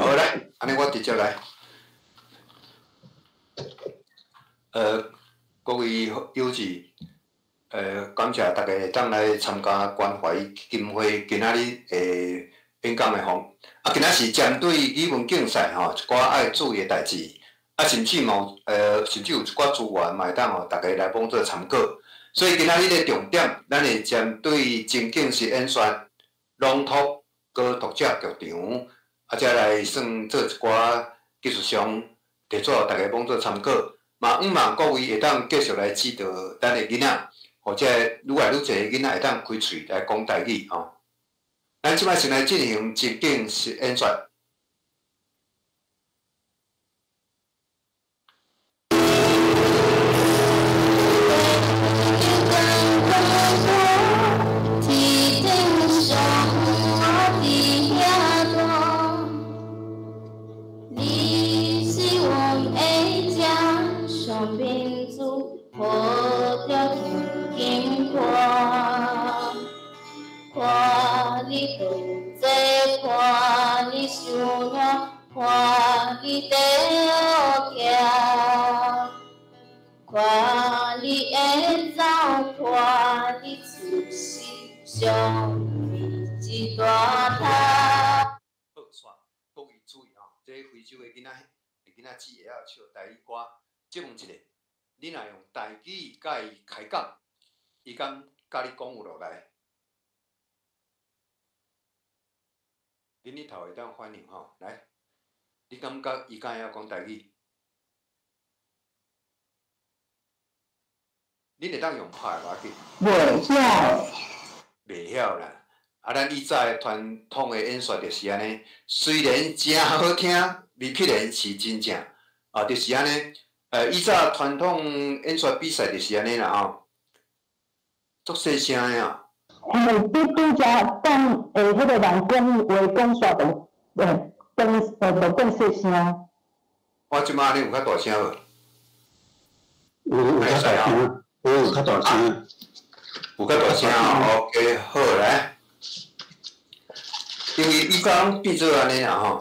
好來，按呢我直接來。各位友志，感謝大家會當來參加關懷基金會今仔日的演講的吼。啊，今仔是針對語文競賽吼，一寡愛注意的代誌，啊，甚至嘛有，甚至有一寡資源嘛會當予大家來當做參考。所以今仔日的重點，咱會針對情景式演說、朗讀、閣讀者劇場，啊，才來算做一寡技術上提出予大家當做參考。嘛，向望各位會當繼續來指導咱的囡仔，或者愈來愈濟囡仔會當開喙來講台語吼。咱這擺先來進行情景式演說。看你倒徛，看你会走，看你出世，上一大头。好，煞，各位注意吼，這非洲的囡仔，囡仔只會曉唱台語歌。借問一下，你若用台語佮伊開講，伊敢佮你講有落來？恁裡頭會當反應吼，來。你感覺伊敢會曉講台語？恁會當用拍的無要緊。袂曉。袂曉啦。啊，咱以早的傳統的演說就是按呢，雖然誠好聽，未必然是真正。啊，就是按呢。以早傳統演說比賽就是按呢啦吼，足細聲的啊。因為拄拄才講，彼個人講話講煞就，講就講細聲。我這擺按呢有較大聲無？有較大聲，有較大聲，有較大聲哦。OK，好來。因為以早攏變做按呢啦吼，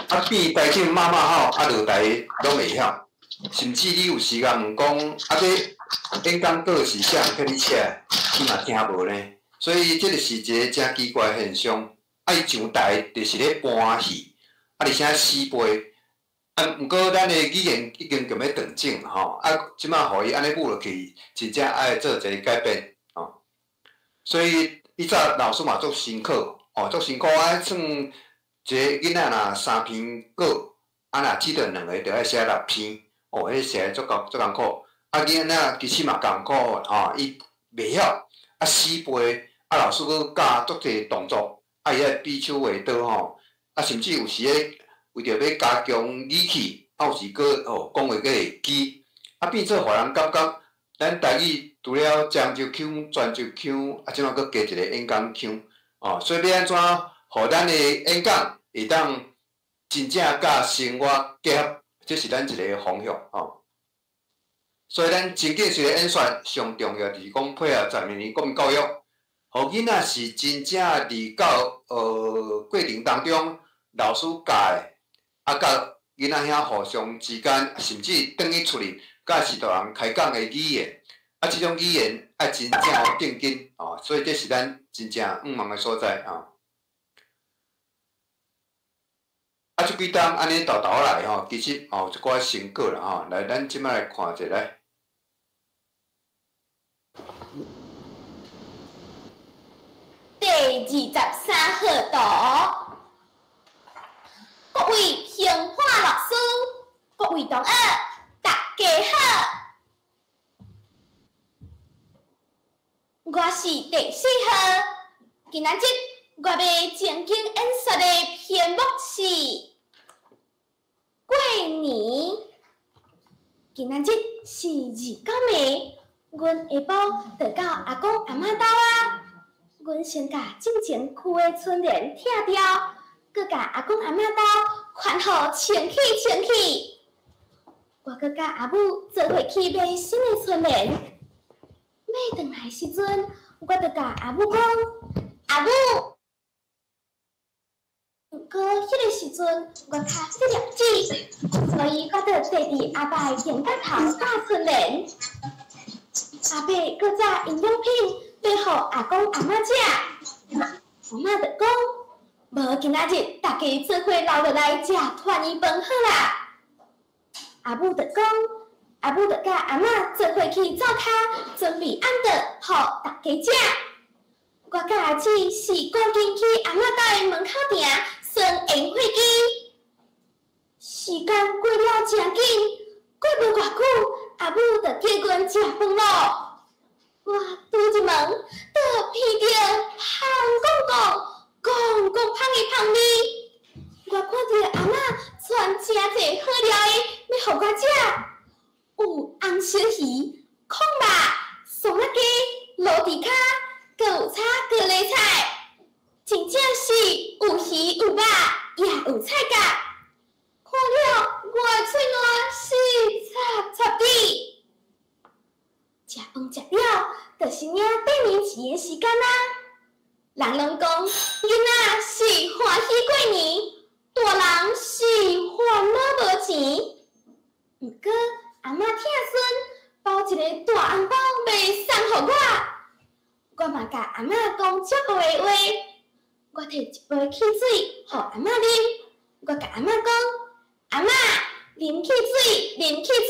啊變台頂罵罵吼，啊落台攏袂曉，甚至你有時間問講，啊這演講稿是啥人叫你寫，伊嘛聽無呢。所以這個是一個誠奇怪的現象。啊，伊上台就是咧搬戲，啊，而且死背。啊，毋過咱的語言已經共欲斷種吼，啊，這擺予伊按呢舞落去，真正愛做一個改變吼。所以以早老師嘛足辛苦，哦，足辛苦啊！算一個囡仔若三篇稿，啊，若只著兩個，著愛寫六篇，哦，彼寫足夠足艱苦。啊，囡仔其實嘛艱苦吼，伊袂曉，啊死背，啊老師閣教足濟動作，啊伊愛比手畫刀吼，啊甚至有時咧為著欲加強語氣，啊有時閣吼講話閣會記，啊變做予人感覺咱台語除了漳州腔、泉州腔，啊這擺閣加一個演講腔，哦，所以欲按怎，予咱的演講會當真正佮生活結合，這是咱一個方向吼。所以咱情景式的演說上重要就是講配合十二年國民教育，予囡仔是真正佇教過程當中，老師教的，啊，佮囡仔遐互相之間，甚至轉去厝裡，佮序大人開講的語言，啊，這種語言愛真正有定根哦，所以這是咱真正向望的所在啊。啊，這幾冬按呢沓沓來吼，其實哦有一寡成果啦吼，來，咱這擺來看一下來。第23號圖，各位評判老師，各位同學，大家好，我是第四號，今仔日我欲情景演說的篇目是過年。今仔日是29暝，阮下晡就到阿公阿嬤兜啊。阮先共進前區的春聯拆掉，閣共阿公阿嬤兜款予清氣清氣。我閣佮阿母做伙去買新的春聯。買轉來時陣，我就共阿母講：阿母，過彼个時陣我較細粒子，所以我就坐佇阿爸的肩胛頭咬春聯。阿伯閣紮營養品欲予阿公阿嬤食，阿嬤就講：無今仔日大家做伙留落來食團圓飯好啦。阿母就講，阿母就佮阿嬤做伙去灶跤準備暗頓，予大家食。我佮阿姊是趕緊去阿嬤兜的門口埕耍煙火機。時間過了誠緊，過無偌久，阿母就叫阮食飯咯。我拄入門，就鼻著香公公、公公芳的芳味。我看著阿嬤傳誠濟好料的，欲予我食，有紅燒魚、炕肉、酸仔雞、滷豬跤，閣有炒高麗菜，真正是有魚有肉，也有菜角。看了我的喙瀾是插插滴。食飯食了，就是領過年錢的時間啊！人攏講，囡仔是歡喜過年，大人是煩惱無錢。毋過阿嬤疼孫，包一个大紅包欲送予我，我嘛共阿嬤講祝福的話。我提一杯汽水予阿嬤啉，我共阿嬤講：阿嬤，啉汽水，啉汽水，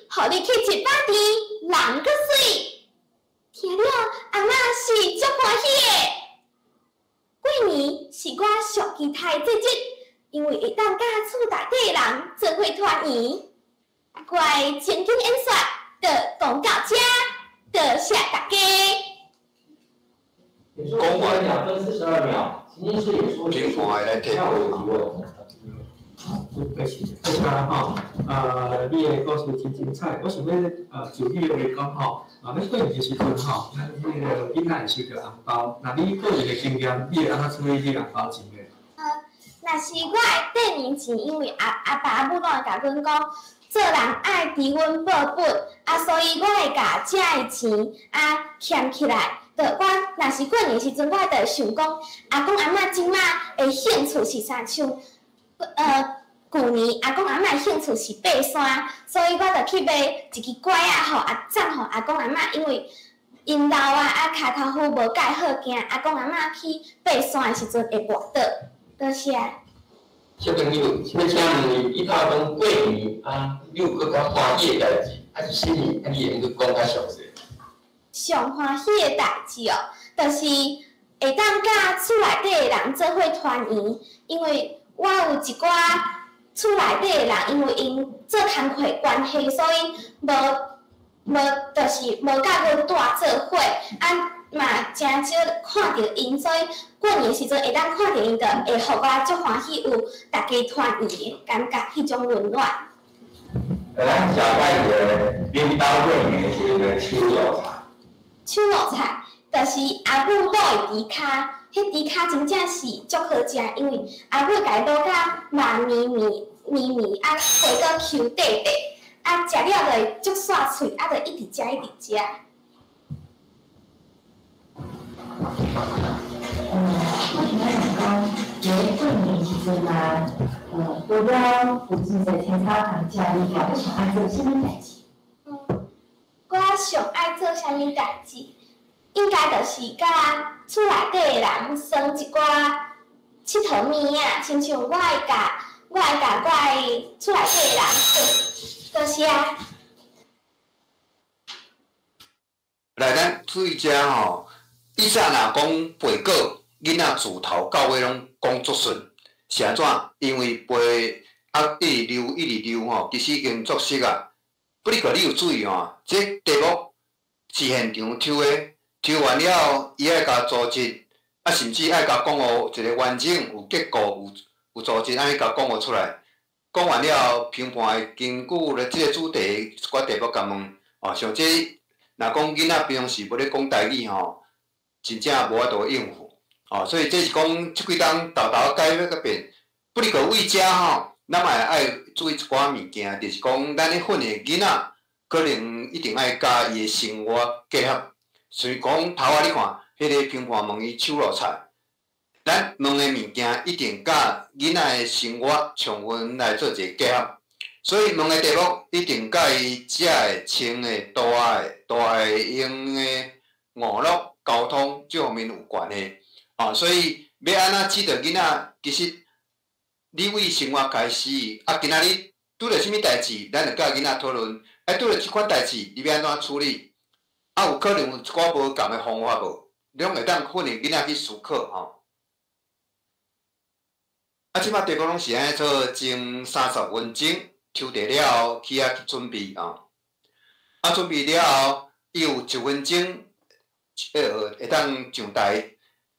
予你去100甜，人閣媠。聽了，阿嬤是足歡喜的。過年是我上期待的節日，因為會當佮厝內底的人做伙團圓。我的情景演說就講到這，多謝大家。講完 2分42秒，情境式演說結束。那我有提問。多謝，多謝吼，你的故事真精彩。我想欲就你的話講吼，啊，咱過年的時陣吼，咱彼个囡仔會收著紅包，那你個人的經驗，你會按怎處理這紅包錢呢？若是我的過年錢，因為阿爸阿母攏會共阮講，做人愛知恩報本，啊，所以我會共遮的錢啊儉起來。就我若是過年時陣，我就會想講，阿公阿嬤這馬的興趣是啥？像舊年阿公阿嬤的興趣是爬山，所以我就去買一支拐仔吼，啊送予阿公阿嬤，因為𪜶老啊，啊跤頭趺無蓋好，驚阿公阿嬤去爬山的時陣會跋倒。多謝。小朋友，欲請問你，你頭講過年啊，你有閣較歡喜的代誌，啊是啥物？啊，你會用閣講較詳細？上歡喜的代誌哦，就是會當佮厝內底的人做伙團圓，因為我有一寡厝內底的人，因為𪜶做工課關係，所以無無就是無佮阮住做伙，啊嘛誠少看著𪜶，所以過年時陣會當看著𪜶，就會予我足歡喜，有大家團圓的感覺，彼種溫暖。咱食擺一個恁兜過年的時陣的手路菜。手路菜就是阿母滷的豬跤，彼豬跤真正是足好食，因為阿母共伊滷甲肉綿綿綿綿，啊皮閣 Q 塊塊，啊食了就會足煞喙，啊就一直食一直食。我想欲問講，佇咧過年的時陣啊，除了有真濟青草通食以外，你上愛做啥物代誌？我上愛做啥物代誌？應該就是佮厝內底的人耍一寡𨑨迌物仔，親像我會共我的厝內底的人講，多謝。來，咱注意遮吼，以前若講背果，囡仔自頭到尾攏講足順，是按怎？因為背啊一直溜一直溜吼，其實已經足熟啊。不過你有注意吼，這題目是現場抽的，抽完了後，伊愛共組織，啊，甚至愛共講予一個完整、有結構、有組織，按呢共講予出來。講完了後，評判會根據咧這個主題一寡題目共問，哦，像這若講囡仔平常時無咧講台語吼，真正無法度應付，哦，所以這是講這幾冬沓沓改欲閣變。不過為遮吼，咱嘛會愛注意一寡物件，就是講咱咧訓練囡仔，可能一定愛佮伊的生活結合。所以講頭仔你看，彼個評判問伊手路菜，咱問的物件一定佮囡仔的生活充分來做一个結合，所以問的題目一定佮伊食的、穿的、住的、大的用的、娛樂、交通這方面有關係。哦，所以欲按怎指導囡仔，其實你為生活開始，啊，今仔日拄著啥物代誌，咱就佮囡仔討論。啊，拄著這款代誌，你欲按怎處理？啊，有可能有一寡無仝的方法無？攏會當訓練囡仔去思考吼。啊，這擺題目攏是按呢做，前30分鐘抽題了後去遐去準備吼。啊，準備了後，伊有一分鐘，會當上台。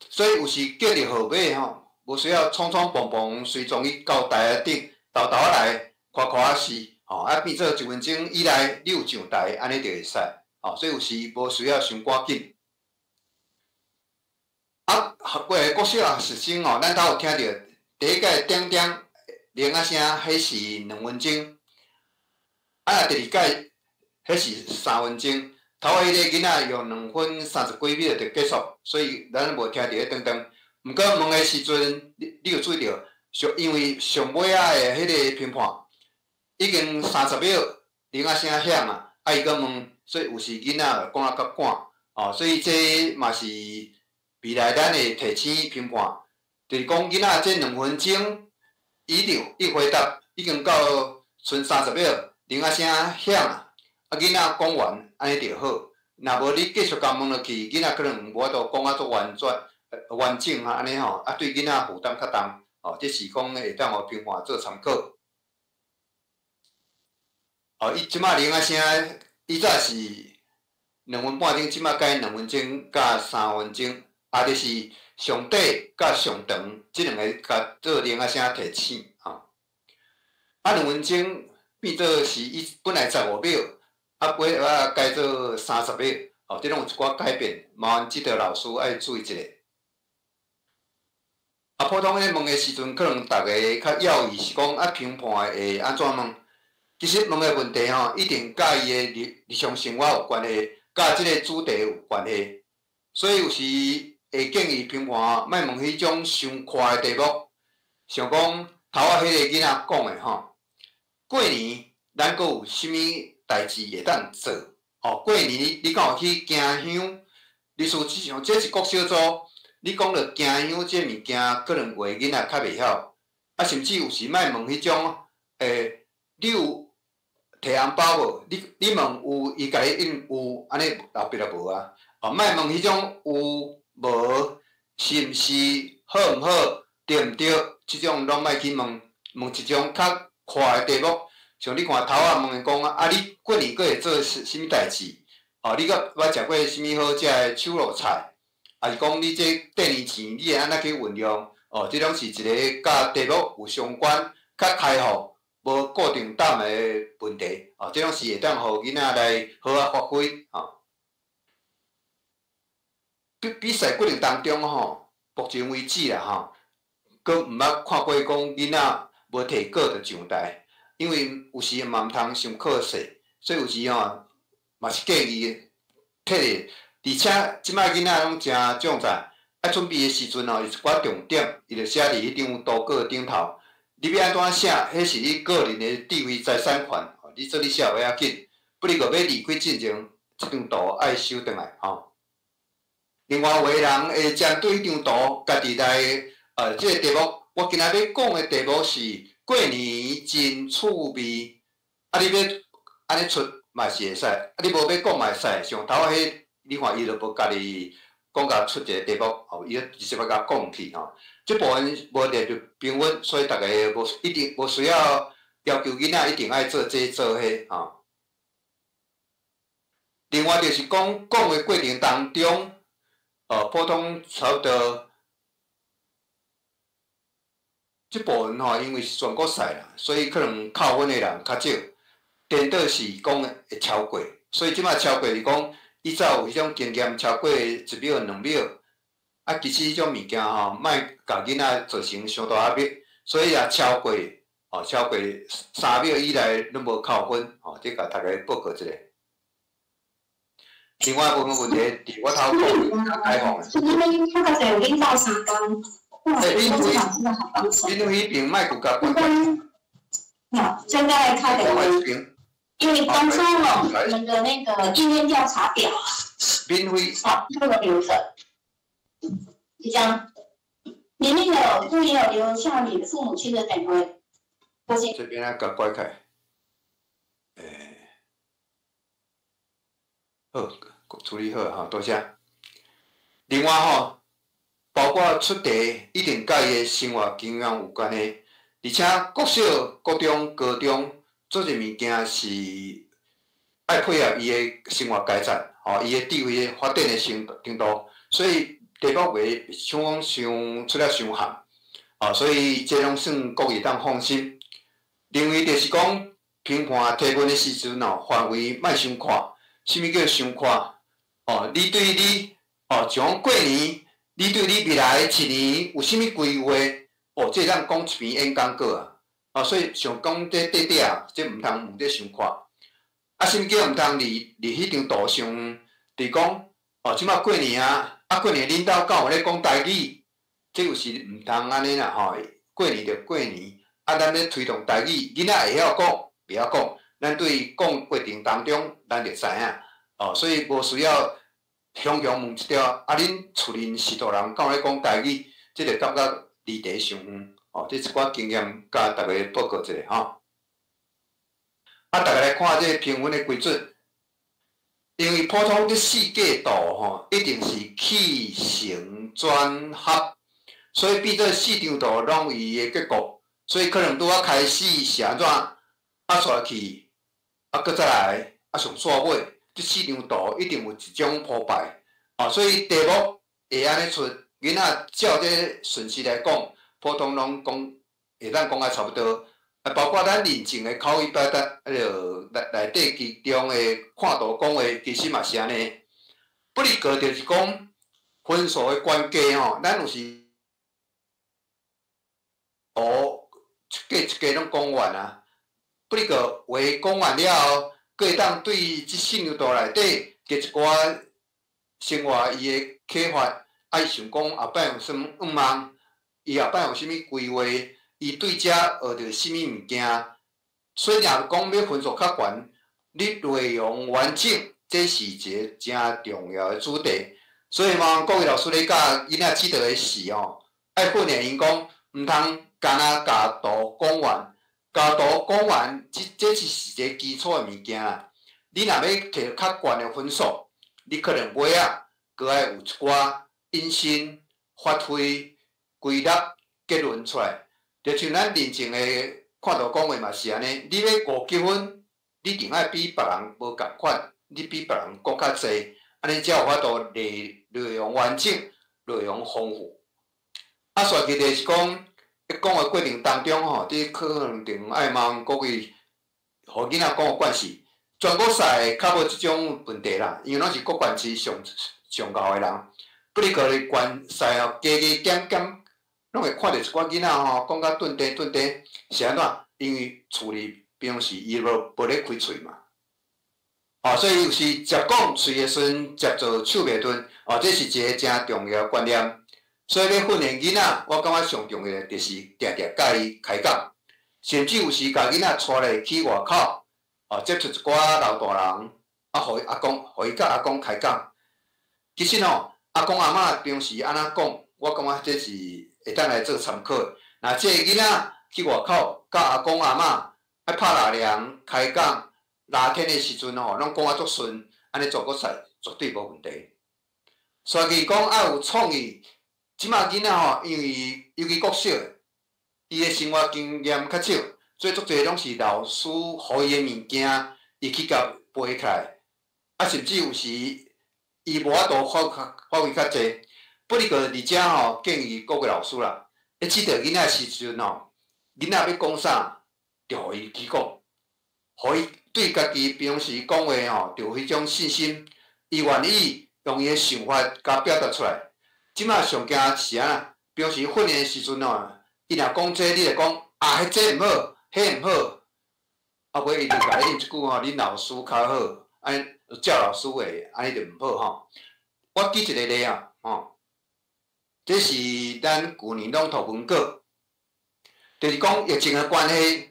所以有時叫著號碼吼，無需要匆匆忙忙隨從去到台仔頂，沓沓仔來，誇誇仔是，吼，啊變做一分鐘以內你有上台，按呢就會使，吼，所以有時無需要傷趕緊。啊，學過國小學生吼，咱兜有聽著第一屆叮叮鈴仔聲，彼是2分鐘，啊，第二屆彼是3分鐘。頭仔彼个囡仔用2分30幾秒就結束，所以咱無聽著彼當當。毋過問的時陣，你有注意著，上因為上尾仔的彼个評判已經30秒鈴仔聲響啊，啊伊閣問，所以有時囡仔會講啊較趕，哦，所以這嘛是未來咱會提醒評判，就是講囡仔這2分鐘伊就伊回答已經到賰30秒，鈴仔聲響啊，啊囡仔講完按呢就好。若無你繼續共問落去，囡仔可能無法度講啊足完全完整啊按呢吼，啊對囡仔負擔較重，哦，這是講會當予評判做參考。哦，伊這擺鈴仔聲，以早是2分半鐘，這擺改2分鐘佮3分鐘，啊，就是上短佮上長，這兩个共做鈴仔聲提醒，吼。啊，兩分鐘變做是伊本來15秒，啊，尾仔改做30秒，哦，這攏有一寡改變，麻煩指導老師愛注意一下。啊，普通咧問的時陣，可能逐家較猶豫是講啊，評判會按怎問？其實問的問題吼，一定佮伊的日日常生活有關係，佮這个主題有關係，所以有時會建議評判莫問彼種傷闊的題目，像講頭仔彼个囡仔講的吼，過年咱閣有啥物代誌會當做？哦，過年你敢有去行香？歷史像這是國小組，你講著行香這物件，可能有的囡仔較袂曉，啊，甚至有時莫問彼種，你有提紅包無？你問有，伊共你應有，按呢後壁就無啊。哦，莫問彼種有無，是毋是好毋好，對毋對？這種攏莫去問，問一種較闊的題目。像你看頭仔問伊講啊，你過年閣會做啥物代誌？哦，你閣捌食過啥物好食的手路菜？抑是講你這過年錢你會按怎去運用？哦，這攏是一个佮題目有相關、較開放、無固定答案的問題。哦，這攏是會當予囡仔來好好發揮。吼。比賽過程當中吼，目前為止啦吼，閣毋捌看過講囡仔無提稿就上台，因為有時嘛毋通傷可惜，所以有時吼嘛是建議提咧，而且這擺囡仔攏誠壯哉，愛準備的時陣吼，有一寡重點，伊就寫佇彼張圖稿頂頭。你欲按怎寫，彼是你個人的智慧財產權，你做你寫無要緊，不過欲離開進前，這張圖愛收轉來吼。另外有的人會針對彼張圖，家己來，這个題目，我今仔欲講的題目是過年真趣味，啊，你欲按呢出嘛是會使，啊，你無欲講嘛會使。像頭仔彼，你看伊就無家己講共出一个題目，吼，伊就直接共講去吼。這部分無列入評分，所以逐家無一定無需要要求囡仔一定愛做這做彼吼。另外就是講講的過程當中，普通差不多這部分吼，因為是全國賽啦，所以可能扣分的人較少。顛倒是講會超過，所以這擺超過是講，以早有彼種經驗，超過1秒、2秒，啊，其實彼種物件吼，莫共囡仔造成傷大壓力，所以也超過，哦，超過3秒以內攏無扣分，吼，這共大家報告一下。另外部分問題，佇我頭講較開放的。是因為較濟有恁鬥相共，欸，恁彼边麦克共关。好，现在开电话。因為當初我們的那個意願調查表啊，免費。好，這個留著。就這樣，裡面有不也有留下你的父母親的電話。這邊啊，共關開。欸，好，處理好吼，多謝。另外吼，包括出題一定佮伊的生活經驗有關係，而且國小、國中、高中做一物件是愛配合伊的生活階層，吼，伊的智慧的發展的程度，所以題目袂像講傷出了傷譀，哦，所以這攏算國語當放心。另外就是講評判提問的時陣哦，範圍莫傷闊。啥物叫傷闊？哦，你對你哦，像講過年，你對你未來一年有啥物規劃？哦，這當講一篇演講稿啊！哦，所以像講這短短啊，這毋通問得傷闊。啊，啥物叫毋通佇彼張圖上？就是講哦，這擺過年啊，啊過年恁兜敢有咧講台語？這有時毋通按呢啦吼。過年就過年，啊，咱咧推動台語，囡仔會曉講，袂曉講，咱對講過程當中，咱就知影。哦，所以無需要雄雄問一條，啊，恁厝裡序大人敢有咧講台語？這就感覺離題傷遠。哦，這一寡經驗佮大家報告一下吼。啊，大家來看這個評分的規準，因為普通這四格圖吼，一定是起承轉合，所以變做四張圖攏有伊的結果，所以可能拄仔開始是按怎，啊煞去，啊閣再來，啊上煞尾，這四張圖一定有一種鋪排，哦，所以題目會按呢出，囡仔照這順序來講，普通攏講會當講甲差不多。啊，包括咱認證的口語表達，彼个內底其中的看圖講話，其實嘛是按呢。不過就是講分數的關鍵吼，咱有時圖一格一格攏講完啊。不過話講完了後，閣會當對這四張圖內底加一寡生活伊的啟發，啊，伊想講後擺有啥物願望，伊後擺有啥物規劃。伊對遮學著啥物物件，雖然講欲分數較懸，你內容完整，這是一個誠重要的主題。所以嘛，國語老師咧教囡仔指導的時吼，愛訓練𪜶講，毋通干焦共圖講完，共圖講完，這是一個基礎的物件啦。你若欲摕較懸的分數，你可能尾仔閣愛有一寡引申、發揮、歸納結論出來。就像咱認證的看圖講話嘛是按呢，你欲50分，你一定愛比別人無仝款，你比別人講較濟，按呢才有法度內容完整、內容豐富。啊，煞去就是講，咧講的過程當中吼，你可能定愛問國語，予囡仔講的關係，全國賽較無這種問題啦，因為攏是各縣市上上𠢕的人，不過咧縣賽吼，加加減減。攏會看著一寡囡仔吼，講甲頓頓頓頓，是按怎？因為厝裡平常時伊無咧開喙嘛，哦，所以有時捷講喙會順，捷做手袂頓，哦，這是一個誠重要的觀念。所以欲訓練囡仔，我感覺上重要的就是定定佮伊開講，甚至有時共囡仔帶咧去外口，哦，接觸一寡老大人，啊，予伊阿公，予伊佮阿公開講。其實吼，阿公阿嬤平時按怎講，我感覺這是會當來做參考。若這個囡仔去外口，佮阿公阿嬤愛拍拉涼、開講、聊天的時陣吼，攏講啊足順，按呢全國賽絕對無問題。所以講愛有創意，這馬囡仔吼，因為尤其國小，伊的生活經驗較少，所以足濟攏是老師予伊的物件，伊去共背起來，啊，甚至有時伊無法度發揮較濟。不過佇遮吼，建議各位老師啦，咧指導囡仔時陣吼，囡仔欲講啥，就予伊去講，予伊對家己平時講話吼，就有彼種信心，伊願意用伊的想法共表達出來。這馬上驚是按怎？平時訓練的時陣吼，伊若講這個，你就講啊，彼這毋好，彼毋好，啊尾伊就共你應一句吼，恁老師較好，按呢照老師話，按呢就毋好吼。我舉一個例啊，吼。這是咱舊年攏塗文稿，就是講疫情的關係，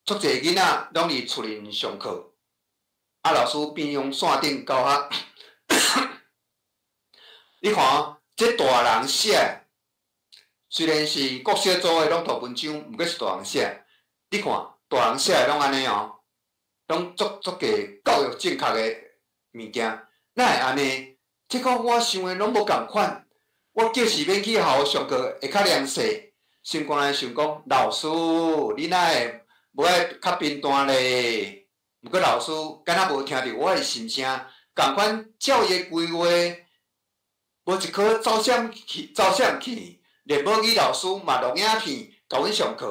足濟囡仔攏佇厝裡上課，啊，老師變用線頂教學。你看，這大人寫，雖然是國小組的攏塗文章，毋過是大人寫。你看，大人寫的攏按呢哦，攏足足個教育正確的物件，哪會按呢？這個我想的攏無仝款。我叫是免去學校上課會較涼勢，心肝內想講，老師，你哪會無愛較貧惰咧？毋過老師敢若無聽著我的心聲，仝款照伊的規劃，無一顆走閃去，走閃去，連母語老師嘛錄影片共阮上課。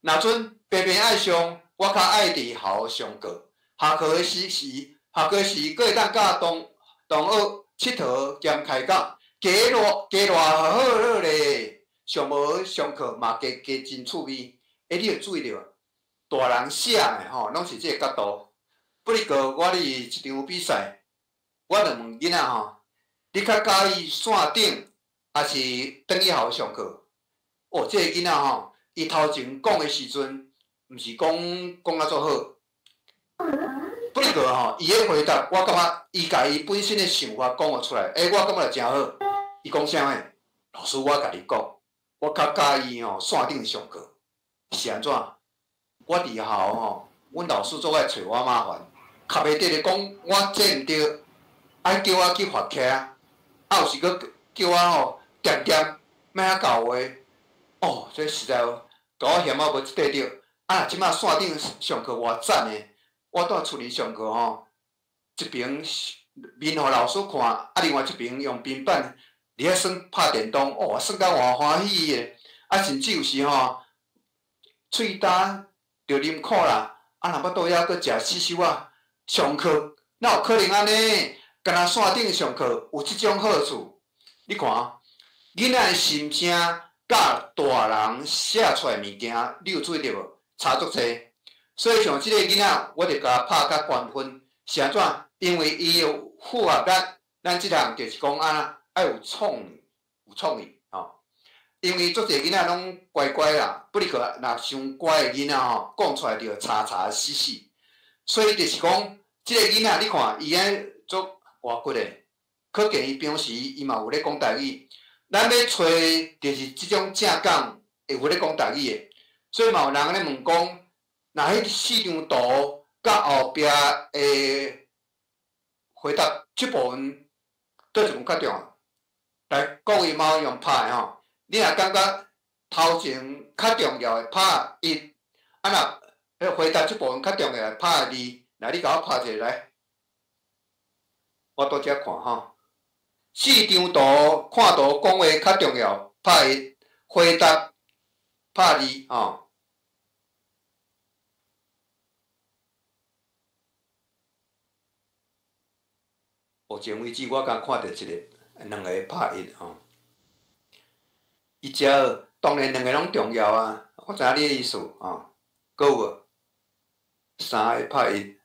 若陣平平愛上，我較愛佇學校上課。下課的時時，下課時閣會當佮同同學𨑨迌兼開講。加熱加熱好好咧，上無上課嘛加加真趣味。欸，你有注意著無？大人寫的吼，攏是這個角度。不過我佇一場比賽，我就問囡仔吼，你較佮意線頂，抑是轉去學校上課？哦，這個囡仔吼，伊頭前講的時陣，毋是講講啊足好。不過吼，伊的回答，我感覺伊共伊本身的想法講予出來，欸，我感覺就誠好。伊講啥物？老師，我共你講，我較佮意吼線頂上課，是按怎？我佇學校吼，阮老師總愛揣我麻煩，較袂得咧講我這毋對，愛叫我去罰徛，啊有時閣叫我吼恬恬莫遐教話，哦，這實在共我嫌啊無這塊對。啊，這擺線頂上課偌讚的，我蹛厝裡上課吼，一邊面予老師看，啊，另外一邊用平板佇遐耍拍電動，哦，耍甲偌歡喜的，啊，甚至有時吼，喙焦著啉苦啦，啊，若欲倒遐閣食死守仔，上課哪有可能按呢？敢若線頂上課有這種好處？你看，囡仔的心聲佮大人寫出來的物件，你有注意著無？差足濟。所以像這個囡仔，我就共拍較懸分，是按怎？因為伊有符合咱，咱這項就是講啊，愛有創意，有創意吼。因為足濟囡仔攏乖乖啦，不過若傷乖的囡仔吼，講出來就查查死死。所以就是講，這個囡仔你看，伊按足活潑的，可見伊平時伊嘛有咧講台語。咱欲揣就是這種正講會有咧講台語的，所以嘛有人咧問講，若彼四張圖佮後壁的回答這部分，佗一份較重要？來，各位嘛有用拍的吼，你若感覺頭前較重要的拍一，啊若彼回答這部分較重要的拍二，來你共我拍一个來，我佇遮看吼。四張圖看圖講話較重要，拍一，回答拍二吼。目前為止，我敢看著一個、兩個拍一吼。伊遮當然兩個攏重要啊，我知影你的意思吼。閣有無？三個拍一。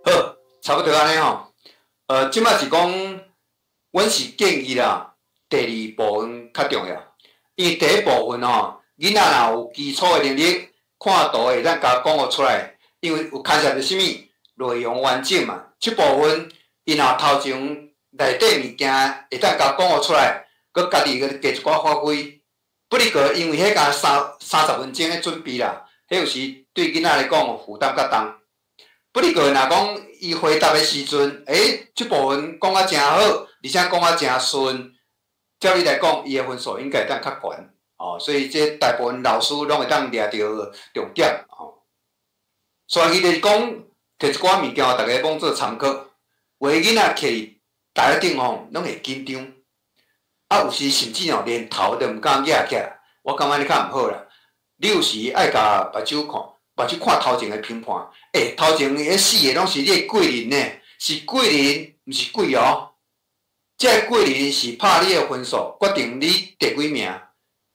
好，差不多按呢吼。這擺是講，阮是建議啦，第二部分較重要，因為第一部分吼，囡仔若有基礎的能力，看圖會當共講予出來，因為有牽涉著啥物內容完整嘛。這部分伊若頭前內底物件會當共講予出來，閣家己閣加一寡發揮。不過因為彼個三十分鐘的準備啦，彼有時對囡仔來講負擔較重。不過若講伊回答的時陣，欸，這部分講啊誠好，而且講啊誠順，照理來講，伊的分數應該會當較懸，哦，所以這大部分老師攏會當掠著重點，哦。所以就是講，提一寡物件，予大家當做參考。有的囡仔徛佇台仔頂吼，攏會緊張，啊，有時甚至吼連頭都毋敢舉起來，我感覺按呢較毋好啦。你有時愛共目睭看。目睭看頭前的評判，欸，頭前彼四个攏是你的貴人呢，是貴人，毋是鬼哦。這个貴人是拍你的分數，決定你第幾名，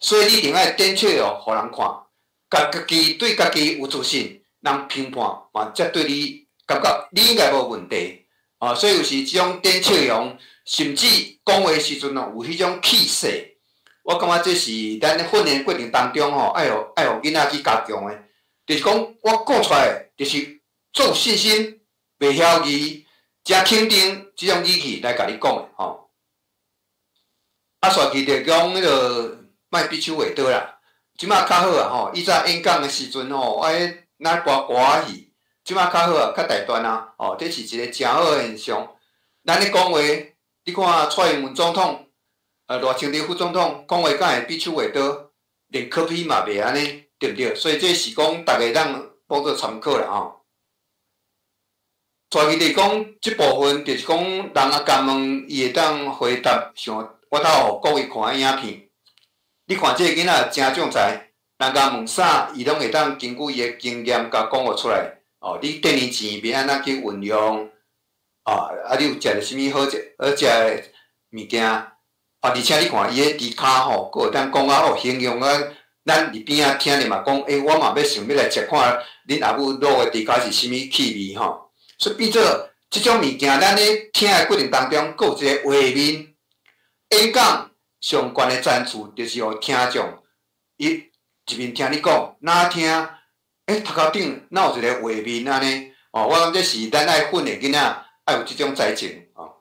所以你一定愛展笑容，予人看，共家己對家己有自信，人評判嘛才對你感覺你應該無問題。哦，所以有時這種展笑容甚至讲话时阵哦，有彼种气势。我感觉这是咱训练过程当中吼，爱予爱予囡仔去加强的。就是讲，我讲出来，就是足有信心，袂晓疑，誠肯定這種語氣來共你講的吼。啊，煞去就講彼个莫比手畫刀啦。這馬較好啊吼，以前演講的時陣吼，愛若歌歌仔戲，這馬較好啊，較大段啊，哦，這是一个誠好的現象。咱咧講話，你看蔡英文總統，賴清德副總統講話敢會比手畫刀，連柯 P 嘛袂按呢，對毋對？所以這是講逐家當當做參考啦吼。再去就是講，這部分就是講人啊，共問伊會當回答，像我頭予各位看的影片，你看這个囡仔誠將才，人共問啥，伊攏會當根據伊的經驗共講予出來。哦，你電池錢欲按怎去運用？啊，啊，你有食著啥物好食好食的物件？啊，而且你看伊彼豬跤吼，閣會當講啊，哦，形容啊，咱佇邊仔聽著嘛講，欸，我嘛欲想欲來食看，恁阿母滷的豬跤是啥物氣味吼？所以變做這種物件，咱咧聽的過程當中，閣有一个畫面。演講上懸的層次，就是予聽眾伊一面聽你講，若聽，欸，頭殼頂若有一个畫面按呢？哦，我感覺這是咱愛訓練囡仔愛有這種才情哦。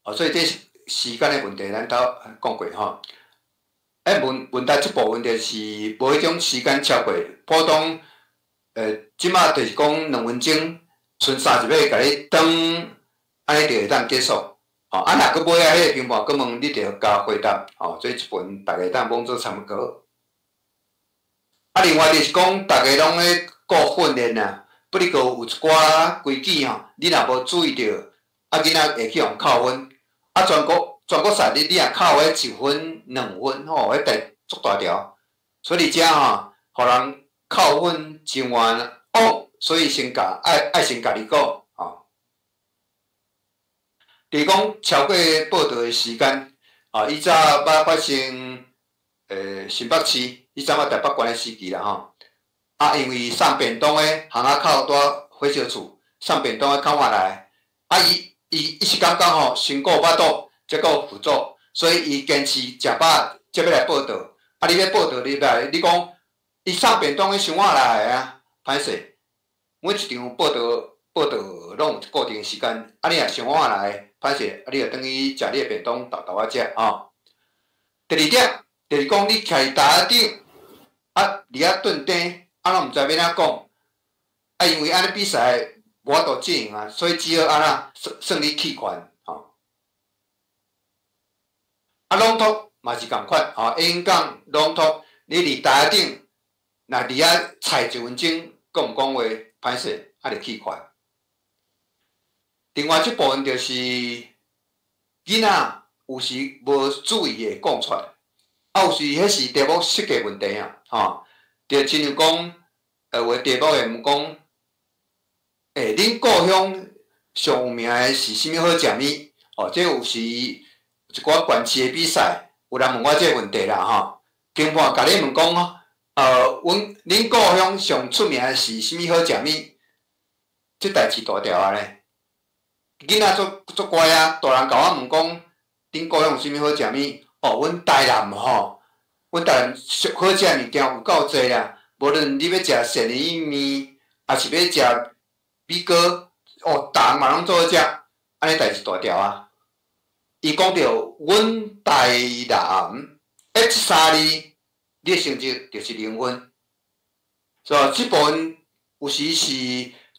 哦，所以這是時間的問題，咱頭講過吼。欸，問問題這部分就是無彼種時間超過，普通，這馬就是講2分鐘，賰30秒共你轉，按呢就會當結束。吼，啊，若閣尾仔彼个評判閣問你，就共回答。吼，所以這部分逐家當罔做參考。啊，另外就是講，逐家攏咧顧訓練啊，不哩閣有一寡規矩吼，你若無注意著，啊，囡仔會去予扣分。啊，全國全國賽你你若扣彼1分、2分吼，彼代足大條。所以遮吼，予人扣分真冤枉，所以先共愛愛先共你講吼。就是講超過報到的時間，啊，以早捌發生，新北市，以前我台北縣的時期啦吼，啊，因為送便當的巷仔口佇火燒厝，送便當的較晚來，啊，伊伊伊是感覺吼辛苦腹肚，才閣輔助，所以伊堅持食飽才欲來報到。啊，你欲報到你來，你講伊送便當的傷晚來啊，歹勢，每一場報到報到攏有固定時間，啊，你若傷晚來，歹勢，啊，你就轉去食你的便當，沓沓仔食吼。第二點就是講，你徛佇台仔頂，啊，佇遐頓定，啊，攏毋知欲按怎講，啊，因為按呢比賽無法度進行啊，所以只好按怎算算你棄權吼。啊，朗讀嘛是仝款吼，演講朗讀，你佇台仔頂，若佇遐猜1分鐘，講毋講話，歹勢，啊，就棄權。另外，這部分就是囡仔有時無注意會講出來，啊，有時彼是題目設計問題啊，吼，就親像講，有的題目會問講，欸，恁故鄉上有名的是啥物好食物？哦，這有時一寡縣市的比賽，有人問我這個問題啦，吼，評判共你問講，阮恁故鄉上出名的是啥物好食物？這代誌大條啊咧！囡仔足足乖啊，大人共我問講，恁故鄉有啥物好食物？哦，阮台南吼，阮台南上好食的物件有夠濟啦。無論你欲食鱔魚麵，抑是欲食米糕，哦，逐項嘛攏做好食，按呢代誌大條啊！伊講著阮台南，欸，這三字，你的成績就是0分。所以這部分有時是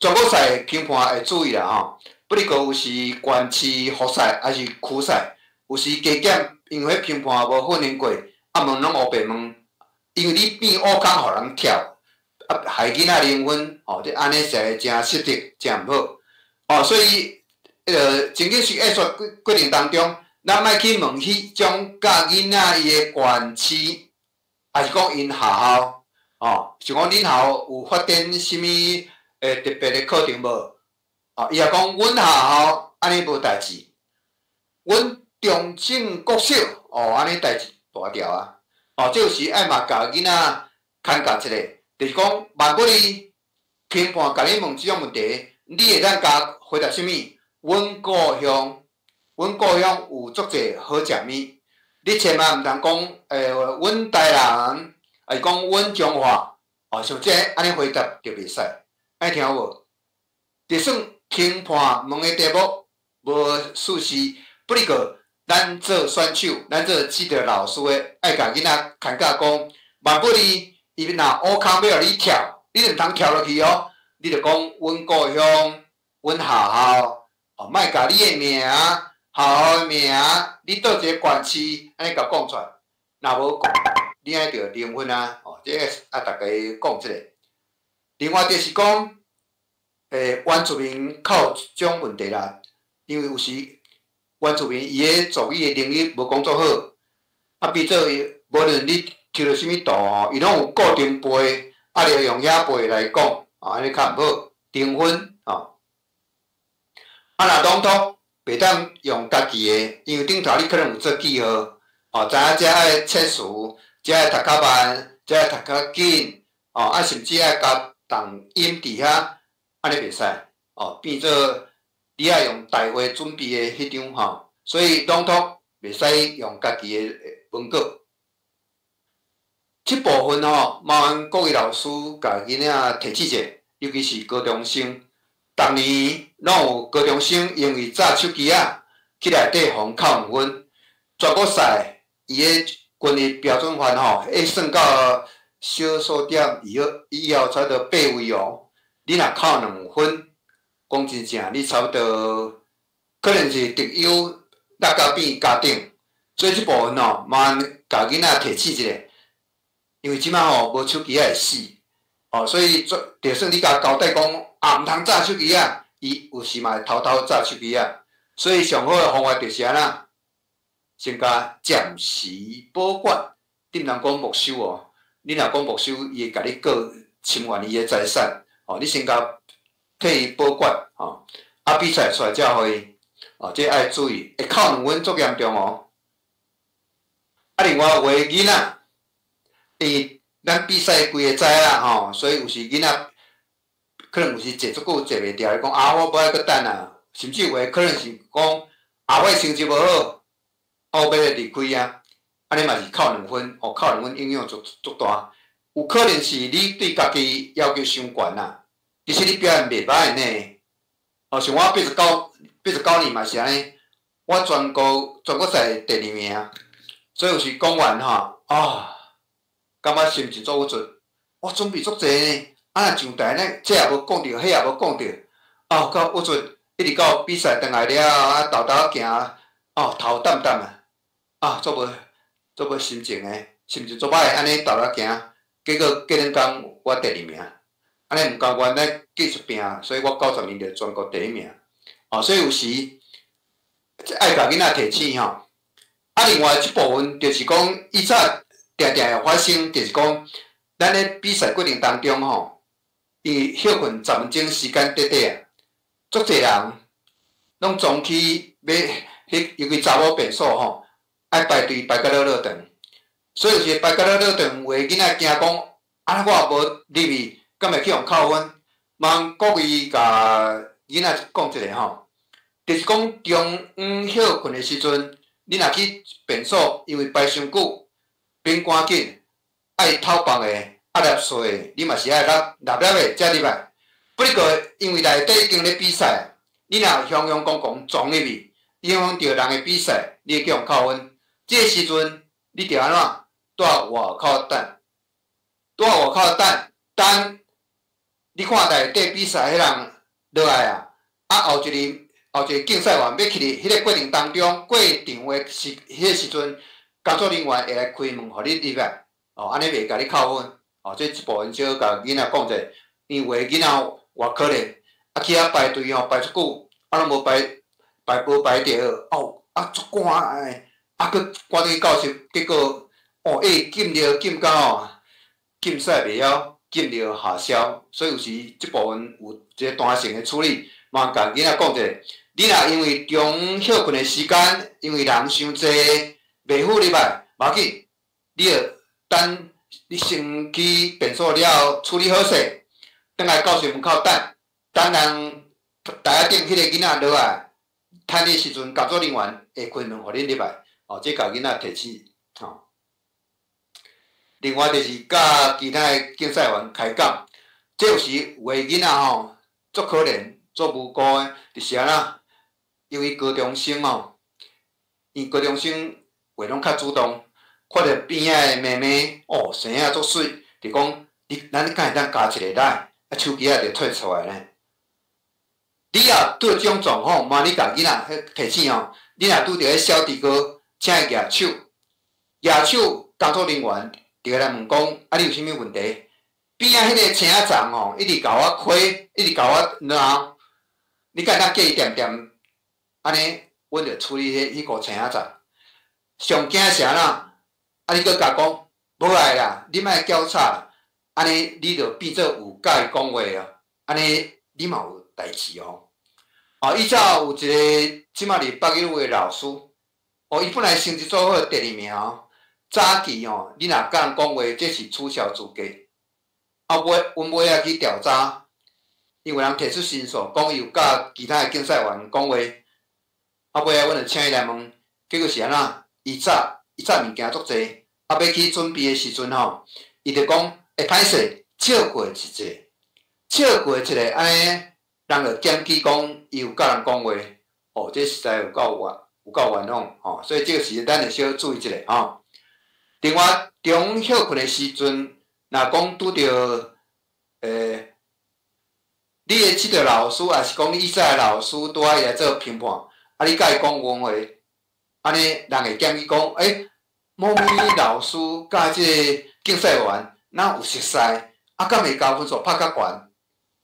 全國賽評判會注意啦吼。不哩閣有時縣市複賽抑是區賽，有時加減，因為彼評判無訓練過，啊問攏烏白問，因為你變烏空予人跳，啊害囡仔0分，吼，這按呢實在誠失德，誠毋好。哦，所以彼个情景式演說過過程當中，咱莫去問彼種教囡仔伊的縣市，抑是講𪜶學校，哦，像講恁學校有發展啥物特別的課程無？哦，伊若講阮學校按呢無代誌，阮中正國小哦，按呢代誌大條啊！哦，這有時愛嘛共囡仔牽教一下，就是講萬不利評判共你問這種問題，你會當共回答啥物？阮故鄉，阮故鄉有足濟好食物。你千萬毋通講，阮台南，抑是講阮彰化，哦，像這按呢回答就袂使，愛聽有無？就算評判問的題目無事實，不過咱做選手，咱做指導老師的，愛共囡仔牽教講，萬不利伊若烏空欲予你跳，你就毋通跳落去哦。你就講阮故鄉，阮學校，哦，莫共你的名，學校的名，你佗一个縣市，按呢共講出來。若無講，你愛著零分啊！哦，這个啊，逐家講這个。另外就是講，原住民較有這種問題啦，因為有時原住民伊的族語的能力無講足好，啊，變做無論你抽著啥物圖吼，伊攏有固定背，啊，就用遐背來講，啊，按呢較毋好，零分吼。啊，若朗讀袂當用家己的，因為頂頭你可能有做記號，哦，知影這愛切詞，這愛讀較慢，這愛讀較緊，哦，啊，甚至愛加重音佇遐，按呢袂使，哦，變做你愛用大會準備的彼張吼，所以朗讀袂使用家己的文稿。這部分吼，麻煩各位老師共囡仔提醒者，尤其是高中生，逐年攏有高中生因為紮手機仔去內底予人扣兩分。全國賽伊的均一標準分吼，會算到小數點以後以後差不多八位哦。你若扣兩分，講真正，你差不多可能是特優落到變甲等。所以這部分吼，麻煩共囡仔提醒一下，因為這擺吼無手機仔會死，哦，所以就算你共交代講啊，毋通紮手機仔，伊有時嘛會偷偷紮手機仔。所以上好的方法就是按怎，先共暫時保管，你毋通講沒收哦。你若講沒收，伊會共你告侵犯伊的財產。哦，你先共替伊保管，吼，啊，比賽出來才予伊，哦，這愛注意，會扣兩分足嚴重哦。啊，另外有的囡仔，因為咱比賽規个知影吼，所以有時囡仔可能有時坐足久坐袂牢，伊講啊，我無愛閣等啊，甚至有的可能是講啊，我的成績無好，啊，我欲離開啊，按呢嘛是扣兩分，哦，扣兩分影響足足大。有可能是你對家己要求傷懸啦，其實你表現袂䆀呢。哦，像我89年嘛是按呢，我全國賽第二名，所以有時講完吼，啊，感覺心情足鬱卒，我準備足濟呢，啊若上台呢，這也無講著，彼也無講著，啊，夠鬱卒，一直到比賽轉來了後，啊，沓沓行，哦，頭澹澹啊，啊，足無足無心情的，心情足歹，按呢沓沓行，結果過兩工我第二名，按呢毋甘願咧繼續拼，所以我90年就全國第一名。哦，所以有時愛共囡仔提醒吼。啊，另外這部分就是講，以早定定會發生，就是講，咱咧比賽過程當中吼，伊歇睏10分鐘時間短短啊，足濟人攏總去欲，彼尤其查某便所吼，愛排隊排甲落落長，所以有時排甲落落長，有的囡仔驚講，啊，我無入去，敢會去予扣分？望各位共囡仔講一下吼，就是講中午歇睏的時陣，你若去便所，因為排傷久，免趕緊，愛透放的、啊粒碎的，你嘛是愛粒粒粒的才入來。不過因為內底已經咧比賽，你若雄雄剛剛撞入去，影響著人的比賽，你會去予扣分。這個時陣，你著按怎？蹛外口等，蹛外口等，等你看內底比賽彼人落來啊，啊後一個競賽員欲去彼个過程當中，過場的時彼个時陣，工作人員會來開門予你入來，哦，按呢袂共你扣分，哦，這這部分小可共囡仔講者，因為有的囡仔偌可憐，啊去遐排隊吼排足久，啊攏無排排無排著，哦，啊足趕的，啊閣趕轉去教室，結果哦，會禁尿禁到吼，禁賽袂曉，禁尿下消，所以有時這部分有一個彈性的處理，嘛共囡仔講者，你若因為中午歇睏的時間，因為人傷濟，袂赴入來，無要緊，你著等你先去便所了後處理好勢，轉來教室門口等，等人台仔頂彼個囡仔落來，趁的时阵，工作人员会开门予恁入来，哦，这共囡仔提醒，吼。另外就是佮其他的竞赛员开讲，这有时有的囡仔吼，足可怜，足无辜的，就是按怎？因为高中生吼，因高中生话拢较主动，看著边仔的妹妹哦，生啊足媠，就讲你咱敢会当加一个来，啊手机仔就揣出来呢。你若拄这种状况，麻你共囡仔彼提醒吼，你若拄著彼小弟哥，请伊举手，举手，工作人员就来问讲，啊你有啥物问题？边仔彼个青仔叢吼，一直共我亏，一直共我闹，你敢会当叫伊恬恬？按呢，阮就处理彼个青仔叢。上惊是按怎？啊你阁共讲，无爱啦，你莫叫吵，按呢你就变做有共伊讲话啊，按呢你嘛有代志哦。哦，以早有一个这马伫北一女的老师，哦，伊本来成绩做好，第二名哦。早期哦，你若共人讲话，这是取消资格。啊，尾阮尾仔去调查，因为人提出申诉，讲伊有佮其他的竞赛员讲话。啊，尾仔阮就请伊来问，结果是按怎？伊早物件足济，啊，欲去准备的时阵吼，伊就讲会歹势，借过一个，借过一个，按呢，人就检举讲伊有佮人讲话，哦，这实在有够冤枉吼，所以这个时咱会小注意一下吼。另外，中午歇困的时阵，若讲拄著，你的这个老师，抑是讲你以前的老师拄仔伊来做评判，啊，你共伊讲冤话，按呢人会检举讲，欸，某某老师佮这个竞赛员哪有熟似，啊，敢会交分数拍较悬？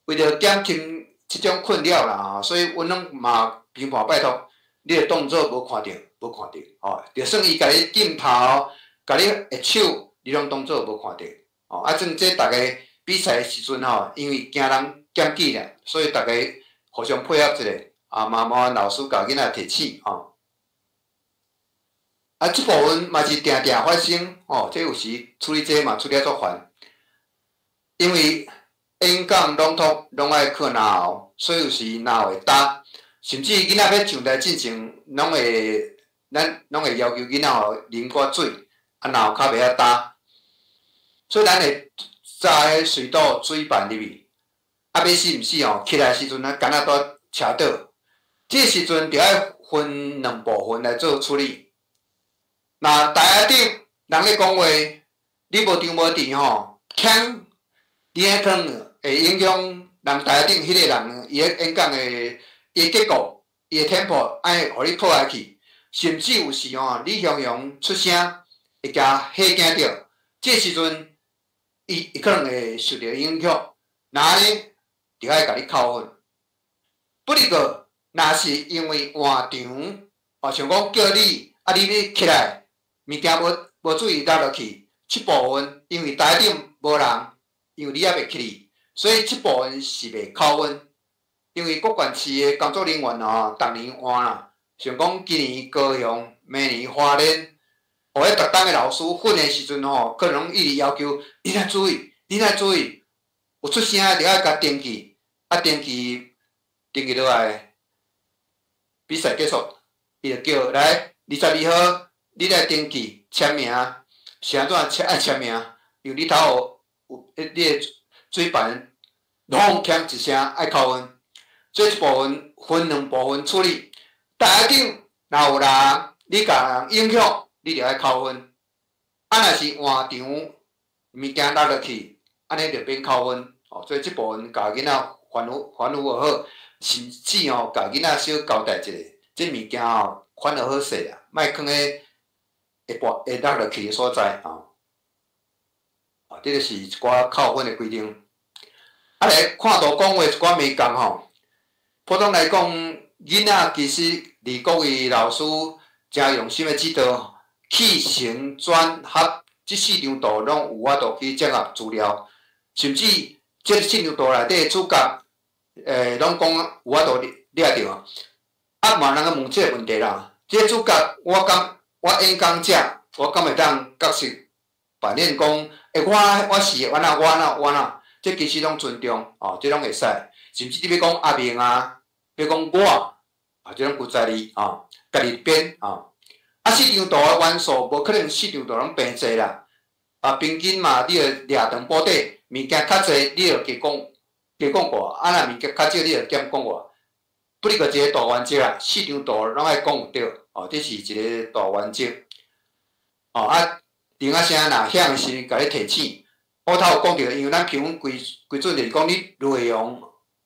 为著减轻这种困扰啦吼，所以阮拢嘛评判拜托，你的动作无看著，无看著，吼，就算伊共你镜头，共你握手，你拢当做无看著，吼，啊，算这逐家比赛的时阵吼，因为惊人检举啦，所以逐家互相配合一下，啊，嘛麻烦老师共囡仔提醒吼。啊，这部分嘛是定定发生，吼，这有时处理这嘛处理足烦，因为演讲朗读拢爱靠咽喉，所以有时咽喉会焦，甚至囡仔欲上台进前，拢会咱拢会要求囡仔吼啉寡水，啊，咽喉较袂遐焦。所以咱会扎彼隧道水盘入去，啊，欲死毋死吼，起来时阵啊，敢若拄车倒，这时阵就爱分两部分来做处理。若台仔顶人咧讲话，你无张无弛吼，强，你彼可能会影响人台仔顶彼个人伊咧演讲的伊的结构、伊的 tempo 爱予你破坏去，甚至有时吼，你雄雄出声会共吓惊著，这时阵伊可能会受著影响，若按呢，就爱共你扣分。不过，若是因为换场，哦，像讲叫你，啊，你欲起来，物件无无注意落落去，这部分因为台顶无人，因为你犹未起去，所以这部分是袂扣分。因为各县市的工作人员吼，逐年换啦，像讲今年高雄，明年花莲，哦，彼逐冬的老师训的时阵吼，可能一直要求你爱注意，你爱注意，有出声就爱共登记，啊登记登记落来，比赛结束，伊就叫来22号，你来登记签名，是按怎签爱签名？因为你头有你的水盘拢响一声爱扣分，所以这部分分两部分处理。台顶若有人你共人影响，你就爱扣分。啊，若是换场物件落落去，按呢就免扣分。哦，所以这部分共囡仔反复反复学好，甚至吼共囡仔小交代一下，这物件吼反而好势啦，莫囥咧会跋会落落去的所在吼。啊，这个是一寡扣分的规定。啊，来看图讲话一寡眉角吼。普通来讲，囡仔其实伫各位老师诚用心的指导，起承转合这四张图拢有法度去结合资料，甚至这四张图内底主角，拢讲有法度掠著。啊，嘛有人问这个问题啦，这个主角我敢我演讲者，我敢会当角色扮演讲，欸，我是按怎我按怎我按怎，这其实拢尊重，哦，这拢会使。甚至你欲讲阿明啊，欲讲我，啊，這攏古在字吼，家己編吼。啊，四張圖的元素無可能四張圖攏平齊啦。啊，平均嘛，你著掠長補短，物件較濟，你著加講加講偌，啊，若物件較少，你著減講偌。不過一個大原則啦，四張圖攏愛講有對，哦，這是一個大原則。哦啊，鈴仔聲若響的時陣，共你提醒。我頭有講著，因為咱評分規規準就是講你內容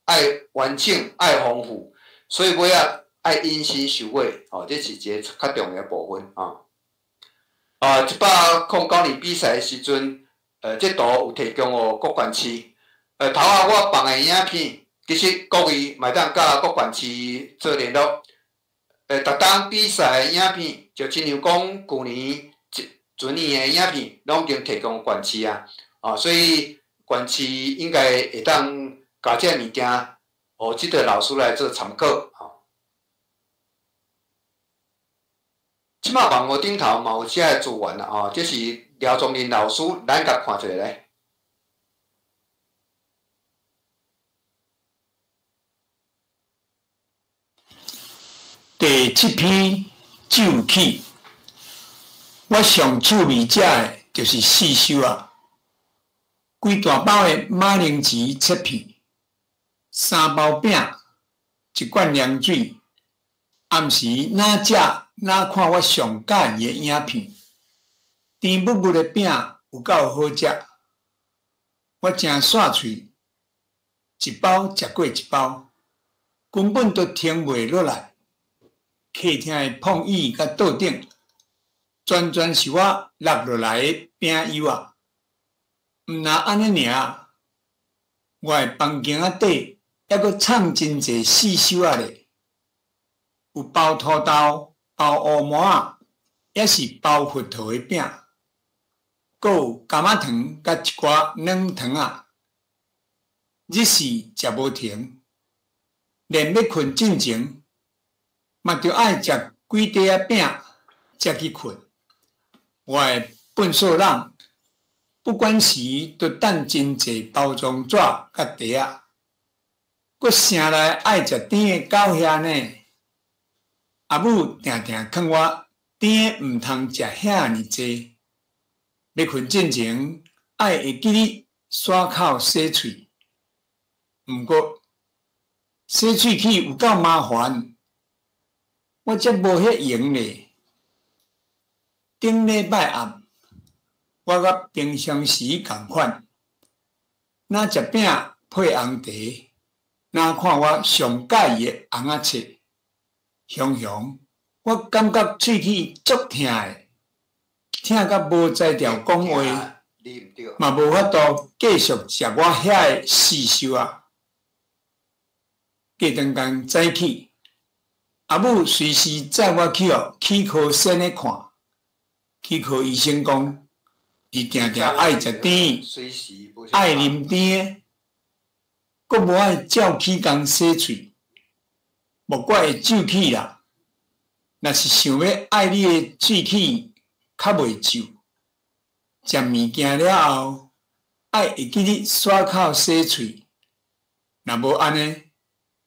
愛完整、愛豐富，所以尾仔愛引申收尾，哦，這是一個較重要的部分，吼。啊，109年比賽的時陣，這圖有提供予國縣市。頭仔我放的影片，其實各位嘛會當佮國縣市做聯絡。逐冬比賽的影片，就親像講舊年、前年的影片，攏已經提供縣市啊。啊，所以縣市應該會當共這個物件，予這個老師來做參考。吼。這擺網路頂頭嘛有這个資源啦，吼，這是廖宗林老師，咱共看一下來。第七篇咒起，我上趣味食的就是四收仔，规大包的马铃薯切片，三包饼，一罐凉水。暗时若食若看我上喜欢的影片，甜蜜蜜的饼有够好食，我诚煞喙，一包食过一包，根本都停袂落来。客厅的碰椅佮桌顶，全全是我落落来的饼油仔。毋若按呢尔，我的房间仔底犹阁藏真济四收仔咧，有包土豆、包乌麻仔，抑是包核桃的饼，阁有柑仔糖佮一寡软糖仔。日时食无停，连欲睏进前，嘛著爱食几块仔饼，才去睏。我的粪扫桶，不管时都等真济包装纸佮袋仔，阁城内爱食甜的狗遐呢。阿母定定劝我甜的毋通食遐尔济，欲睏进前爱会记得刷口洗喙。毋过洗喙齿有够麻烦。我才无彼闲咧。顶礼拜暗，我佮平常时仝款，若食饼配红茶，若看我上喜欢的尪仔册，雄雄，我感觉喙齿足疼的，疼甲无才调讲话，嘛无法度继续食我遐的四收仔。过长工早起，阿母随时载我去予齿科先咧看，齿科医生讲，伊定定爱食甜，爱啉甜的，阁无爱照起工洗喙，莫怪会蛀齿啦。若是想欲爱你的喙齿较袂蛀，食物件了后，爱会记得刷口洗喙，若无按呢，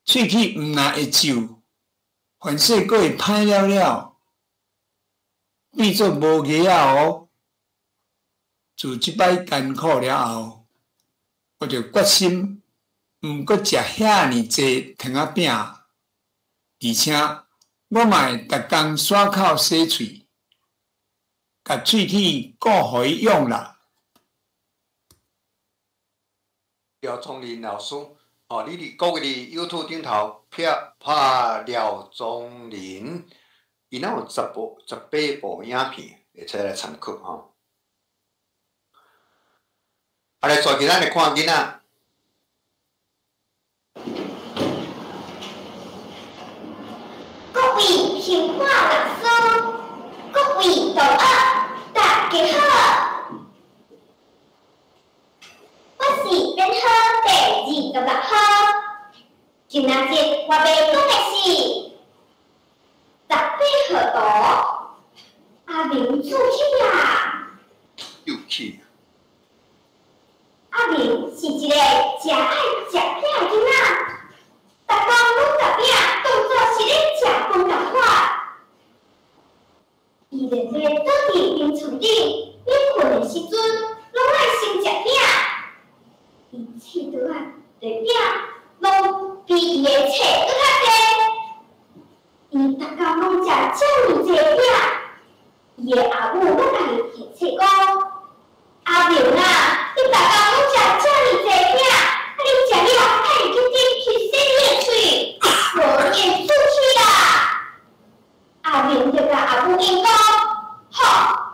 喙齿毋但会蛀，反势阁会歹了了，变做无牙仔哦。自这摆艰苦了后，我就决心毋阁食遐尔济糖仔饼，而且我嘛会逐工刷口洗喙，共喙齿顾予伊用啦。廖聪林老师，哦，你伫各位伫 YouTube 顶头拍拍廖宗林，伊若有10部、18部影片，会使来参考吼。啊，来，最近咱来看囡仔。各位评判老师，各位同学，大家好，我是编号第26号。今仔日我欲讲的是18号图，阿明出去啊！又去。阿明是一个诚爱食饼的囡仔，逐工拢食饼，当作是咧食的饼攏比伊的册閣較濟。伊逐工攏食遮爾濟餅，伊的阿母閣共伊提醒講：阿明啊，你逐工攏食遮爾濟餅，啊你食了愛會記得去洗你的喙，無你會蛀去啦。阿明就共阿母應講：好，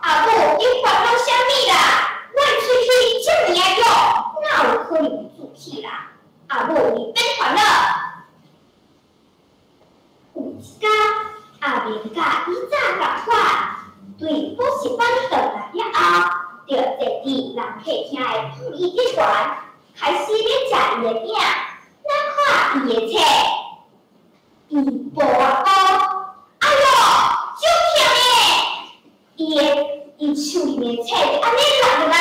阿母，你煩惱啥物啦？我的喙齒遮爾仔弱，哪有可能會蛀去啦？阿母，你免煩惱。有一工，阿明佮以早仝款，對補習班轉來了後，就坐佇人客廳的躺椅頂懸，開始咧食伊的餅，咧看伊的冊。伊報我講：哎喲，足疼的！伊手裡面的冊就按呢落入來，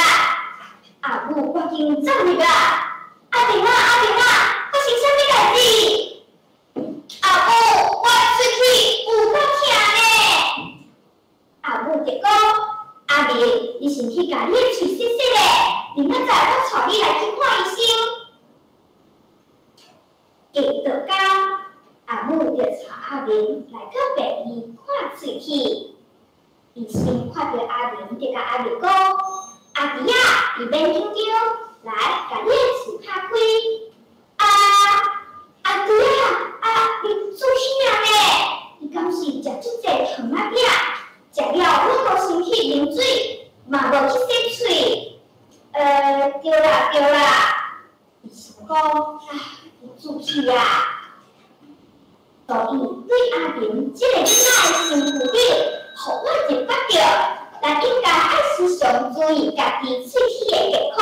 阿母趕緊走入來。阿明啊，阿明啊，發生啥物代誌？阿母，我的喙齒有夠疼呢。阿母就講：阿明，你先去共你的喙洗洗咧，明仔載我帶你來去看醫生。隔倒工，阿母就帶阿明來去病院看喙齒。醫生看著阿明，就共阿明講：阿弟仔，你免緊張，來，共你的喙拍開。啊，阿弟仔，啊，你蛀去啊呢？你敢是食足濟糖仔餅，食了攏無先去啉水，嘛無去洗喙。對啦對啦，醫生講，啊，有蛀去啊。所以對阿明這個囡仔的身軀頂，予我認覺著，咱應該愛時常注意家己喙齒的健康。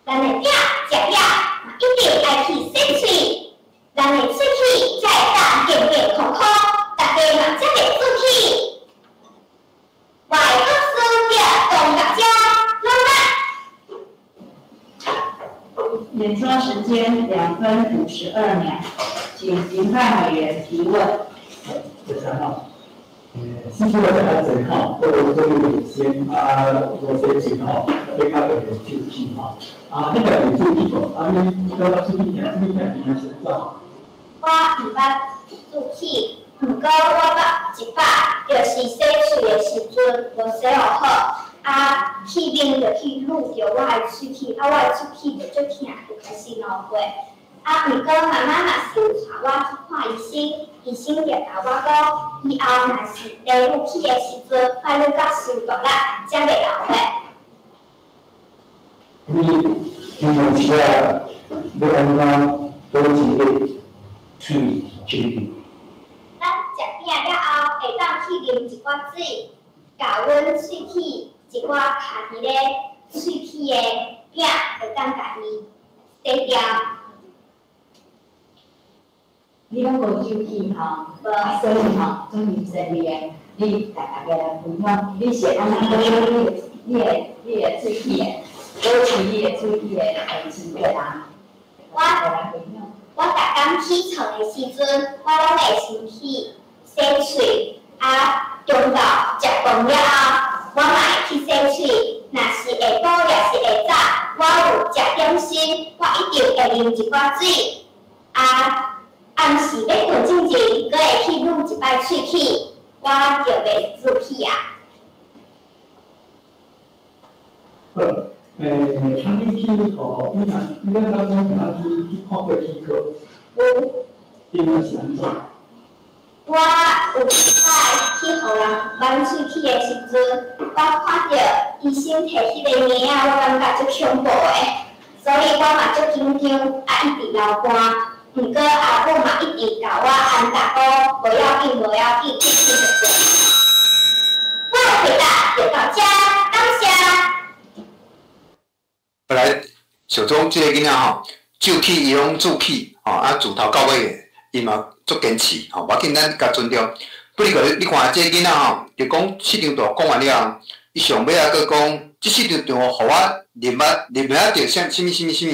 咱的餅食了，嘛一定愛去洗喙，咱的喙齒才會當健健康康，大家嘛才袂蛀去。我的故事就講到這，攏啦。演說時間2分52秒，請評判委員提問。謝謝哈。四叔我食較濟吼，都做衛生啊，無洗喙吼，比較會蛀去吼。啊，你家己蛀去無？啊，你感覺喙齒疼，喙齒疼是安怎？我毋捌蛀去，毋過我捌一擺，就是洗喙的時陣無洗予好，啊，去面就去揬著我的喙齒，啊，我的喙齒就足疼，就開始流血。啊，毋過媽媽若是有帶我去看醫生，醫生就共我講，以後若是第愈去的時陣，愛愈較傷大力，才袂流血。你平常時啊，欲按怎保持你喙清潔？咱食餅了後，會當去啉一寡水，共阮喙齒一寡卡佇咧喙齒的餅，會當共伊洗掉。你攏無蛀去吼，無，所以吼，總之生理的，你共大家來分享，你是按怎保持你的喙齒的，保持你的喙齒的清潔啊？我逐工起床的時陣，我攏會先去洗喙，啊，中晝食飯了後，我嘛會去洗喙。若是下晡，抑是下早，我有食點心，我一定會啉一寡水。啊，暗時欲睏進前，閣會去揬一擺喙齒，我就袂蛀去啊。好，啊，你去吼，你若你咱當中有去看過齒科？有。點樣是按怎？我有一擺去予人挽喙齒的時陣，我看著醫生摕彼個鉗仔，我感覺足恐怖的，所以我嘛足緊張，啊，一直流汗。毋過阿母嘛一直共我安撫講，無要緊，無要緊，去去就對。我的回答就到這，感謝。本來小鍾這個囡仔吼，蛀齒伊攏蛀齒吼，啊自頭到尾伊嘛足堅持吼，無要緊，咱共尊重。不過你看這個囡仔吼，就講四張圖講完了後，伊上尾仔閣講，這四張圖予我認捌認捌著啥啥物啥物啥物，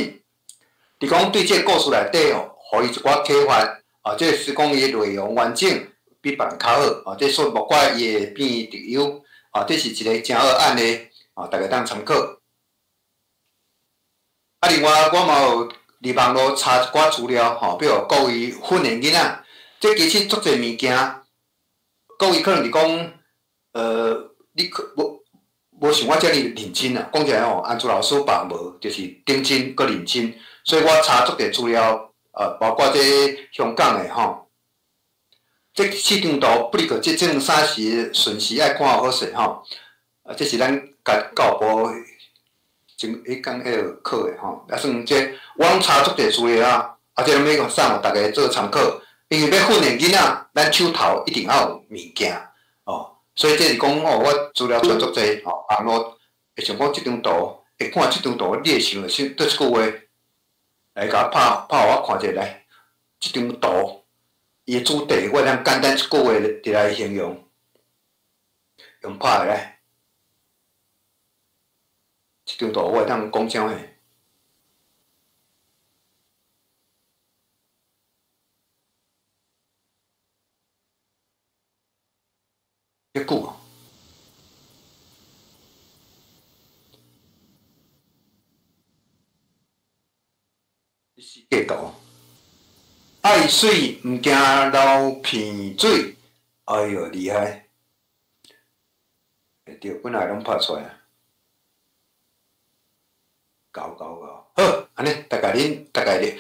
就講對這個故事內底哦，予伊一寡啟發，哦，這是講伊的內容完整比別人較好，哦，這說莫怪伊會變特優，哦，這是一個誠好案例，哦，大家當參考。啊，另外我嘛有伫网路查一寡资料吼，比如各位训练囡仔，这其实足济物件，各位可能是讲，你可无像我遮尔认真啊。讲起来吼，安祖老师吧无，就是认真阁认真，所以我查足济资料，包括这香港的吼，这四张图，不离个这种啥时顺序爱看好势吼，啊，这是咱甲教部前彼工彼个考的吼，啊算这我拢查足济资料啊，啊这拢欲送予大家做参考，因为欲训练囡仔，咱手头一定爱有物件哦，所以这是讲哦，我资料传足济吼，网路会像讲这张图，会看这张图，你会想著佗一句话，来共我拍拍予我看者来，这张图伊的主题，我通简单一句话伫来形容，用拍的来。这张图我会当讲啥货？遮久哦，世界图，爱媠毋惊流鼻水，哎哟厉害！对，本来拢拍出来啊。𠢕𠢕𠢕，好，按呢，大概恁大概咧，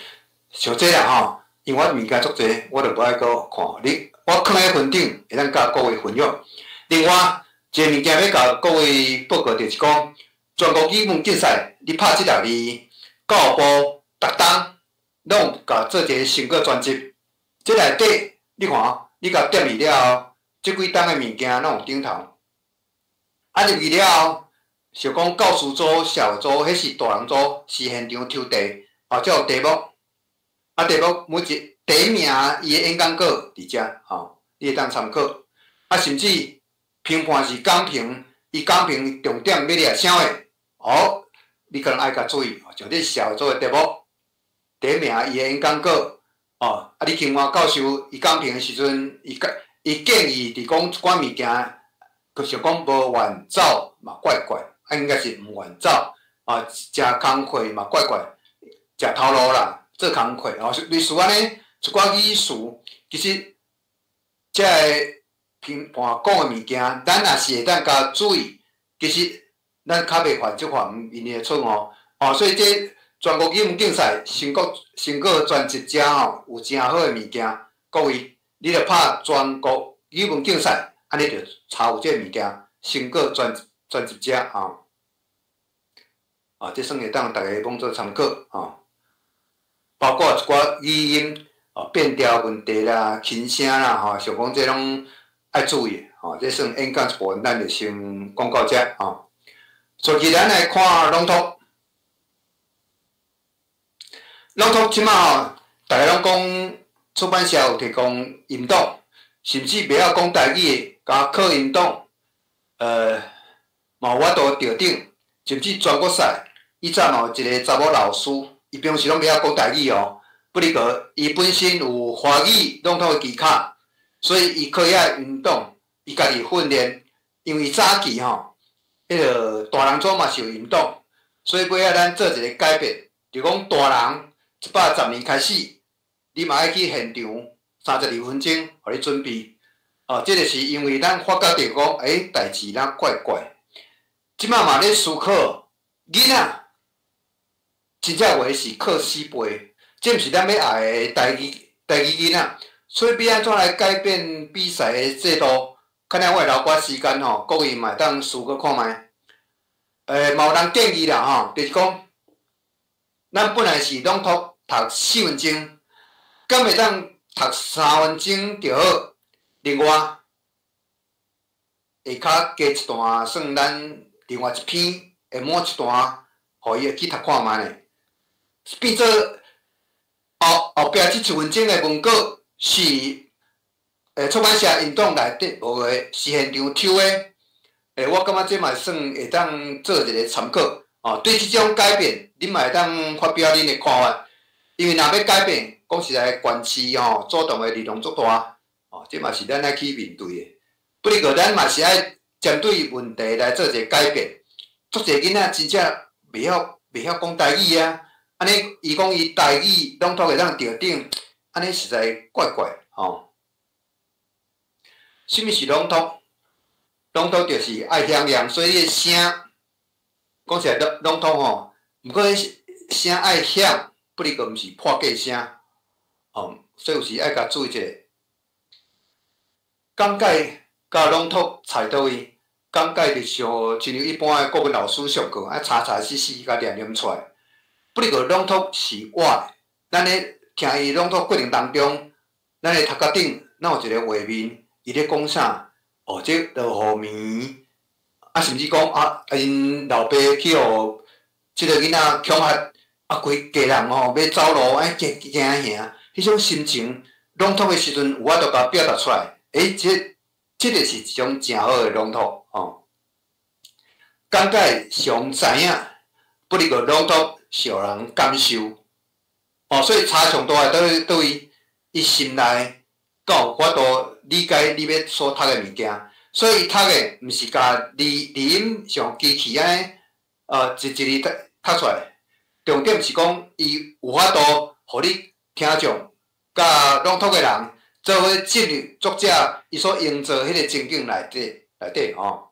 像这啦吼，因为我物件足济，我就无爱阁看。你我囥佇云顶，会当佮各位分享。另外，一个物件欲共各位报告，就是讲全国语文竞赛，你拍这六字，教育部逐冬拢有共做一个成果专辑。这内底你看，你共点入了后，这几冬的物件拢有顶头。啊，入去了后。想讲教师组、社会组，彼是大人组，是现场抽题，哦，才有题目。啊，题目每一第一名伊的演讲稿伫遮，吼，你会当参考。啊，甚至评判是讲评，伊讲评重点欲掠啥货，哦，你可能爱较注意，像这社会组的题目，第一名伊的演讲稿，哦，啊，李庆华教授伊讲评的时阵，伊建议伫讲一寡物件，就是讲无愿走嘛怪怪。啊，应该是毋愿走，啊，食工课嘛怪怪，食头路啦，做工课哦，类似按呢一寡语词，其实这个评判讲的物件，咱若是会当共注意，其实咱较袂犯这犯𪜶的错误，哦，所以这全国语文竞赛成果专辑遮吼有诚好的物件，各位，你著拍全国语文竞赛，按呢就查有这个物件，成果专辑遮吼，啊，这算会当大家拢做参考吼，包括一寡语音哦变调问题啦、轻声啦吼，想讲这拢爱注意吼，这算演讲一部分，咱就先讲到遮吼。所以咱来看朗读，朗读这摆吼，大家拢讲出版社有提供音档，甚至袂晓讲台语的，共考音档，嘛有法度著顶，甚至全国赛，以前嘛有一个查某老师，伊平时拢袂晓讲台语哦，不过伊本身有华语朗读的技巧，所以伊靠遐运动，伊家己训练，因为早期吼，彼个大人组嘛是有运动，所以尾仔咱做一个改变，就讲大人110年开始，你嘛爱去现场32分钟，予你准备。哦，这个是因为咱发觉著讲，代志若怪怪。这摆嘛咧思考，囡仔真正话是靠死背，这毋是咱欲爱的台语囡仔，所以欲按怎来改变比赛的制度？可能我会留寡时间吼，各位嘛会当思考看觅。嘛有人建议啦吼，就是讲，咱本来是朗读读4分钟，敢会当读3分钟就好。另外，下跤加一段，算咱另外一篇会满一段，予伊会去读看觅咧。变做后壁这1分钟的文稿是出版社音档内底无的，是现场抽的。我感觉这嘛算会当做一个参考。哦，对这种改变，恁嘛会当发表恁的看法。因为若欲改变，讲实在，县市吼主动的力量足大，哦，这嘛是咱爱去面对的。不过，咱嘛是爱针对问题来做一个改变。足济囡仔真正袂晓讲台语啊，按呢，伊讲伊台语朗读会当著顶，按呢实在怪怪吼。啥物是朗读？朗读就是爱响亮，所以你的声讲起来朗朗读吼，毋过彼声爱响，不离个毋是破假声，吼，所以有时爱共注意一下。讲解佮朗读差佗位？讲解就像亲像一般的国文老师上课，爱查查死死共念念出来。不离个朗读是活的，咱咧听伊朗读过程当中，咱的头壳顶若有一个画面，伊咧讲啥？哦，这落雨暝，啊，甚至讲啊，𪜶老爸去予这个囡仔恐吓，啊，规家人吼欲走路，哎，惊惊吓，彼种心情，朗读的时阵有法度共表达出来。欸，这个是一种诚好的朗读吼。讲解上知影，不离个朗读是予人感受。哦，所以差上大的佗佗位，伊心内敢有法度理解你欲所读的物件，所以伊读的毋是共字字音像机器按呢，一一字读读出来。重点是讲，伊有法度予你听众佮朗读的人做伙进入作者伊所营造彼个情景内底内底吼。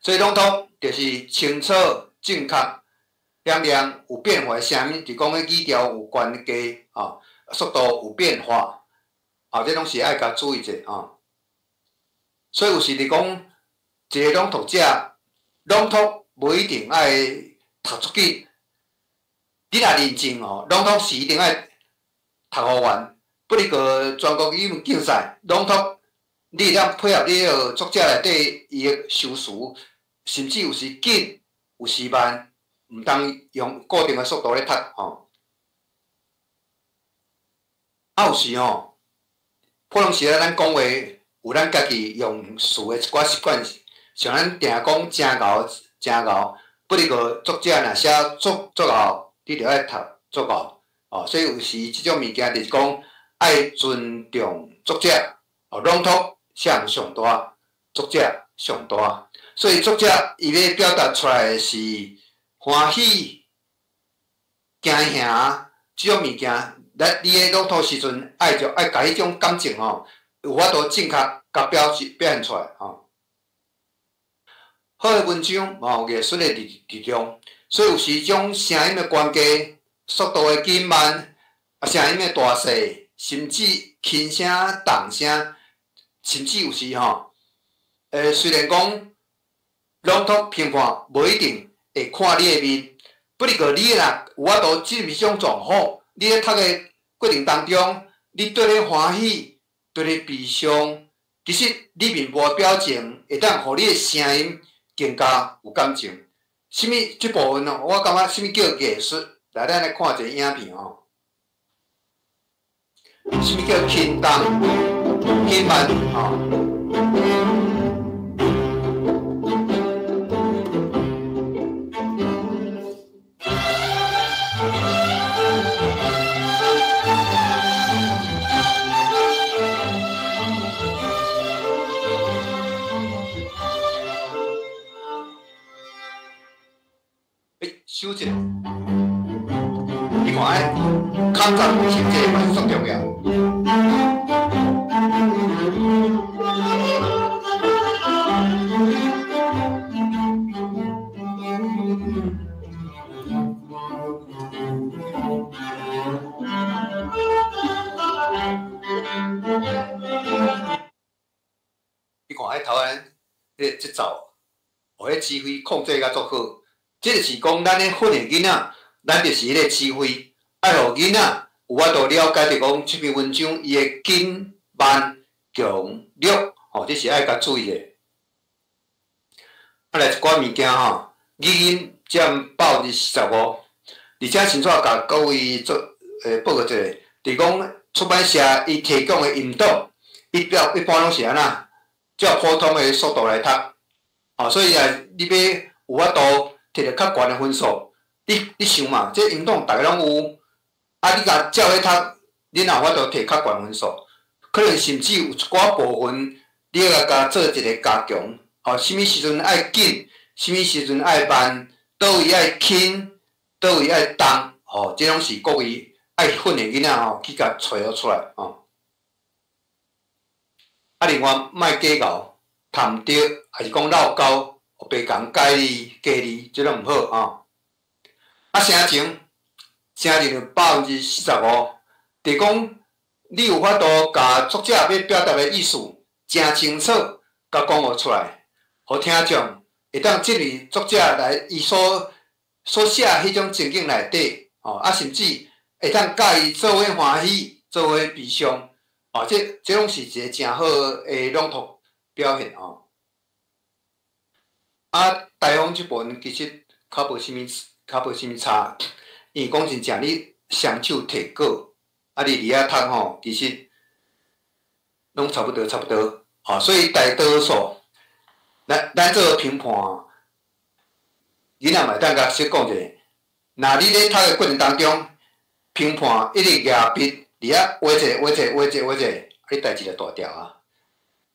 所以朗读就是清楚、正确、响亮、有变化的声音，就讲彼语调有悬低吼，速度有变化，啊，这拢是爱共注意者吼。所以有时伫讲一个朗读者，朗读无一定爱读足紧。你若认真吼，朗读是一定爱读予完。不离个全国语文竞赛朗读，你会当配合你个作者内底伊的修辞，甚至有时紧，有时慢，毋通用固定的速度咧读吼。啊，有时吼，普通时仔咱讲话有咱家己用词的一寡习惯，像咱定讲诚𠢕诚𠢕，不离个作者若写足足𠢕，你著爱读足𠢕哦。所以有时这种物件就是讲爱尊重作者，哦，朗读谁人上大，作者上大。所以作者伊欲表达出来的是欢喜、惊吓这种物件，咱你咧朗读时阵爱就爱共彼种感情吼，有法度正确共表示表现出来吼。好的文章嘛有艺术的伫伫中，所以有时将声音的悬低、速度的紧慢、啊声音的大细，甚至轻声、重声，甚至有时吼，虽然讲朗读评判无一定会看你的面，不过你若有法度进入这种状况，你咧读的过程当中，你对咧欢喜、对咧悲伤，其实你面部的表情会当予你的声音更加有感情。啥物这部分哦，我感觉啥物叫艺术？来，咱来看一个影片吼。啥物叫轻重、轻慢吼？收一下，你看哎，抗战是这个嘛是足重要。你看彼头先，彼个节奏，予彼指挥控制甲足好。这就是讲，咱咧训练囡仔，咱就是彼个指挥，爱予囡仔有法度了解著讲这篇文章伊的紧、慢、强、弱，吼，这是爱共注意的。啊，来一寡物件吼，语音占45%，而且先煞共各位做报告一下，就是讲出版社伊提供的音档，伊表一般拢是按怎，照普通的速度来读，吼，所以啊，你欲有法度摕著较悬的分数，你想嘛，这音档逐个拢有，啊，你共照咧读，你若有法度摕较悬分数，可能甚至有一寡部分，你爱共做一个加强，吼，啥物时阵爱紧，啥物时阵爱慢，佗位爱轻，佗位愛重，吼，這攏是各位愛訓練囡仔吼，去共揣出來吼。啊，另外莫假𠢕，讀毋著，還是講落溝，白共改字、加字，這攏毋好吼。啊，聲情，聲情就45%，就是講你有法度共作者欲表達的意思誠清楚，共講予出來，予聽眾會當進入作者來伊所寫彼種情景內底，吼，啊，甚至會當佮伊做伙歡喜，做伙悲傷，哦，這攏是一個誠好的朗讀表現吼。啊，台風這部分其實較無啥物，較無啥物差，因為講真正，你雙手提稿，啊，你佇遐讀吼，其實攏差不多，差不多，吼，所以大多數，咱做評判，囡仔嘛會當共小講者，若你咧讀的過程當中，評判一直舉筆佇遐畫一个、畫一个、畫一个、畫一个，啊，你代誌就大條啊。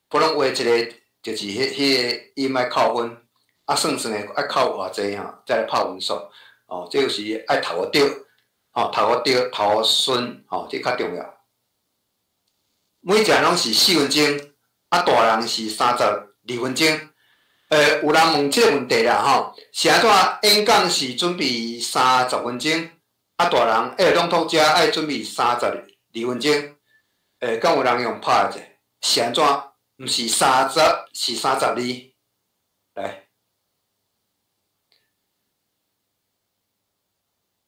普通畫一个就是彼個音愛扣分，啊，算算的愛扣偌濟吼，才來拍分數。哦，這就是愛讀予著，吼，讀予著，讀予順，吼，這較重要。每一個攏是4分鐘，啊，大人是32分鐘。有人問這個問題啦，吼，是按怎演講是準備30分鐘，啊，大人朗讀者愛準備32分鐘，敢有人用拍者？是按怎？毋是30，是32。來，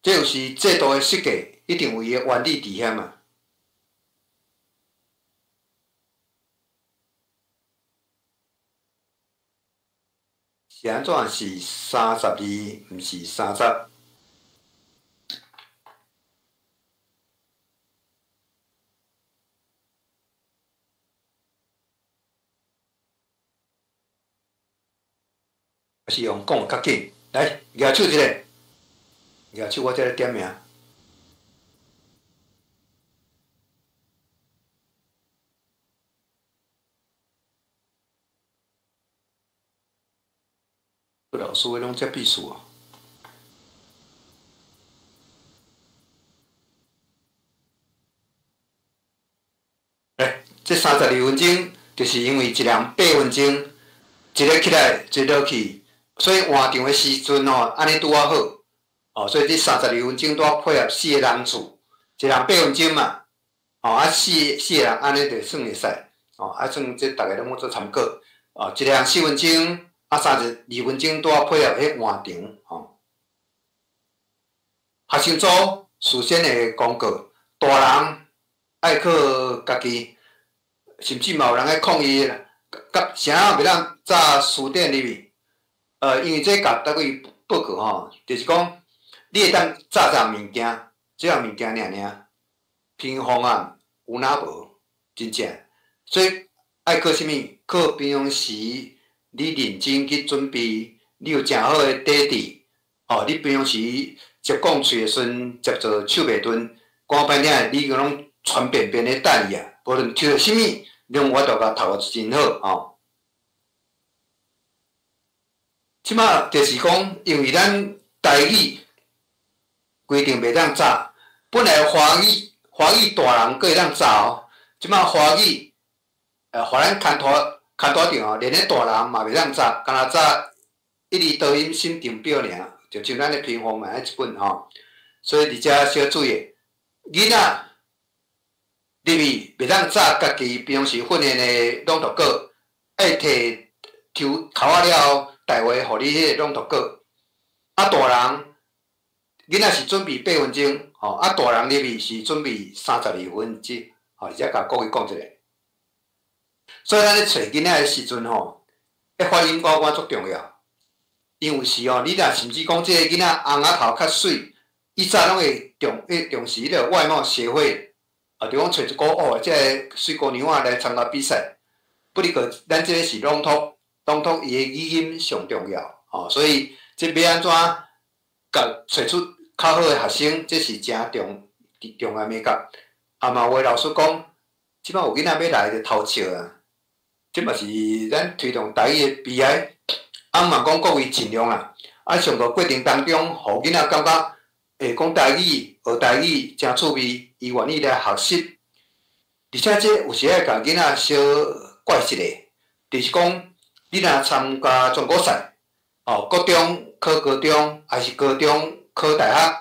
這就是制度的設計，一定有伊的原理佇遐嘛。是按怎是32，毋是30？是用講較緊，來，舉手一下，舉手我才來點名。老師攏遮必須哦。來，這32分鐘，就是因為一人8分鐘，一个起來，一个落去。所以換場的時陣吼，按呢拄仔好，哦，所以這32分鐘拄仔配合4個人次，一人8分鐘嘛，哦，啊四個人按呢就算會使，哦，啊算這逐家攏做參考，哦，一個人4分鐘，啊32分鐘拄仔配合彼換場，吼。學生組事先的公告，大人愛靠家己，甚至嘛有人愛抗議，甲啥袂當紮書店入去。因為這共各位報告吼，就是講你會當紮紮物件，這項物件爾爾，屏風啊有哪無？真正，所以愛靠啥物？靠平常時你認真去準備，你有誠好的底底，哦，你平常時接講喙的時陣，接做手袂頓，講歹聽，你攏傳便便咧等伊啊，無論抽著啥物，你攏有法度共讀予真好吼。這馬就是講，因為咱台語規定袂當紮，本來華語大人閣會當紮哦，這馬華語，予咱牽拖著哦，連咧大人嘛袂當紮，干焦紮一字多音審定表爾，就像咱的屏風嘛，彼一本吼。所以佇遮小注意，囡仔入去袂當紮家己平常時訓練的朗讀稿，愛提抽頭仔了後。大話，予你彼個朗讀稿。啊，大人囡仔是準備8分鐘，吼，啊，大人入去是準備32分鐘，吼，而且共各位講一下。所以咱咧揣囡仔的時陣吼，彼發音我感覺足重要。因為有時吼，你若甚至講這個囡仔紅仔頭較媠，伊早攏會重視彼個外貌協會，啊，就講揣一個哦，這個媠姑娘仔來參加比賽。不過咱這個是朗讀。朗讀伊的語音上重要，吼，所以這欲按怎共揣出較好的學生，這是誠重要眉角。啊嘛有的老師講，這擺有囡仔欲來就偷笑啊，這嘛是咱推動台語的悲哀。啊嘛講各位盡量啦，啊上課過程當中，予囡仔感覺會講台語，學台語誠趣味，伊願意來學習。而且這有時愛共囡仔小怪一下，就是講你若參加全國賽，哦，國中考高中，抑是高中考大學，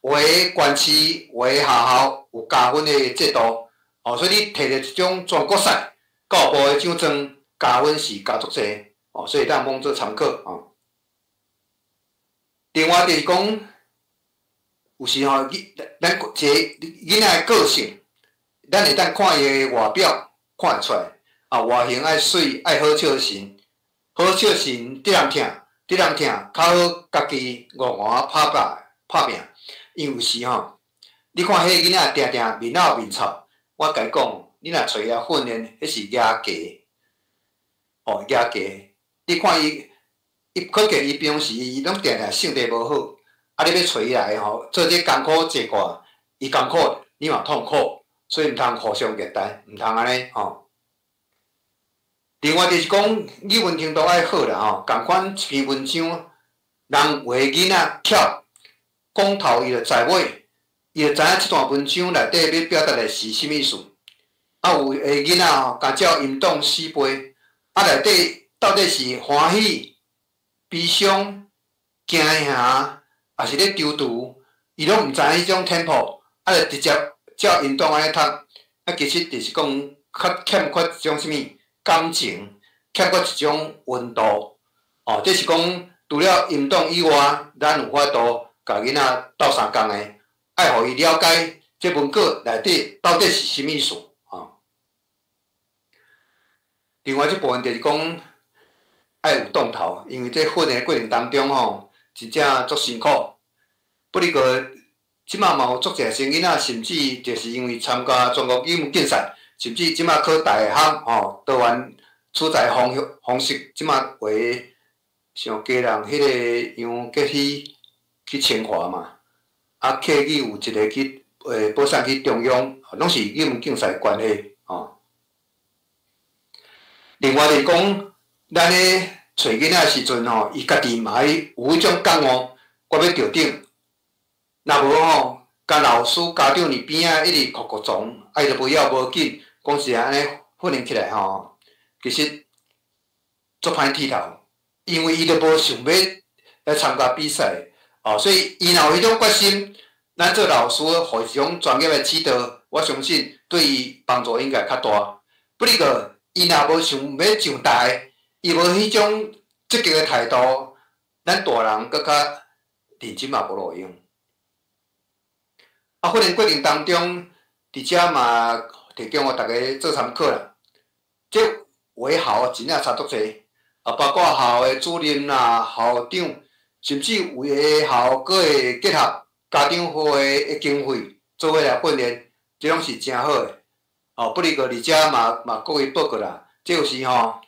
有的縣市，有的學校有加分的制度，哦，所以你摕著這種全國賽教育部的獎狀，加分是加足濟，哦，所以當當做參考哦。另外就是講，有時吼，咱一個囡仔的個性，咱會當看伊的外表看會出來，啊，外形愛媠，愛好笑神，好笑神，得人疼，得人疼，較好家己戇戇拍拼拍拚。因為有時吼，你看彼个囡仔定定面老面臭，我共伊講，你若揣伊來訓練，彼是額低，哦，額低。你看伊，伊可見伊平時伊攏定定性地無好，啊，你欲揣伊來吼，做這艱苦濟掛，伊艱苦，你嘛痛苦，所以毋通互相虐待，毋通按呢吼。另外就是講語文程度愛好啦吼，仝款一篇文章，人有的囡仔巧，講頭伊就知尾，伊就知影這段文章內底欲表達的是啥物意思。啊，有的囡仔吼，共照音檔死背，啊，內底到底是歡喜、悲傷、驚嚇，抑是咧躊躇，伊攏毋知影彼種 tempo，啊，就直接照音檔按呢讀，啊，其實就是講較欠缺一種啥物感情，欠缺一種溫度。哦，這是講除了音檔以外，咱有法度共囡仔鬥相共的，愛予伊了解這文稿內底到底是啥物意思。哦。另外這部分就是講愛有動頭，因為這訓練過程當中吼，真正足辛苦。不過，這馬嘛有足濟學生囡仔，甚至就是因為參加全國語文競賽，甚至這馬考大學吼，台灣取材方方式，這馬話像家人彼个楊潔希去清華嘛，啊，客語有一個去保送去中央，攏是語文競賽關係吼。另外就是講，咱咧揣囡仔時陣吼，伊家己嘛愛有彼種覺悟，我欲著等。若無吼，共老師、家長佇邊仔一直哭哭傱，啊伊就無要無緊，講實按呢訓練起來吼，其實足歹剃頭，因為伊就無想欲來參加比賽，哦，所以伊若有彼種決心，咱做老師予伊一種專業的指導，我相信對伊幫助應該較大。不過，伊若無想欲上台，伊無彼種積極的態度，咱大人閣較認真嘛無路用。啊，訓練過程當中，佇遮嘛提供予大家做參考啦。這有的校真正差足濟，啊，包括校的主任啦、校長，甚至有的校閣會結合家長會的經費做伙來訓練，這攏是誠好的。哦，不過佇遮嘛嘛各位報告啦，這有時吼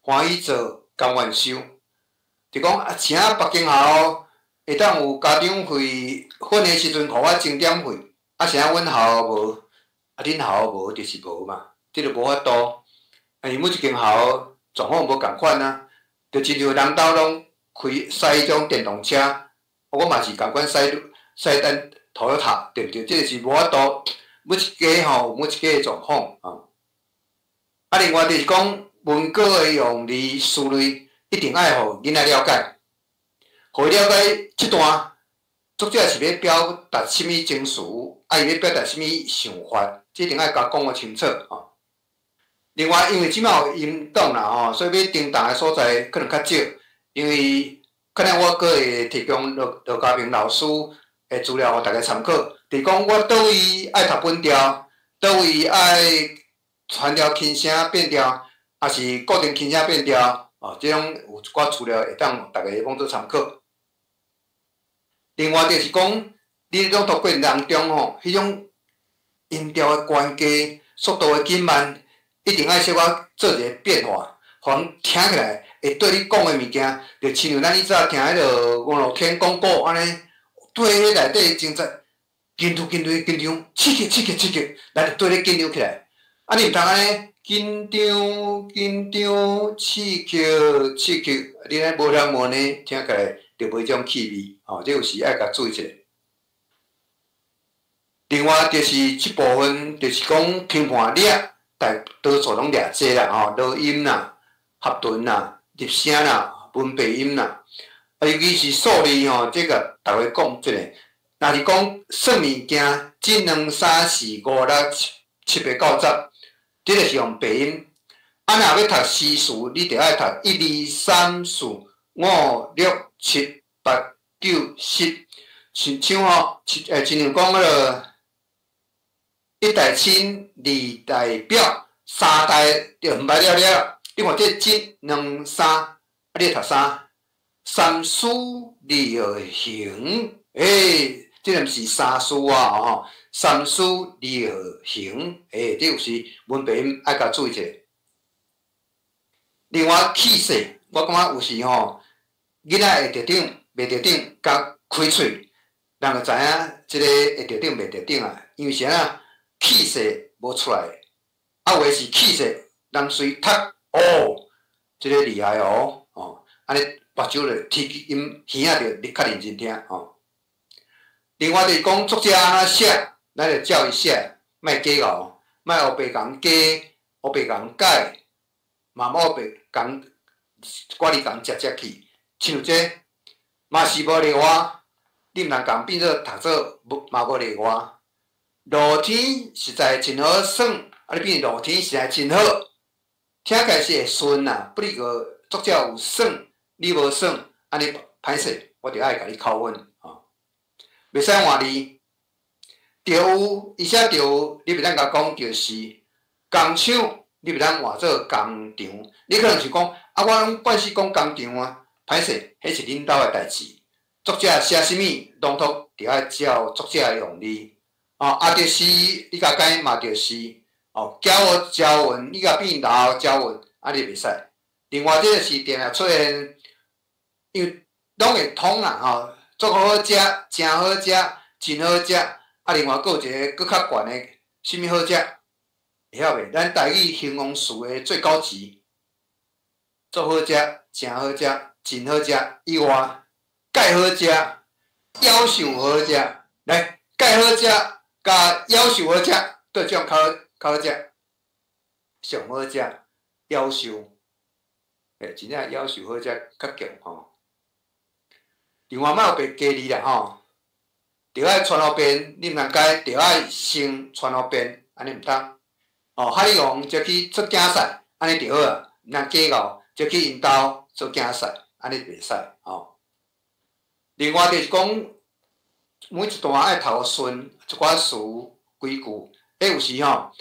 歡喜做，甘願受，就講啊，請別間校會當有家長會訓練時陣，予我鐘點費，啊，啥阮校無，啊，恁校無就是無嘛，這就無法度。啊，因為每一間校狀況無仝款啊，就親像人兜攏開駛彼種電動車，我嘛是仝款駛駛咱 Toyota，對毋對？這個是無法度，每一家吼有每一家的狀況啊。啊，另外就是講文稿的用字思慮，一定愛予囡仔了解。予伊了解這段作者是欲表達啥物情緒，啊，伊欲表達啥物想法，這一定愛共講予清楚吼。另外，因為這馬有音檔啦吼，所以欲叮當的所在可能較少，因為可能我閣會提供羅羅家明老師的資料予大家參考。就是講我佗位愛讀本調，佗位愛傳調輕聲變調，抑是固定輕聲變調，哦，這種有一寡資料會當大家當做參考。另外就是講，你朗讀過程當中吼，彼種音調的懸低、速度的緊慢，一定愛小可做一個變化，予人聽起來會對你講的物件，就親像咱以早聽彼个五樂天廣告按呢，對彼內底情節緊張緊張緊張，刺激刺激刺激，咱就對咧緊張起來。啊，你毋通按呢緊張緊張刺激刺激，你按呢無人無呢，聽起來就無彼種氣味，吼，這有時愛共注意一下。另外就是這部分，就是講評判掠，大多數攏掠這啦吼，濁音啦、合頓啦、入聲啦、文白音啦。啊，尤其是數字吼，這個逐家講這個，若是講算物件，這兩三四五六七七八九十，這個是用白音。啊，若欲讀詩詞，你著愛讀一二三四五六七八九十，親像吼，親像講彼個一代親，二代表，三代就毋捌了了。你看這一、兩、三，啊，你讀啥？三思而行，欸，這個毋是三思啊吼，三思而行，欸，這有時文白音愛共注意者。另外氣勢，我感覺有時吼，囡仔會著頂，袂著頂，共開喙，人就知影這個會著頂袂著頂啊。因為是按怎氣勢無出來，啊有的是氣勢，人隨讀哦，這個厲害哦，哦，按呢目睭就提起𪜶耳仔就較認真聽吼。另外就是講作者按怎寫，咱就照伊寫，莫假僥，莫烏白共加，烏白共改。嘛無白共掛你共食食去，親像這嘛是無例外，你毋通共變做讀做無嘛無例外。露天實在真好耍，啊你變露天實在真好，聽起來是會順啦。不過作者有耍，你無耍，按呢歹勢，我著愛共你扣分吼。袂使換字，著有伊寫著有，你袂當共講就是工廠。你袂當換做工廠，你可能是講啊，我攏慣勢講工廠啊，歹勢，彼是恁兜的代誌。作者寫啥物，朗讀著愛照作者用字。哦，啊，就是你共改嘛，就是哦，交學交文，你共變老交文，按呢袂使。另外，這個是定定出現，因為攏會通啦吼，足好食，誠好食，真好食。啊，另外閣有一個閣較懸的，啥物好食？會曉袂？咱台語形容詞的最高級，足好食、誠好食、真好食以外，蓋好食、夭壽好食。來，蓋好食佮夭壽好食，佗一種較較好食？上好食，夭壽，欸，真正夭壽好食較強吼。另外，莫有白加字啦吼，著愛傳予變，你毋通改，著愛先傳予變，按呢毋通。哦，哈利王就去出競賽，按呢就好啊，毋通假僥，就去𪜶兜做競賽，按呢袂使吼。另外就是講，每一段愛讀予順，一寡詞規句，欸有時吼，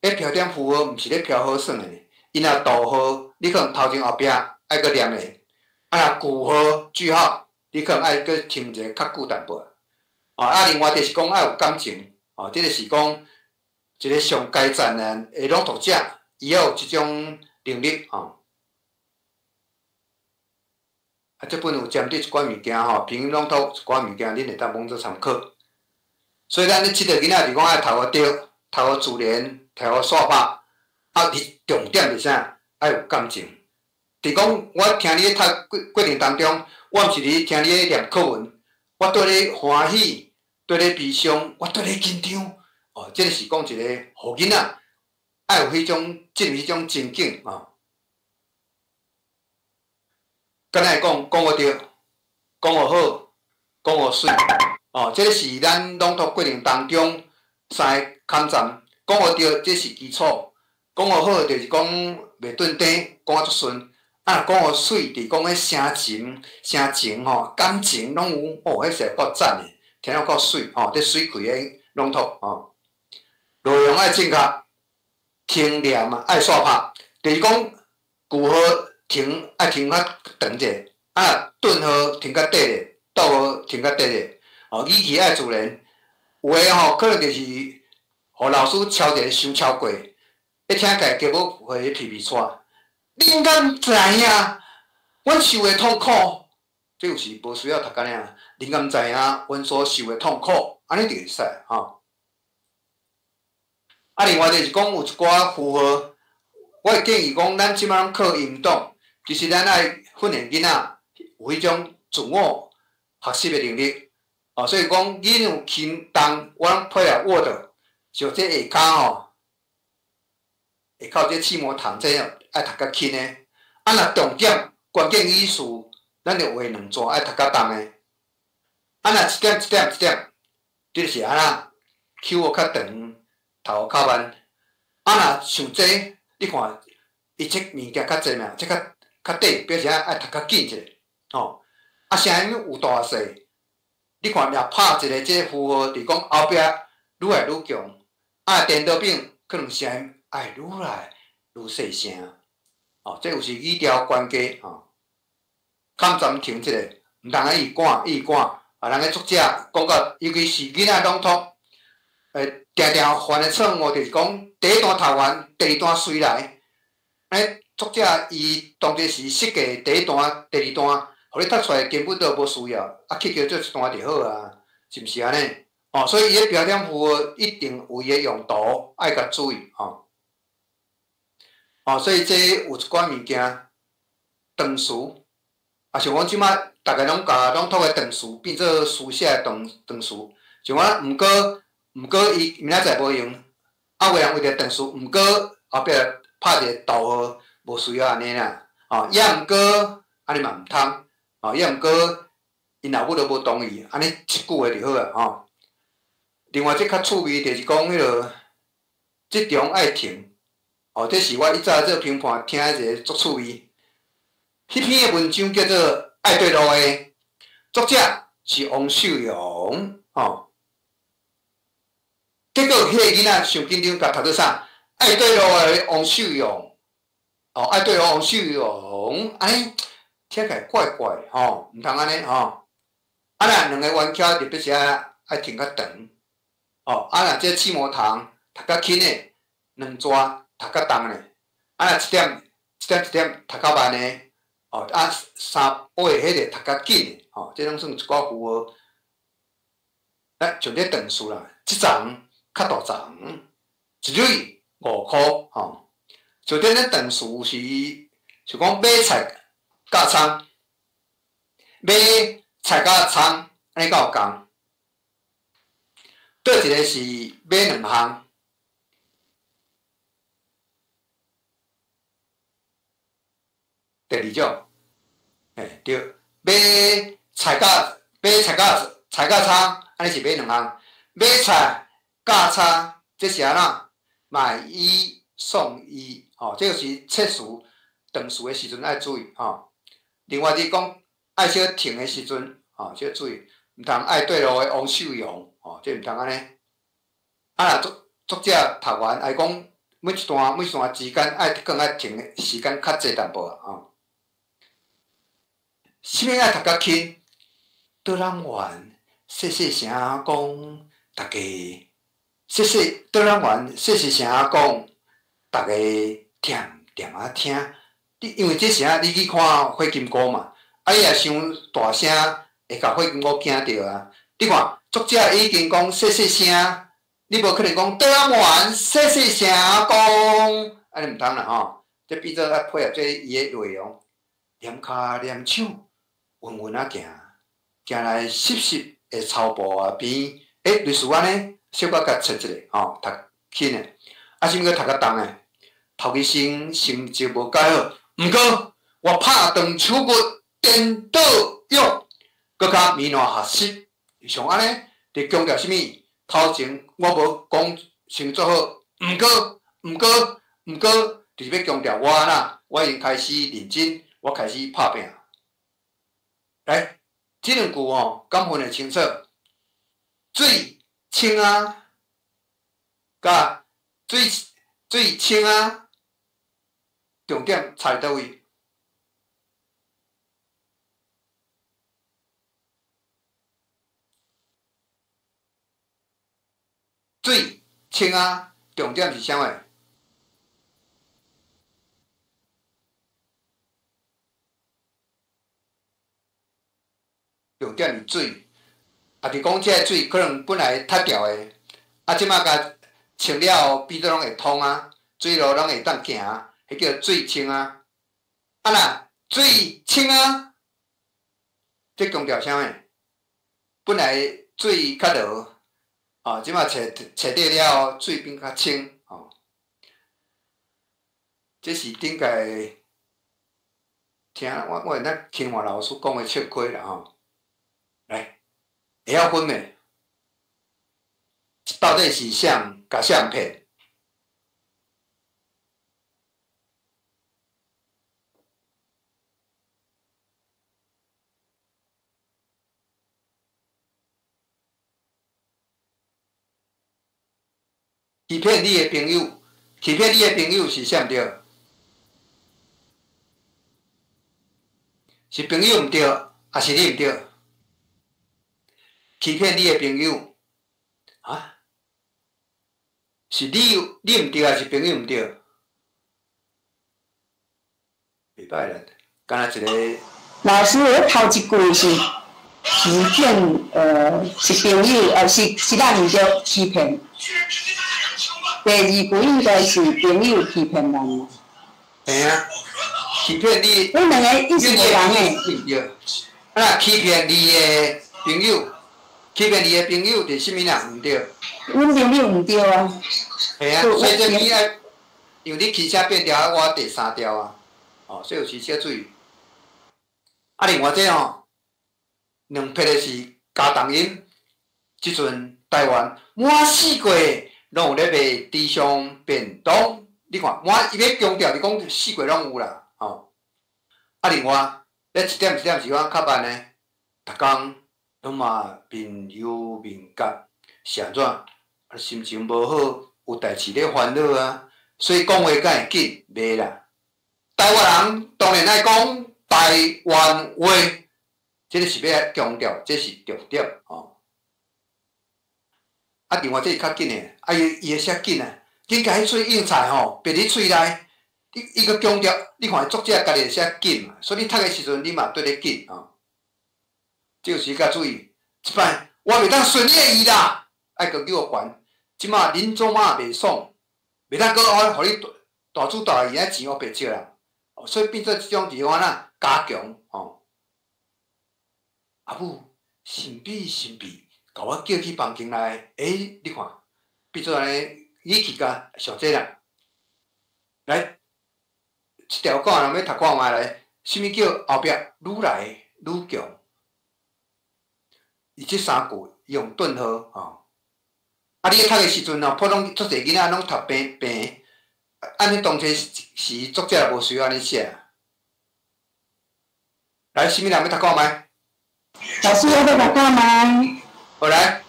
欸標點符號毋是咧標好耍的呢，伊若逗號，你可能頭前後壁愛閣念咧，啊若句號句號，你可能愛閣停一下較久淡薄。哦，啊另外就是講愛有感情，哦，這個是講。一個上階層的朗讀者，伊要有這種能力吼。啊，這本有針對一寡物件吼，拼音朗讀一寡物件，恁會當罔做參考。所以咱咧這個囡仔就講愛讀予對，讀予自然，讀予煞拍。啊，你重點是啥？愛有感情。就是講，我聽你咧讀過過程當中，我毋是佇聽你咧念課文，我綴咧歡喜，綴咧悲傷，我綴咧緊張。哦，這個是講一個，予囡仔愛有彼種進入彼種情境哦。敢若會講講予對，講予好，講予媠哦，這個是咱朗讀過程當中三个坎站。講予對，這是基礎；講予好，就是講袂頓斷，講啊足順。啊，若講予媠，就是講彼聲情、聲情吼，感情攏有哦，彼是夠讚的，聽了夠媠吼，這媠氣的朗讀吼。內容愛正確，停念啊愛煞拍，就是講句號停愛停較長者，啊頓號停較短者，逗號停較短者，哦語氣愛自然。有的吼可能就是予老師抄一个傷超過，一聽起來結果會皮皮掣。恁敢知影？阮受的痛苦，這有時無需要讀按呢。恁敢知影？阮所受的痛苦，按呢就會使吼。啊，另外就是講有一寡符號，我會建議講，咱這擺攏靠音檔，其實咱愛訓練囡仔有彼種自我學習的能力。哦，所以讲语有轻重，我拢配合 Word，像这下跤吼，下跤这刺毛糖这爱读较轻的，啊若重点关键语词，咱就画两段爱读较重的，啊若一点一点一点，这是按怎？口号较长，头较慢，啊若像这，你看伊这物件较济嘛，这较较短，表示爱读较紧一下，吼，啊声音有大细。你看，若拍一个这个符号，就是讲后壁愈来愈强，啊，电脑柄可能声音爱愈来愈细声，哦，这有时语调关系吼。坎暂停这个，毋通啊伊赶伊赶，啊，人个作者讲到，尤其是囡仔朗读，定定犯的错误就是讲，第一段读完，第二段随来，作者伊当阵时设计第一段、第二段。予你读出来根本都无需要，啊，去叫做一段就好啊，是毋是按呢？哦，所以伊个标点符号一定有伊个用途，爱共注意吼。哦，所以这有一寡物件，长词，啊，像阮这摆逐家拢共朗读的长词变做书写的长长词，像我毋过毋过伊明仔载无闲，啊，有人为著长词，毋过后壁拍一个逗号，无需要按呢啦，哦，抑毋过按呢嘛毋通。哦，抑毋过，𪜶老母都无同意，按呢一句话就好啊，吼。另外，这较趣味就是讲彼个，这中爱停，哦，这是我以早做评判听一个足趣味。彼篇的文章叫做《爱对路的》，作者是王秀荣，吼。结果，彼个囡仔伤紧张，共读做啥？爱对路的王秀荣，哦，爱对路王秀荣，按呢。听起来怪怪吼，毋通按呢吼。啊，若两个弯翘就必须爱停较长，哦。啊，若这刺毛糖读较轻的，两逝读较重的，啊，若一点一点一点读较慢的，哦，啊，三尾彼个读较紧的，吼，这拢算一寡符号。来，像这长词啦，这丛较大丛，一蕊五箍，吼。像这咧长词是，是讲买菜。佮葱，买菜佮葱，按呢敢有仝？佗一个是买两项？第二种，嘿，对，买菜佮买菜佮菜佮葱，按呢是买两项。买菜佮葱，这是按怎？买一送一，吼，这就是测词、长词的时阵爱注意，吼。另外，你讲爱小停的时阵，吼，小注意，毋通爱对路的王秀荣，吼，这毋通按呢。啊，若作作者读完，爱讲每一段每一段之间爱更爱停的时间较济淡薄啊，吼。啥物爱读较轻？导览员细细声讲，逐家细细导览员细细声讲，逐家恬恬仔听。你因为这声你去看火金姑嘛，啊你若伤大声会共火金姑惊著啊！你看作者已经讲细细声，你无可能讲导览员细细声讲，按呢毋通啦吼。这变做爱配合这伊的内容，踮跤踮手，稳稳仔行，行来湿湿的草埔仔边，类似按呢，小可共切一下吼，读轻的，啊，啥物阁读较重的？头家先成绩无介好。毋过，我拍断手骨，颠倒勇，阁较绵烂学习，像按呢，伫强调啥物？头前我无讲成做好，毋过，毋过，毋过，就是欲强调我按怎，我已经开始认真，我开始拍拼。来，这两句吼，敢分会清楚？水清啊，佮水水清啊。重点差伫佗位？水清啊，重点是啥物？重点是水，啊，是讲这个水可能本来塞掉的，啊，这摆共清了后，变做拢会通啊，水路拢会当行，彼叫水清啊。啊若水清啊，这强调啥物？本来水較濁，哦，這馬切切掉了後，水變較清，吼。這是頂屆聽我會當聽我老師講的笑話啦吼。來，會曉分袂？到底是啥共啥騙？欺騙你的朋友，欺騙你的朋友是啥毋對？是朋友毋對，抑是你毋對？欺騙你的朋友，啊？是你毋對，抑是朋友毋對？袂歹啦，敢若一個。老師，我頭一句是欺騙，是朋友，是咱毋對欺騙。第二句應該是朋友欺騙咱啦。嘿啊，欺騙你。阮兩个意思無仝的。對。啊，欺騙你的朋友，欺騙你的朋友是啥物人毋對？阮朋友毋對啊。嘿啊，所以這你愛，因為你起寫變調，我第三調啊，哦，所以有時小注意。啊，另外這吼，兩撇的是加重音，這陣台灣滿四季攏有咧賣豬上便當，你看滿伊欲強調，就講四季攏有啦，吼。啊，另外，咧一點一點是講較慢的，逐工攏嘛面憂面結，是按怎？啊，心情無好，有代誌咧煩惱啊，所以講話敢會緊？袂啦。台灣人當然愛講台灣話，這個是欲強調，這是重點吼。啊，另外這是較緊的，啊，伊會寫緊啊，緊共彼喙應菜吼，別佇喙內，伊閣強調，你看作者家己會寫緊嘛，所以你讀的時陣你嘛對咧緊吼。這有時較注意，這擺我袂當順你的意啦，愛閣叫我懸。這馬恁祖媽袂爽，袂當閣予你大主大意，錢烏白借啦。所以變做這種地方啊，加強吼。阿母神秘神秘，共我叫去房間內，欸，你看，變做按呢語氣較上濟啦。來，這條歌人欲讀看覓來，啥物叫後壁愈來愈強？伊這三句用頓號吼。啊，你咧讀的時陣吼，普通足濟囡仔攏讀平平，按呢當初時作者無需要按呢寫。來，啥物人欲讀看覓？老師，我欲讀看覓。好來。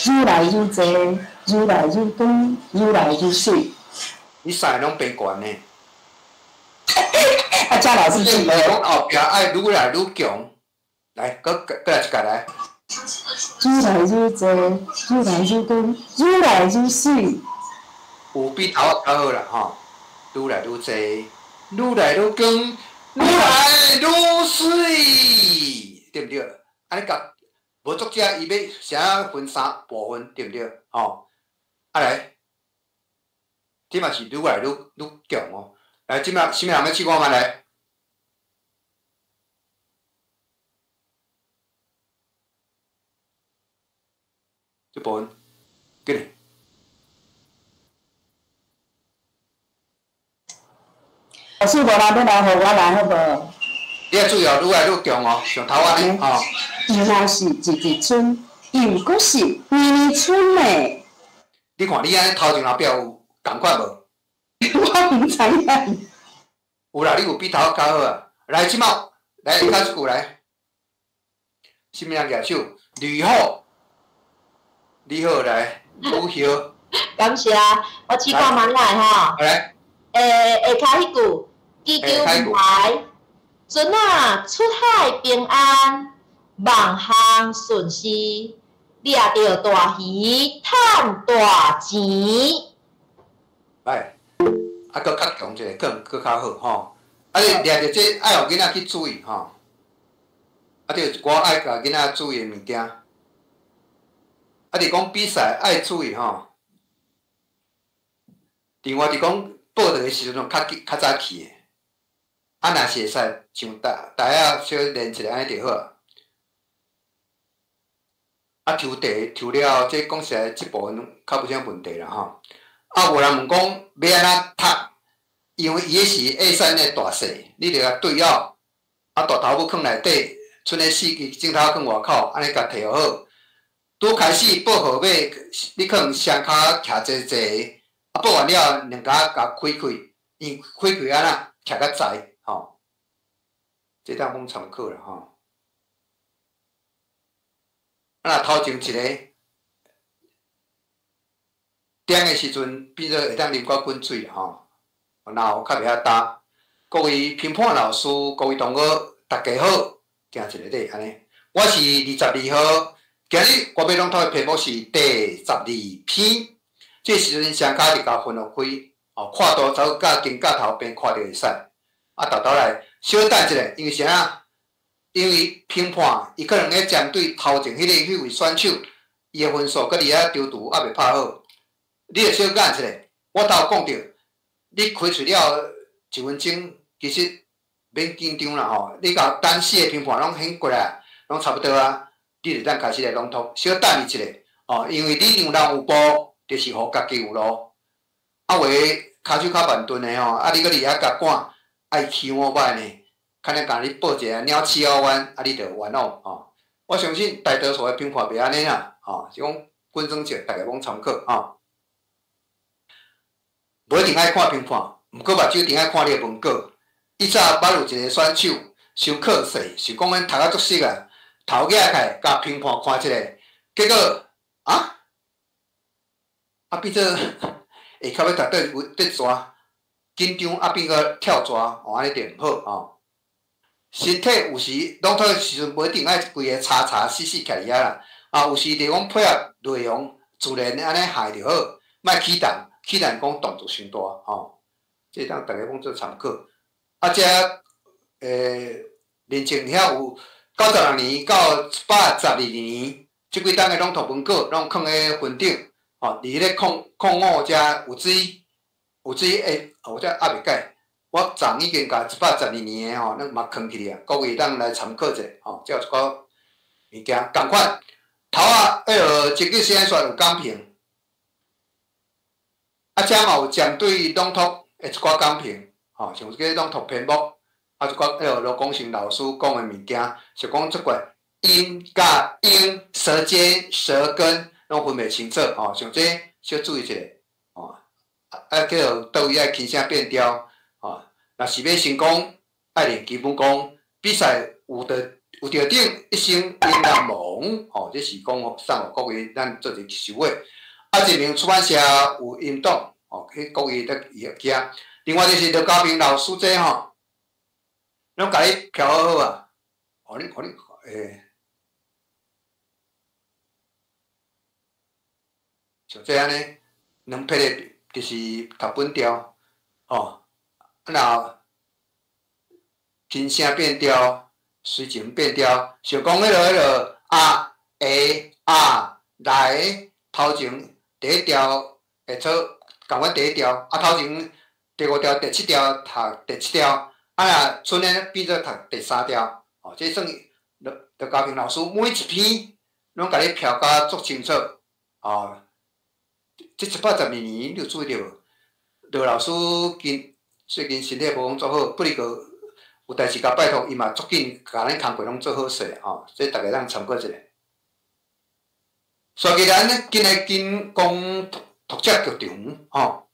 愈來愈濟，愈來愈多，愈來愈媠。你三个攏平懸呢？啊，遮老師是講後壁愛愈來愈強，來，閣來一擺來。愈來愈濟，愈來愈多，愈來愈媠。有比頭仔較好啦吼，愈來愈濟，愈來愈強，愈來愈媠，對毋對？按呢共無作者伊欲啥分三部分，對毋對？吼，啊來，這嘛是愈來愈強哦。來，這馬啥物人欲試看覓來？這部分，緊。老師，無人欲來，予我來好無？你愛注意哦，愈來愈強哦，像頭仔呢吼。伊若是日日春，又閣是年年春呢。你看你按呢頭前後壁有仝款無？我毋知影。有啦，你有比頭仔較好啊。來，這馬來下一句來。啥物人舉手？呂好，呂好來，呂曉。感謝，我試看覓來吼。來。下跤彼句，祈求未來，船仔出海平安，萬項順遂，掠著大魚，趁大錢。來，啊，閣較強一下，閣閣較好吼。啊，你掠著這愛予囡仔去注意吼。啊，對，一寡愛共囡仔注意的物件。啊，佇講比賽愛注意吼。另外，佇講報道的時陣，較緊較早去的。啊，若是會使像台仔小練一下按呢就好。啊，抽茶抽了，这讲实在，这部分较无啥问题啦吼。啊，有人问讲欲按怎读？因为伊彼是 A3 的大细，你著共对了。啊，大头母囥内底，賰咧四支镜头囥外口，按呢共摕好。拄开始报号码，你可能双跤徛济济，啊，报完了两跤共开开，因开开按怎徛较在吼。这当讲参考啦吼。啊，若头前一个点的时阵，变做会当啉寡滚水啦吼，然后较袂遐焦。各位评判老师，各位同学，大家好，行一个礼按呢。我是22号，今日我欲朗读的题目是第12篇。这时阵双跤就共分落开，哦，跨度走甲肩胛头边看著会使。啊，沓沓来小等一下，因为啥啊？因为评判伊可能咧针对头前彼位选手，伊的分数阁伫遐丢除，犹未拍好。你会小等一下，我头讲著，你开喙了一分钟，其实免紧张啦吼。你共等四个评判拢显过来，拢差不多啊。你就当开始来朗读，小等伊一下哦，因为你让人有步，就是予家己有路。啊，有的跤手较慢钝的吼，啊，你阁伫遐共赶，爱欺我歹呢？可能共你报一个鸟鼠仔弯，啊，你就冤枉吼。我相信大多数的评判袂按呢啦，吼，是讲滚装者逐家拢参考吼。无一定爱看评判，毋过目睭定爱看你的文稿。以早捌有一个选手伤可惜，是讲𪜶读甲足熟啊，头举起来共评判看一下，结果啊，啊变做下跤欲读佗位跌蛇，紧张啊变阁跳蛇，哦按呢就毋好吼。身体有时朗读的时阵，无一定爱规个查查死死徛伫遐啦，啊有时就讲配合内容自然按呢害就好，莫起动，起动讲动作伤大吼。这当逐家拢做参考。啊，这认证遐有96年到112年，这几冬的朗读文稿拢囥咧云顶，吼，伫彼个空空五遮有水，有水欸，我这犹未改，我昨已经共112年的吼，拢嘛囥起去啊，各位会当来参考者，吼，这有一寡物件仝款。头仔彼个积极实验室有讲评，啊，遮嘛有针对朗读的一寡讲评。吼，像这个朗读篇目，啊，一寡彼个罗光成老师讲的物件，是讲这个音佮音、舌尖、舌根拢分袂清楚，吼，像这小注意一下，吼，啊，叫做佗位爱轻声变调，吼，若是欲成功，爱练基本功，比赛有著有著顶一生永难忘，吼，这是讲送予各位咱做一个收尾。啊，一名出版社有音档，吼，去各位咧记。另外就是刘家平老师这吼，拢共你徛好好啊，予你，予你，欸，像这按呢，两撇的，就是读本调，吼，啊若轻声变调，随情变调，像讲彼个啊、会、啊、来，头前第一调会做仝款第一调，啊头前。第五调、第七调读第七调，啊若賰呢变做读第三调，哦，这算刘刘家平老师每一篇拢共你徛甲足清楚，哦，这112年你有注意著无？刘老师近最近身体无讲足好，不过有代志共拜托伊嘛足紧共咱工课拢做好势，吼，这逐家通参考一下。所以咱今日紧讲读者剧场，吼。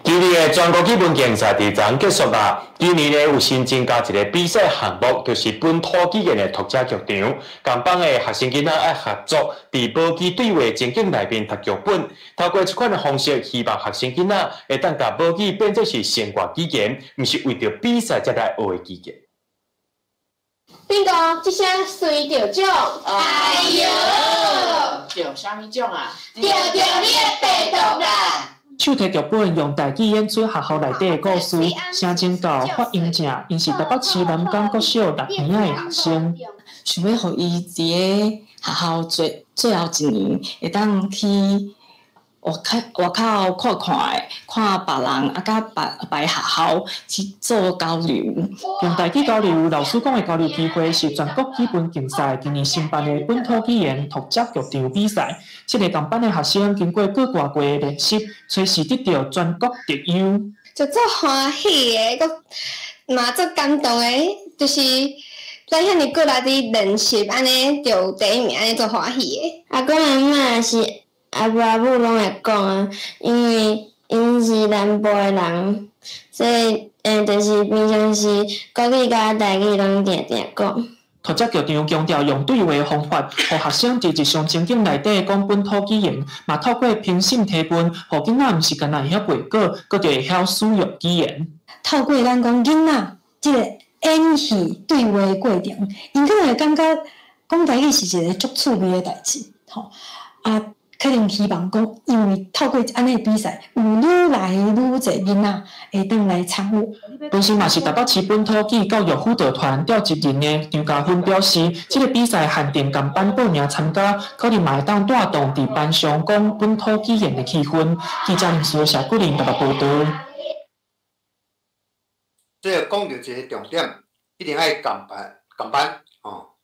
今年的全国语文竞赛伫昨结束啦。今年呢有新增加一个比赛项目，就是本土语言的读者剧场。共班的学生囡仔爱合作，伫无机对话情景内面读剧本，透过这款的方式，希望学生囡仔会当共母语变做是生活语言，毋是为著比赛才来学的语言。斌哥，这声随著奖。哎哟，著啥物奖啊？著著你的病毒啦！手提剧本用台语演出学校内底的故事，声情到发音正，𪜶是台北市南港国小六年仔的学生。想欲予伊伫咧学校最最后一年，会当去学外口外口看看的，看別人啊，佮別別學校去做交流。用台語交流，老師講的交流機會是全國語文競賽今年新辦的本土語言讀者劇場比賽。七个仝班的學生經過閣外月練習，隨時得著全國特優。就足歡喜的，閣嘛足感動的，就是咱遐爾骨力佇練習，按呢就有第一名，按呢足歡喜的。阿公阿嬤是阿婆阿母攏會講啊，因為𪜶是南部的人，所以就是平常時國語佮台語攏定定講。讀者劇場強調用對話方法，予學生佇日常情境內底講本土語言，嘛透過評審提問，予囡仔毋是干焦會曉背稿，閣著會曉使用語言。透過咱講囡仔這个演戲對話的過程，𪜶可能會感覺講台語是一个足趣味的代誌，吼啊，可能希望講，因為透過按呢比賽，有愈來愈濟囡仔會當來參與。同時嘛是台北市本土語教育輔導團召集人的張嘉芬表示，這个比賽限定仝班報名參加，可能嘛會當帶動佇班上講本土語言的氣氛。記者林思謝古林台北報導。這个講著一个重點，一定愛仝班仝班吼，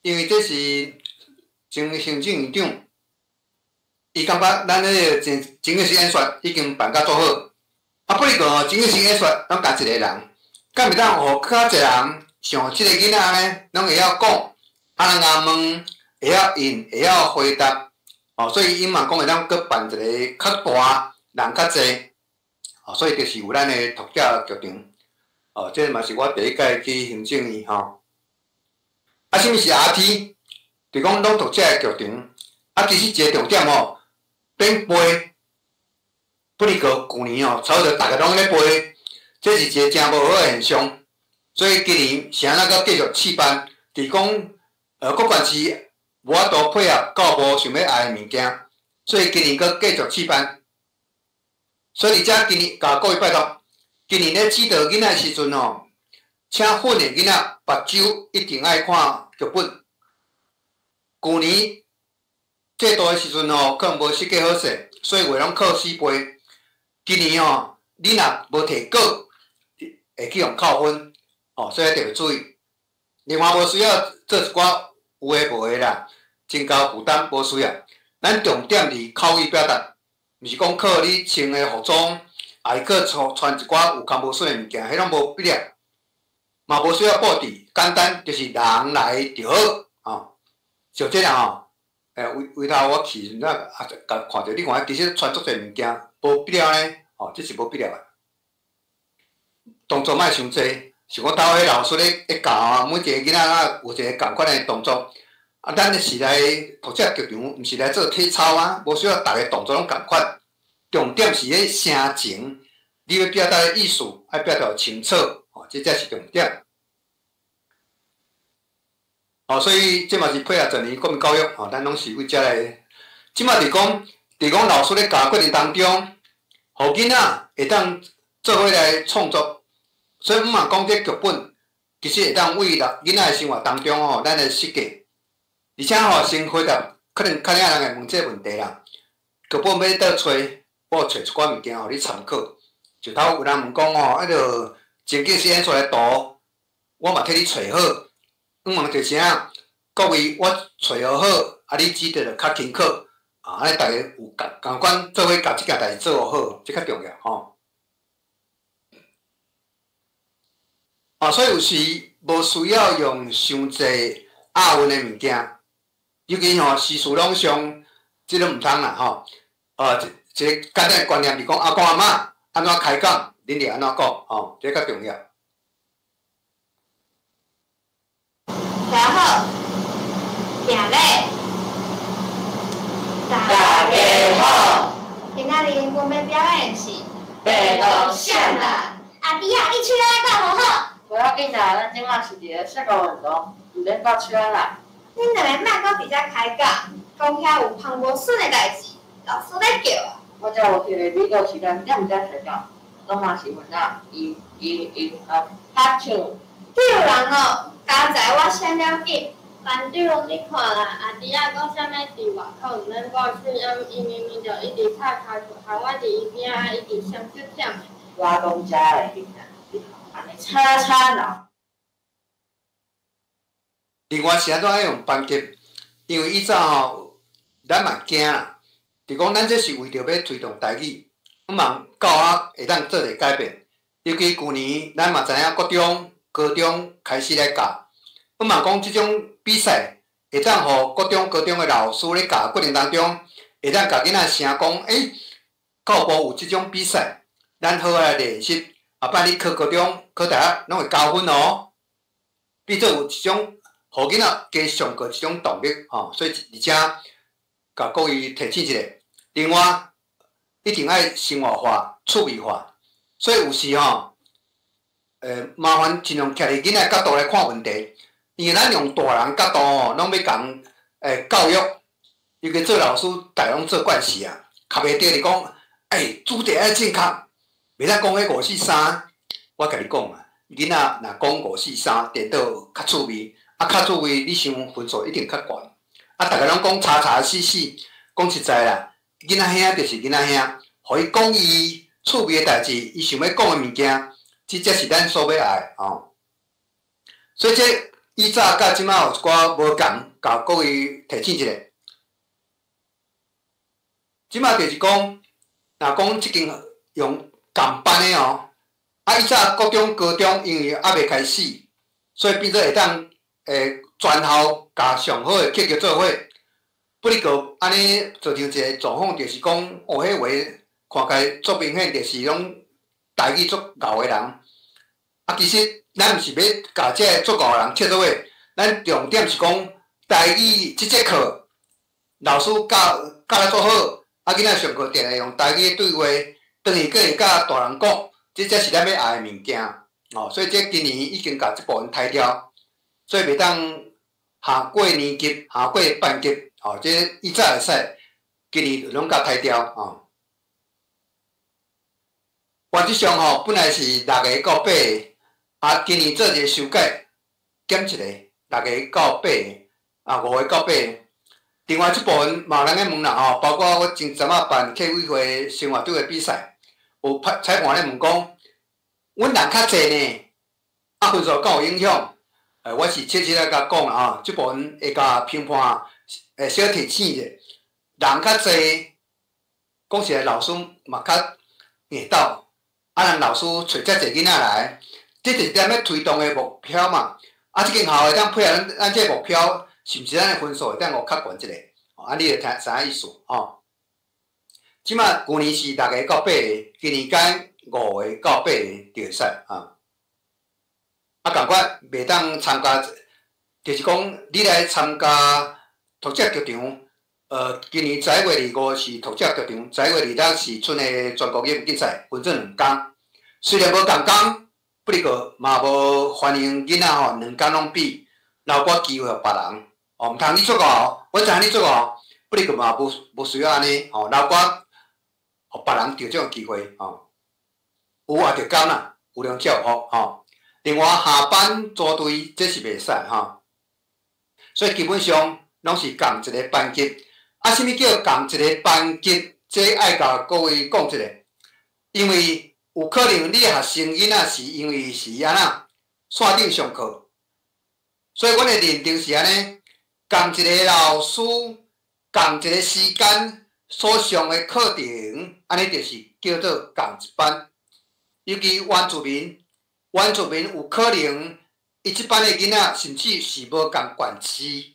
因為這是前行政院長，伊感覺咱彼个情情景式演說已經辦甲足好，啊，不過吼情景式演說攏共一个人，敢會當予較濟人像這个囡仔按呢，攏會曉講，啊，人共問，會曉應，會曉回答，哦，所以𪜶嘛講會當閣辦一个較大，人較濟，哦，所以就是有咱的讀者劇場，哦，這嘛是我第一擺去行政院吼。啊，啥物是 RT？就講朗讀者的劇場，啊，其實一個重點吼，免背，不哩個舊年吼，差不多逐个攏咧背，這是一個誠無好的現象。所以今年是按怎閣繼續試辦？就是講，國縣市無法度配合教育部想欲愛的物件，所以今年閣繼續試辦。所以佇遮今年共各位拜託，今年咧指導囡仔的時陣吼，請訓練囡仔目睭一定愛看劇本。舊年制度的時陣吼，可能無設計好勢，所以話攏靠死背。今年吼，你若無提稿，會去予扣分，哦，所以特別注意。另外無需要做一寡有的無的啦，增加負擔無需要。咱重點佇口語表達，毋是講靠你穿的服裝，也是靠穿一寡有囥無媠的物件，彼攏無必要，嘛無需要布置，簡單就是人來就好，吼。像這樣吼，欸，位位頭我去時陣啊，共看著，你看其實穿足濟物件，無必要呢，吼，這是無必要的。動作莫傷濟，像我兜彼老師咧咧教啊，每一个囡仔啊有一个仝款的動作。啊，咱是來讀者劇場，毋是來做體操啊，無需要逐个動作攏仝款。重點是彼聲情，你欲表達的意思愛表達清楚，吼，這才是重點。哦，所以這嘛是配合全年國民教育，吼，咱攏是為遮來。這馬就是講，就是講老師咧教過程當中，予囡仔會當做伙來創作。所以毋嘛講這劇本，其實會當為囡仔的生活當中吼，咱來設計。而且吼，先回答，可能較爾人會問這個問題啦。劇本欲佗揣，我揣一寡物件予你參考。就頭有人問講吼，彼个情景式演出的圖，我嘛替你揣好。向望就是啥？各位，我揣予好，啊，你指導就較清楚，啊，按呢逐家有仝仝款做伙共這件代誌做好，這較重要吼。啊，所以有時無需要用傷濟押韻的物件，尤其吼詩詞朗誦，這攏毋通啦吼。一個簡單的觀念是講，阿公阿嬤按怎開講，恁就按怎講，吼，這較重要。大家好，行禮。大家好。今仔日阮欲表演的是白鹿闪啦。阿弟啊，你喙仔敢無好？無要緊啦，咱這馬是佇咧摔跤運動，毋免鬥喙仔啦。恁兩个莫閣佇遮開講，講遐有芳無媠的代誌，老師咧叫啊。我才有彼个美國時間，才毋知摔跤，攏嘛是阮仔伊伊伊啊拍手。對人哦，剛才我閃了緊，班長，你看啦，阿弟仔講啥物佇外口毋免掛喙，啊，伊明明就一直拍跤球，予我佇伊邊仔，一直雙足忝的。我講遮的囡仔，你看按呢吵吵鬧。另外是按怎愛用班級？因為以早吼，咱嘛驚啦，就講咱這是為著欲推動台語，希望教學會當做一個改變。尤其舊年，咱嘛知影國中、高中開始來教，希望講這種比賽會當予國中、高中的老師咧教過程當中，會當共囡仔聲講，欸，教育部有這種比賽，咱好好來練習，後擺你考高中、考大學，攏會加分哦。變做有一種。予囡仔加上課一種動力吼，所以而且共各位提醒一下。另外，一定愛生活化、趣味化。所以有時吼，麻煩盡量徛佇囡仔角度來看問題，因為咱用大人角度吼，攏欲共教育，尤其做老師，逐家攏做慣勢啊，較袂著是講，欸，主題愛正確，袂當講彼五四三。我共你講啊，囡仔若講五四三，顛倒較趣味。啊，較趣味，你想分數一定較懸。啊，逐家攏講查查死死，講實在啦，囡仔兄就是囡仔兄，予伊講伊趣味的代誌，伊想欲講的物件，這才是咱所欲愛的吼。所以這以早佮這馬有一寡無仝，共各位提醒一下。這馬就是講，若講這間用仝班的哦，啊，以早國中、高中因為猶未開始，所以變做會當。全校共上好的客叫做伙，不過按呢造成一個狀況，就是講，哦，彼話看起來足明顯，就是攏台語足𠢕的人。啊，其實咱毋是欲共這個足𠢕的人切做伙，咱重點是講台語這節課老師教教得足好，啊，囡仔上課定定用台語對話，轉去閣會佮大人講，這才是咱欲愛的物件。哦，所以這今年已經共這部分刣掉。所以袂當下過年級、下過班級，吼，這以早會使，今年攏共刣掉，吼。原則上吼，本來是六个到八個，啊，今年做一個修改，減一個，六個到八個，啊，五個到八個。另外這部分嘛有人咧問啦，吼，包括我前陣仔辦客委會生活隊的比賽，有裁判咧問講，阮人較濟呢，啊，分數敢有影響？我是切實來共講啦吼，這部分會共評判，小提醒者，人較濟，講實在，老師嘛較硬鬥，啊，人老師揣遮濟囡仔來，這就是咱欲推動的目標嘛。啊，這間學校會當配合咱這个目標，是毋是咱的分數會當予較懸一下？啊，你會聽知影意思吼。這馬舊年是六个到八个，今年改五個到八個就會使啊。啊，仝款袂當參加，就是講你來參加讀者劇場，今年11月25是讀者劇場，11月26是春的全國語文競賽，分做兩工。雖然無仝工，不過嘛無歡迎囡仔吼兩工攏比，留寡機會予別人。哦，毋通你足𠢕，我知影你足𠢕，不過嘛無需要按呢，吼，留寡予別人著這種機會，吼。有也著甘啦，有量才有福，吼。另外，下班組隊這是袂使吼，所以基本上攏是仝一個班級。啊，啥物叫仝一個班級？這愛共各位講一下，因為有可能你學生囡仔是因為是按怎線頂上課，所以阮的認定是按呢，仝一個老師，仝一個時間所上的課程，按呢就是叫做仝一班。尤其原住民。原住民有可能，伊這班的囡仔甚至是無仝縣市，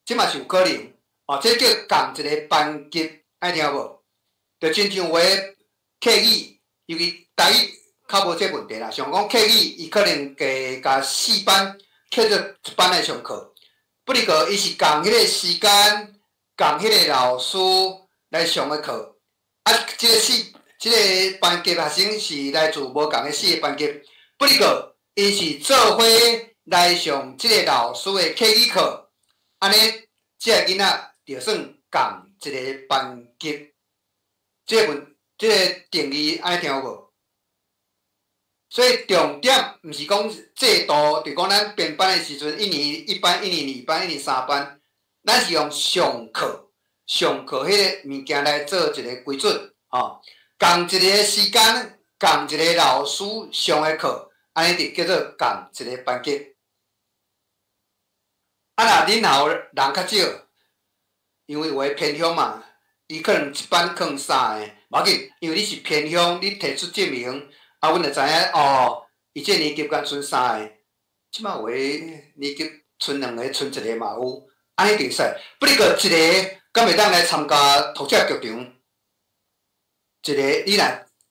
這嘛是有可能。哦，這叫仝一個班級，愛聽無？就親像有的客語，尤其台語較無這問題啦。像講客語，伊可能加共四班，叫做一班來上課。不過伊是仝彼個時間，仝彼個老師來上的課。啊，這個四，這個班級學生是來自無仝的四個班級。不過，𪜶是做伙來上這個老師的客語課，按呢，這个囡仔就算仝一個班級。這個問，這個定義按呢聽有無？所以重點毋是講制度，就講咱編班的時陣，一年一班，一年二班，一年三班，咱是用上課上課彼个物件來做一個規準，吼。仝一个時間，仝一個老師上的課，按呢就叫做仝一個班級。啊，若恁校人較少，因為有的偏鄉嘛，伊可能一班囥三個，無要緊，因為你是偏鄉，你提出證明。啊，阮就知影哦，伊這年級敢賰三个，這擺有的年級賰兩个、賰一個嘛有，按呢就會使。不過一个敢會當來參加讀者劇場？一个你若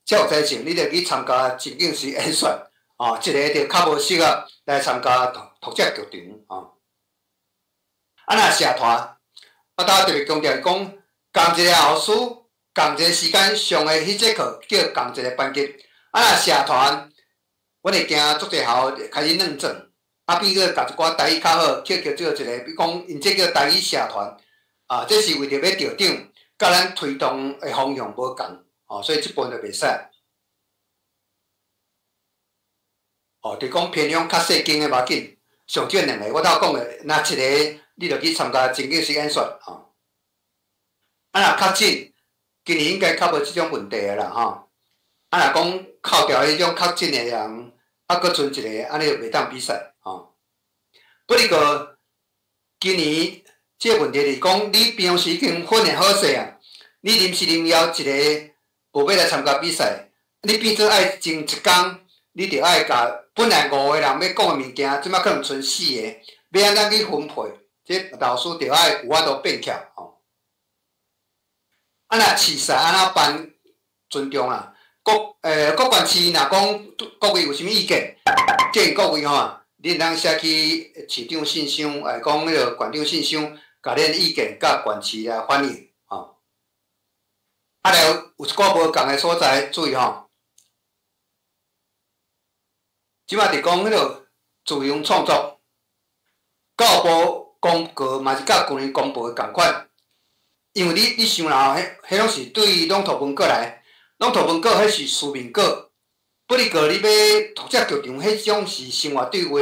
才有才情，你就去參加情景式演說，哦，一个就較無適合來參加讀讀者劇場，哦。啊，若社團，我頭特別強調講，仝一个老師，仝一个時間上的彼節課叫仝一個班級。啊！若社團，阮會驚足濟校開始軟轉，啊，變做共一寡台語較好，去叫做一个，比如講，𪜶這叫台語社團，啊，這是為著欲調整，佮咱推動的方向無仝，哦，所以這部分就袂使。哦，就講偏鄉較細間的無要緊，上少兩个，我頭講的，若一个，你就去參加情景式演說，吼。啊，若較緊，今年應該較無這種問題的啦，吼。啊，若講扣掉彼種確診的人，啊，閣賰一个，按呢就袂當比賽，吼。不過，今年這个問題是講，你平常時已經訓練好勢啊，你臨時臨要一个無欲來參加比賽，你變做愛前一工，你著愛共本來五个人欲講的物件，這擺可能賰四个，欲按怎去分配？這老師著愛有法度變巧，吼。啊，若試賽按怎辦？尊重啦。各各縣市若講各位有啥物意見，建議各位吼，恁通寫去市長信箱，講彼个縣長信箱，共恁意見佮縣市來反映，吼。啊，來有一寡無仝的所在，注意吼。這擺佇講彼个自由創作，教育部公告嘛是佮舊年公布的仝款，因為你想啦吼，彼彼攏是對朗讀文稿來。朗讀文稿，彼是書面稿；不過，你欲讀者劇場，彼種是生活對話，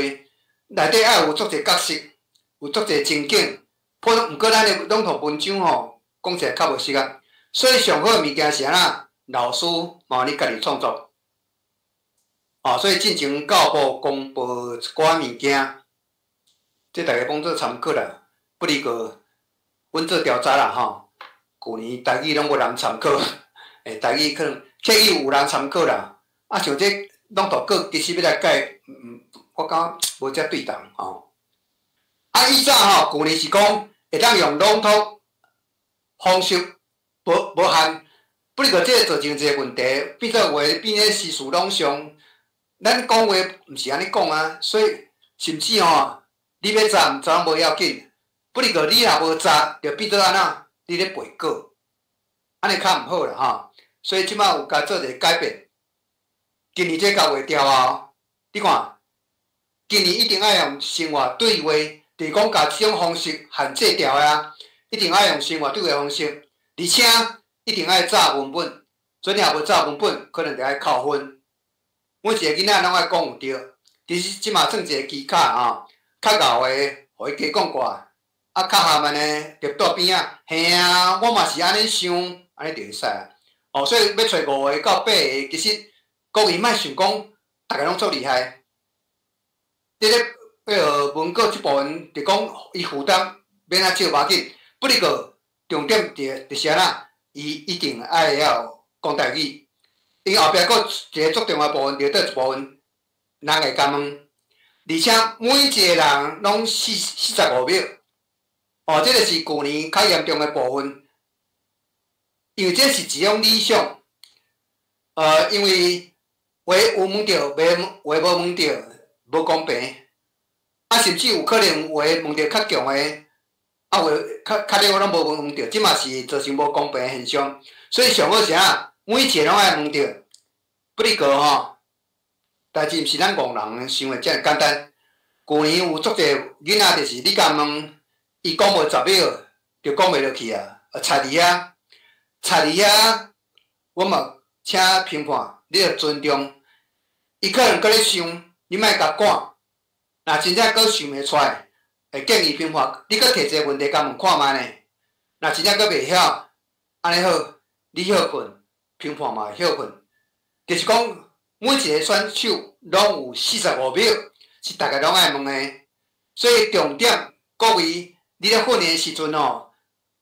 內底愛有足濟角色，有足濟情景。普通，毋過咱的朗讀文章吼，講起來較無適合。所以上好的物件是按怎？老師嘛，你家己創作。哦，所以進前教育部公布一寡物件，這大家當做參考啦。不過，阮做調查啦吼，舊年台語攏無人參考。欸，台語可能客語有人參考啦，啊，像這朗讀稿其實欲來改，我感覺無遮對同吼。啊，以早吼，舊年是講會當用朗讀方式，無無限，不過這造成一個問題，變做話變咧時事攏上，咱講話毋是按呢講啊，所以甚至吼，你欲查毋查攏無要緊，不過你若無查，就變做按怎？你咧背稿，按呢較毋好啦吼。所以這擺有共做一个改變，今年這共劃掉啊！你看，今年一定愛用生活對話，就是講共這種方式限制掉的啊！一定愛用生活對話方式，而且一定愛查文本，所以你若無查文本，可能就愛扣分。每一個囡仔攏愛講有對，其實這嘛算一個技巧啊，較𠢕的，予伊加講寡，啊，較含慢的就蹛邊仔，嘿啊，我嘛是按呢想，按呢就會使啊。哦，所以欲揣五个到八个，其實各位莫想講，逐个攏足厲害。這个彼个文稿這部分，就講伊負擔免遐少無要緊，不過重點就是按怎，伊一定愛會曉講台語。因後壁閣一个足重要部分，就佗一部分人會共問，而且每一个人攏45秒。哦，這个是舊年較嚴重的部分。因為這是一種理想，因為話有問著，話無問著，無公平。啊，甚至有可能話問著較強的，啊話較較弱攏無問著，這嘛是造成無公平的現象。所以上好是啥？每一個攏愛問著。不過吼，代誌毋是咱戇人想的遮爾簡單。舊年有足濟囡仔，就是你共問，伊講無10秒就講袂落去啊，插佇遐。插佇遐，我嘛請評判，你著尊重。伊可能閣咧想，你莫共趕。若真正閣想袂出來，會建議評判，你閣提一个問題共問看覓呢？若真正閣袂曉，按呢好，你歇睏，評判嘛會歇睏。就是講，每一个選手攏有45秒，是逐家攏愛問的。所以重點，各位，你咧訓練的時陣吼，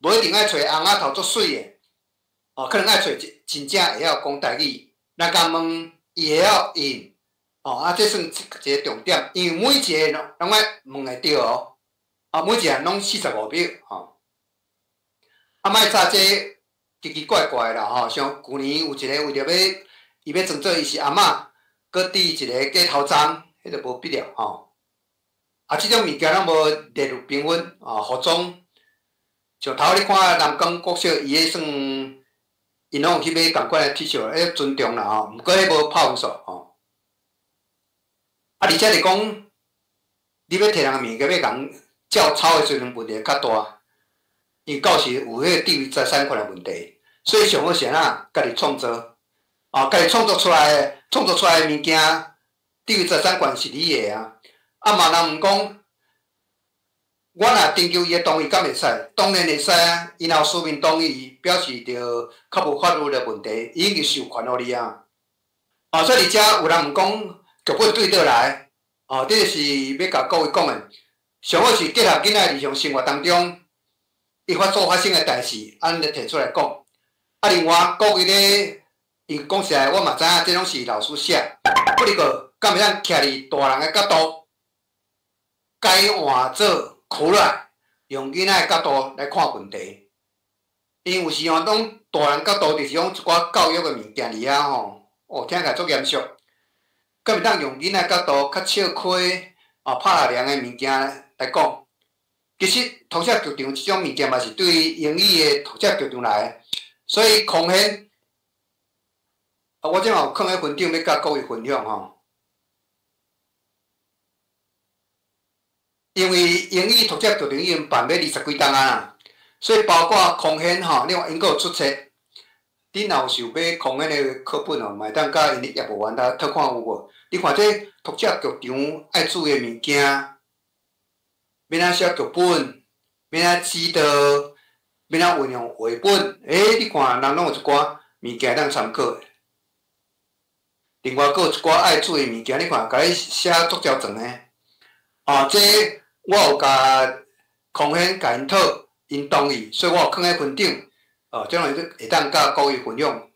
無一定愛揣尪仔頭足媠的，哦，可能愛揣真正會曉講台語，若共問伊會曉應，哦，啊，這算一個重點，因為每一个攏愛問會著哦，啊，每一個攏45秒，吼。啊，莫早這奇奇怪怪啦，吼，像舊年有一个為著欲伊欲裝做伊是阿嬤，閣戴一个假頭鬃，彼就無必要，吼。啊，這種物件攏無列入評分，哦，服裝，像頭你看南港國小，伊彼算，𪜶攏有去買仝款的 T 恤，彼尊重啦吼，毋過彼無拍分數，吼。啊，而且是講，你欲提人的物件，欲共照抄的時陣問題較大，因為到時有彼个智慧財產權的問題，所以上好是按怎，家己創作，哦，家己創作出來的，創作出來的物件，智慧財產權是你的啊。啊嘛，人毋講，我若徵求伊的同意，敢會使？當然會使啊！伊若有書面同意，表示著較無法律的問題，伊已經授權予你啊。哦，所以佇遮有人毋講劇本對佗來，哦，這個是欲共各位講的。上好是結合囡仔日常生活當中，伊所發生的代誌，按呢提出來講。啊，另外各位咧，因講實在，我嘛知影，這攏是老師寫，不過敢會當徛佇大人的角度，改換做苦來，用囡仔的角度來看問題。因有時吼，攏大人角度就是講一寡教育的物件佇遐吼，哦，聽起來足嚴肅。敢會當用囡仔角度較笑詼啊、拍涼的物件來講？其實讀寫劇場這種物件嘛是對英語的讀寫劇場來的，所以空顯啊，我這嘛有囥佇分場欲佮各位分享吼。因為英語讀寫劇場已經辦欲二十幾冬啊，所以包括空顯吼，你看𪜶閣有出冊，恁若有想買空顯的課本吼，嘛會當佮𪜶的業務員來討看有無？你看這讀寫劇場愛注意的物件，欲按怎寫劇本，欲按怎指導，欲按怎運用繪本，欸，你看人攏有一寡物件通參考。另外，閣有一寡愛注意的物件，你看，共你寫足焦長的，哦，這我有共空顯共𪜶討，𪜶同意，所以我有囥佇群頂，哦，這樣會當佮各位分享。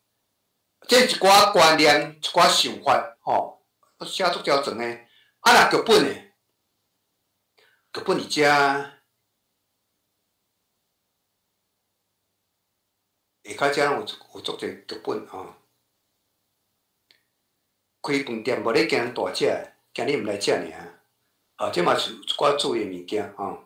這一寡觀念，一寡想法，吼，寫足焦長的。啊，若劇本的，劇本佇遮，下跤遮攏有足濟劇本吼。開飯店無咧驚人大食，驚你毋來食爾。啊，這嘛是一寡注意的物件吼。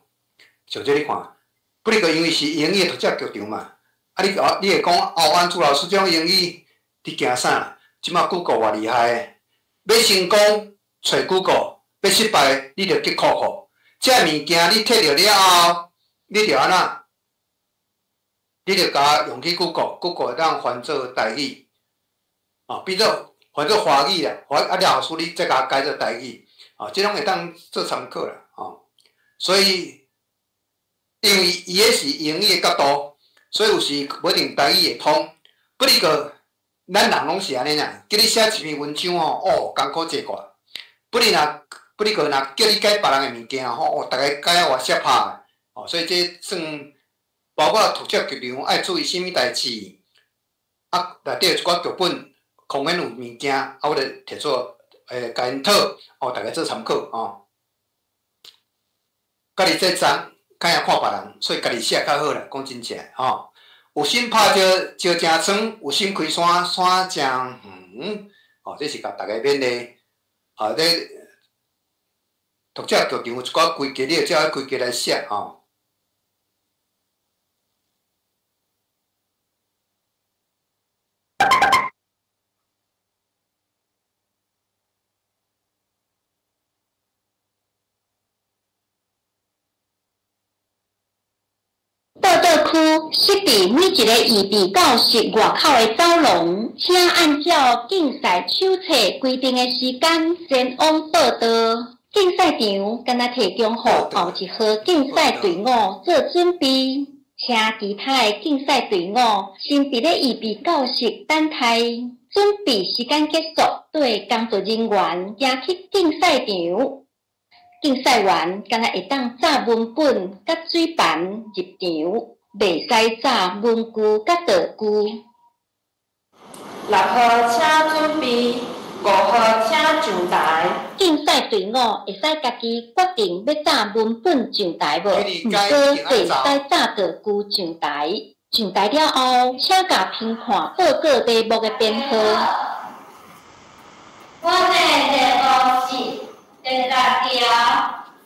像這你看，不過因為是英語的讀寫劇場嘛，啊你啊你會講哦，安祖老師這種英語，你驚啥？這馬 Google 偌厲害的，欲成功揣 Google，欲失敗你就激酷酷。這物件你摕著了後，你就按怎？你就共用去 Google，Google 會當翻做台語，哦，變做翻做華語啦，華啊了後，你再共改做台語，哦，這攏會當做參考啦，吼。所以，因為伊彼是英語的角度，所以有時無一定台語會通。不過，咱人攏是按呢啦，叫你寫一篇文章吼，哦，艱苦濟掛。不哩若，不哩個若叫你改別人的物件吼，哦，逐个改啊偌攝拍，哦，所以這算包括讀寫劇場愛注意啥物代誌，啊，內底有一寡劇本，空間有物件，啊，我就提出，共𪜶討，哦，大家做參考吼。家己做髒，較曉看別人，所以家己寫較好啦。講真正吼，有心拍石石成床，有心開山山成遠。哦，這是共大家勉勵。啊，這讀者劇場有一寡規矩，你會照彼規矩來寫吼。倒倒區设伫每一个预备教室外口的走廊，请按照竞赛手册规定的时间前往报到。竞赛场敢若提供予后一号竞赛队伍做准备，请其他的竞赛队伍先伫咧预备教室等待。准备时间结束，缀工作人员行去竞赛场。竞赛员敢若会当扎文本佮水盘入场，袂使扎文具佮道具。六号请准备，五号请上台。竞赛队伍会使家己决定欲扎文本上台无？毋过袂使扎道具上台。上台了后，请共评判报告题目的编号。阮的题目是第六条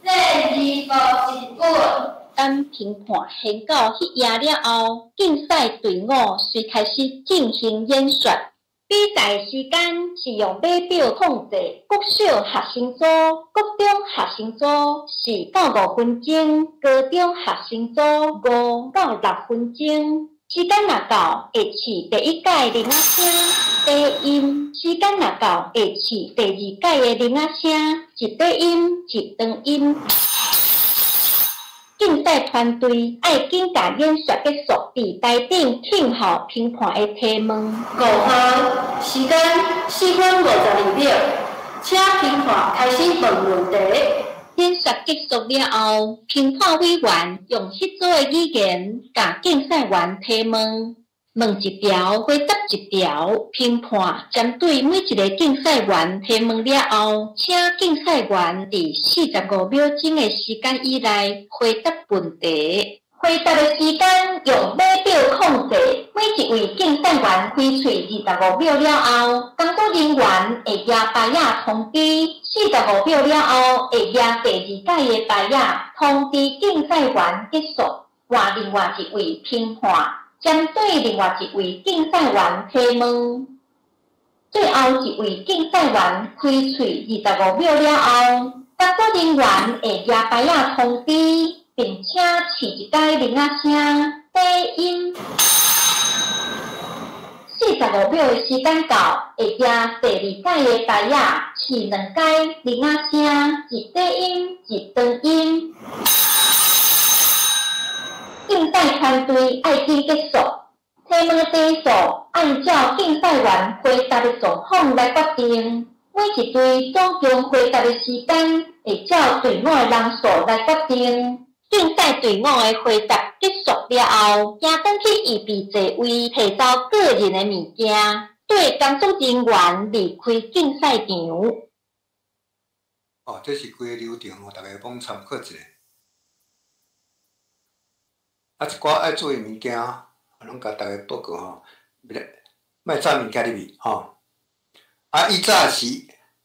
政治国一本。等评判宣到彼页了后，竞赛队伍随开始进行演说。比赛时间是用码表控制。国小学生组、国中学生组四到五分钟，高中学生组5到6分钟。时间若到，会试第一改铃仔声低音；时间若到，会试第二改的铃仔声一低音一长音。竞赛团队爱紧共演说结束，伫台顶听候评判的提问。五号，时间4分52秒，请评判开始问问题。演说结束了后，评判委员用彼组的语言共竞赛员提问，问一条回答一条。评判针对每一个竞赛员提问了后，请竞赛员伫45秒钟的时间以内回答问题。回答的时间用码表控制，每一位竞赛员开喙25秒了后，工作人员会举牌仔通知。45秒了后，会举第二改的牌仔通知竞赛员结束，换另外一位评判针对另外一位竞赛员提问。最后一位竞赛员开喙25秒了后，工作人员会举牌仔通知，并且试一改铃仔声低音。45秒的时间到，会举第二改的牌仔试两改铃仔声，一低音一长音。竞赛团队爱紧结束，提问的题数按照竞赛员回答的状况来决定。每一队总共回答的时间会照队伍的人数来决定。竞赛队伍的回答结束了后，行转去预备座位，提走个人的物件，缀工作人员离开竞赛场。哦，这是规个流程哦，大家帮参考一下。啊，一寡爱注意物件，拢共大家报告吼，莫扎物件入去吼。啊，以早是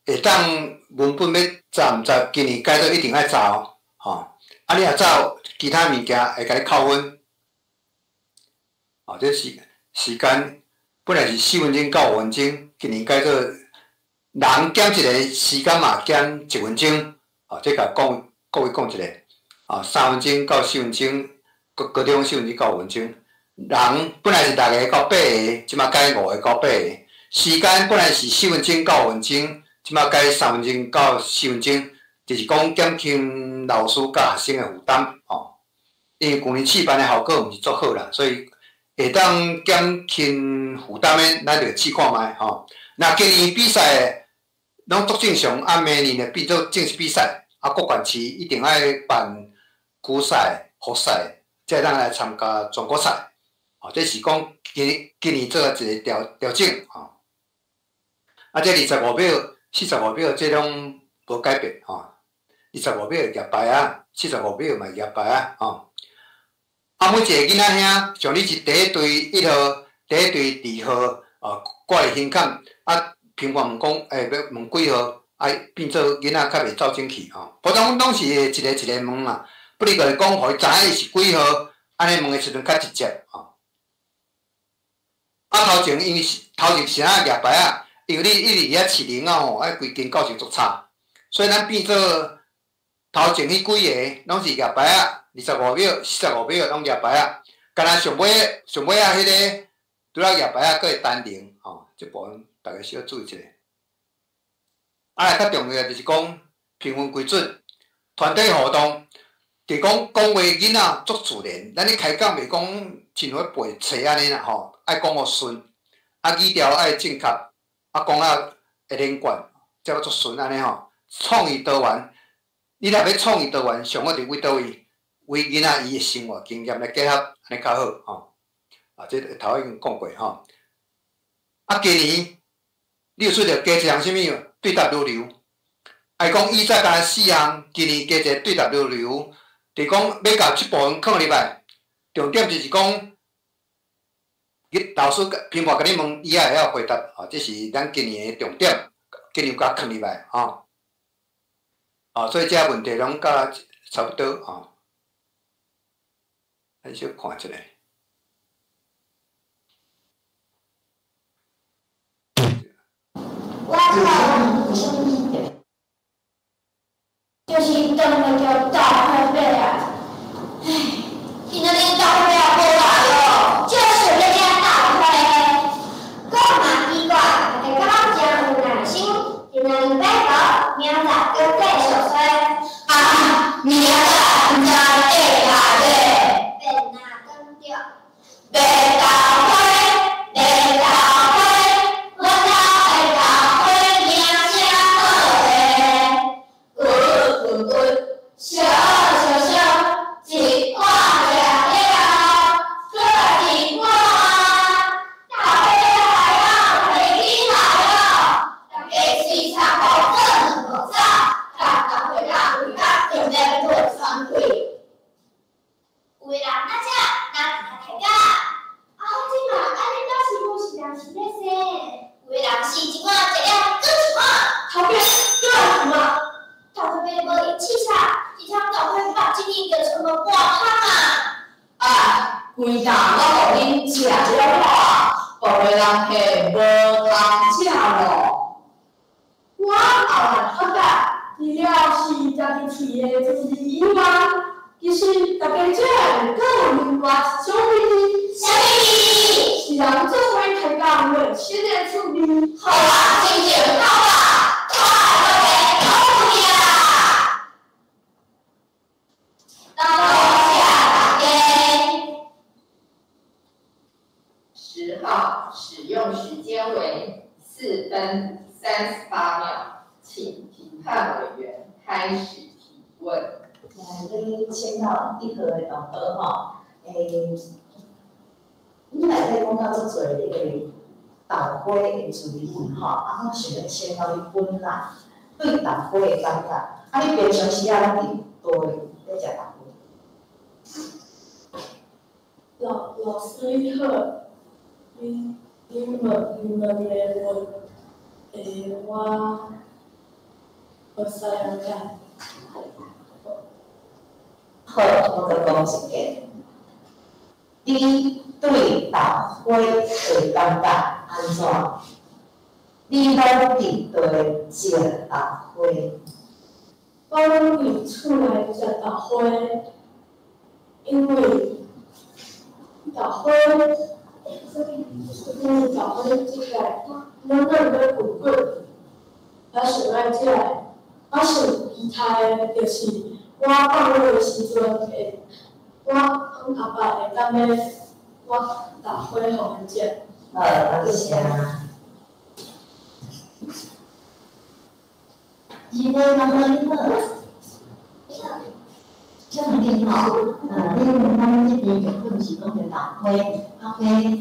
会当文本欲扎毋扎，今年改做一定爱扎哦，吼。啊，你若扎其他物件，会共你扣分。哦，这时时间本来是四分钟到五分钟，今年改做人减一个时间嘛，减一分钟。哦，这共讲各位讲一下。哦，3分钟到四分钟，高高中四分钟到五分钟。人本来是六个到八个，这马改五个到八个。时间本来是四分钟到五分钟，这马改3分钟到四分钟，就是讲减轻老师佮学生的负担吼。因为旧年试办的效果毋是足好啦，所以会当减轻负担的，咱就试看觅吼。若今年比赛拢足正常，啊，明年就变做正式比赛，啊，各县市一定爱办区赛、复赛，才会当来参加全国赛。吼，这是讲今今年做一个调调整吼。啊，这25秒、四十五秒，这拢无改变吼。二十五秒举牌仔，四十五秒嘛举牌仔吼。啊，每一个囡仔兄，像你是第一队一号，第一队二号，哦，挂伫胸坎，啊，评判问讲，欸，欲问几号，啊，变做囡仔较袂走进去吼。普通拢是会一个一个问啦，不如就是讲，予伊知影伊是几号，按呢问的时阵较直接吼。啊，头前因为是头前是按怎举牌仔，因为你一直伫遐试铃仔吼，啊，规间教室足吵，所以咱变做头前彼几个拢是举牌仔，25秒、四十五秒拢举牌仔，敢若上尾上尾仔彼个拄仔举牌仔，阁会单零吼，这部分逐家小注意一下。啊，来较重要就是讲评分规准，团体活动，就是讲讲话囡仔足自然，咱咧开讲袂讲亲像咧背册按呢啦吼，爱讲予顺，啊语调爱正确，啊讲啊会连贯，才足顺按呢吼。创意多元，你若欲创意多元，上好伫为佗位，为囡仔伊的生活经验来结合，按呢较好吼。啊，这头已经讲过吼。啊，今年你有出著加一项啥物对答如流？爱讲以前干焦四项，今年加一个对答如流，就是讲欲共这部分囥入来。重点就是讲，你老师评判共你问，伊也会晓回答。吼，这是咱今年的重点，今年有共囥入来吼。啊，所以这问题拢佮差不多吼。咱小看一下。我就是挡袂牢豆花伯啊！唉，今仔日豆花伯无来哦，就是欲食豆花。讲嘛奇怪，大家感觉真有耐心。今仔日拜五，明仔阁继续揣。啊，明仔毋知会来袂？变哪讲著？白豆花，白豆花，阮兜的豆花名声好咧。骨骨骨，烧烧烧，一碗食了，阁来一碗。豆花来哦，大家紧来哦！大家随插裤做两步走，共豆花仔围甲中间落双开。有的人爱食，咱就较提早。啊，这马，啊恁兜是毋是人是咧生？有的人是一碗食了，阁一碗。头家，阁来一碗。豆花伯无闲试啥，一通豆花肉一年就剩无半桶啊！啊，规担拢予恁食了了，部落人客无通食咯。我后来发觉，除了是家己饲的猪儿以外，其实大家这阁有另外一种味。啥物味？是人做伙开讲话新的趣味。好啊，真正好啊，我爱落来讨论啊。多谢大家。10号，使用时间为4分38秒，请评判委员开始提问。来，你签到1号的同学吼，你内底讲到足济那个豆花的滋味吼，啊，我想欲请教你本来对豆花的感觉，啊，你平常时啊，拢伫佗位咧食豆花？老师你好，恁问的问题我会使了解。好，我阁讲一遍。你对豆花的感觉按怎？你拢伫佗位食豆花？我拢伫厝内食豆花，因为豆花，因为豆花食起来软软阁骨骨，我上爱食的。我上期待的就是我放学的时阵会，我阮阿爸会当买我豆花予阮食。好，多谢。2号同学你好，请问你吼，你咱这边剧本是讲著豆花，豆花，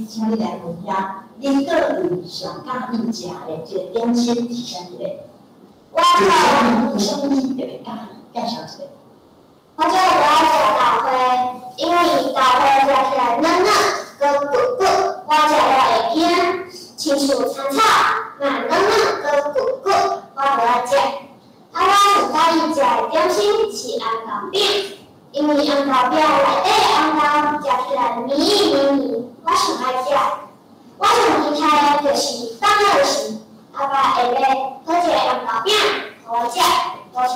请你来分享，你阁有上佮意食的这个点心是啥物个？我有啥物你特别佮意？介绍一下。我最爱食豆花，因为豆花食起来软软，阁骨骨，我食了会惊。亲像青草，嘛软软阁骨骨，我就爱食。啊，我上佮意食的点心是红豆饼，因为红豆饼内底的红豆食起来绵绵绵，我上爱食。我上期待的就是放学时，阿爸会买好一个红豆饼予我食。多谢。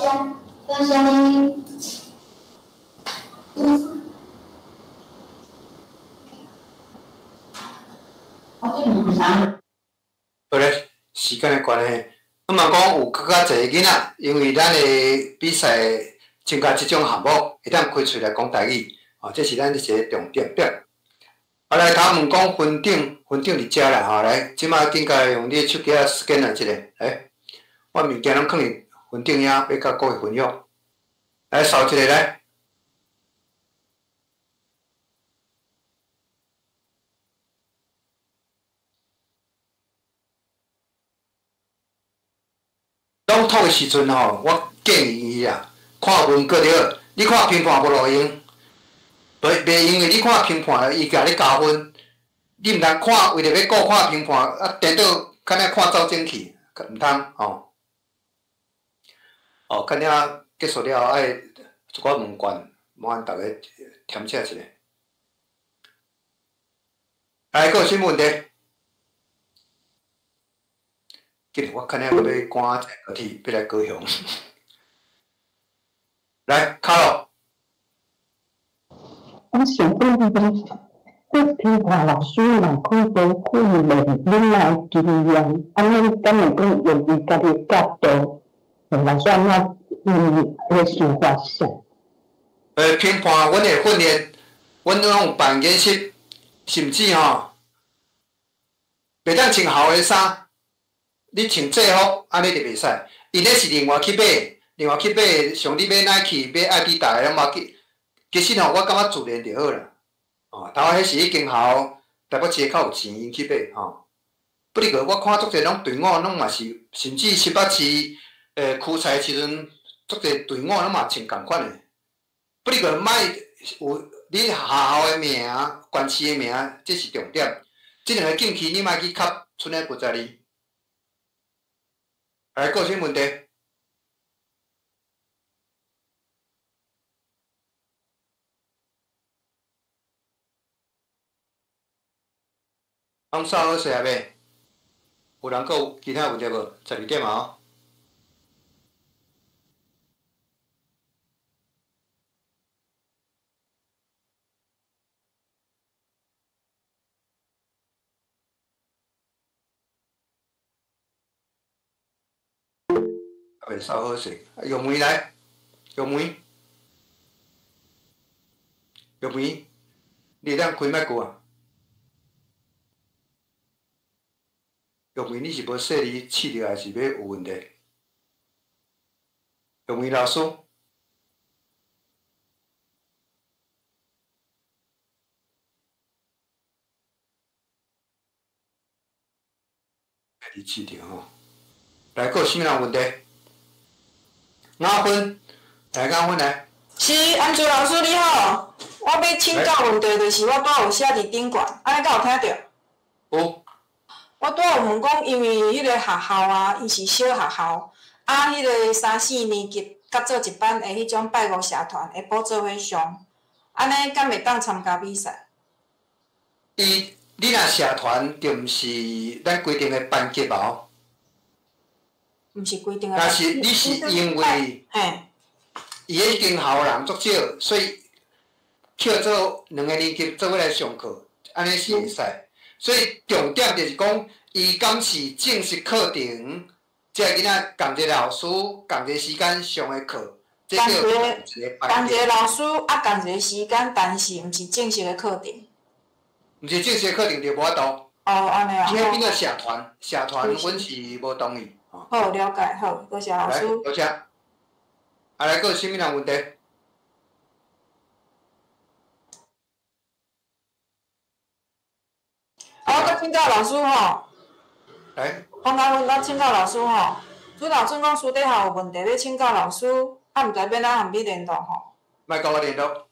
多谢你。关系。啊嘛讲有阁较济囡仔，因为咱的比赛参加这种项目，会当开喙来讲台语，吼，这是咱一个重点对。啊，来头问讲分顶，分顶伫遮啦吼，来，这马紧共用你的手机仔 scan 来一下，来，我物件拢囥伫分顶遐，欲佮各位分享。来扫一下来。朗读的时阵吼，我建议伊啊，看文稿著，你看评判无路用，袂袂用的。你看评判，伊共你加分，你毋通看，为著欲顾看评判，啊，颠倒敢若看走精去，毋通吼。哦，敢若结束了后，爱一寡问卷，麻烦逐家填写一下。来，阁有啥物问题？今日我看了阁欲赶坐高铁，欲来高雄。来，卡洛。我想问讲，这评判老师若可无训练囡仔的经验，按呢敢会讲用伊家己的角度，老师按怎嗯，彼个想法是啥？评判阮会训练，阮拢有办演习，甚至吼，袂当穿校的衫。你穿制服，按呢就袂使。𪜶咧是另外去买，另外去买，像你买 Nike、买爱迪达的，拢无去。其实吼，我感觉自然就好啦。哦，头彼是已经校台北市较有钱，𪜶去买吼。不过我看足济拢队伍拢嘛是，甚至新北市区赛时阵，足济队伍拢嘛穿仝款的。不过莫有你学校的名、县市的名，这是重点。这两个禁区你莫去磕，賰咧不在哩。来，阁有啥问题？拢扫好势啊未？有人阁有其他问题无？12点啊！哦。未扫好势，玉梅来，玉梅，玉梅，你会当开麦克啊？玉梅，你是无细腻试著，还是欲有问题？玉梅老师，你试著吼，来，阁有啥物人问题？雅芬，来，雅芬来。是，安珠老师你好，我欲请教问题，就是我拄仔有写伫顶悬，按呢敢有听著？有。我拄仔有问讲，因为彼个学校啊，伊是小学校，啊，彼个三四年级佮做一班的彼种拜五社团会补做伙上，按呢敢会当参加比赛？伊，你若社团就毋是咱规定的班级啊？毋是规定的。若是你是因为，伊彼间校人足少，所以叫做两个年级做伙来上课，按呢是会使。所以重点就是讲，伊敢是正式课程，这个囡仔仝一个老师，仝一个时间上的课，这叫一个仝一个老师啊，仝一个时间，但是毋是正式的课程。毋是正式的课程就无法度。哦，按呢啊。伊彼变做社团，社团阮是无同意。好，了解，好，多谢老师。多谢。啊，来，阁有啥物人问题？啊，我阁请教老师吼。来。黄家芬，我请教老师吼，主老准讲私底下有问题欲请教老师，啊，毋知欲按怎和你联络吼？莫佮我联络。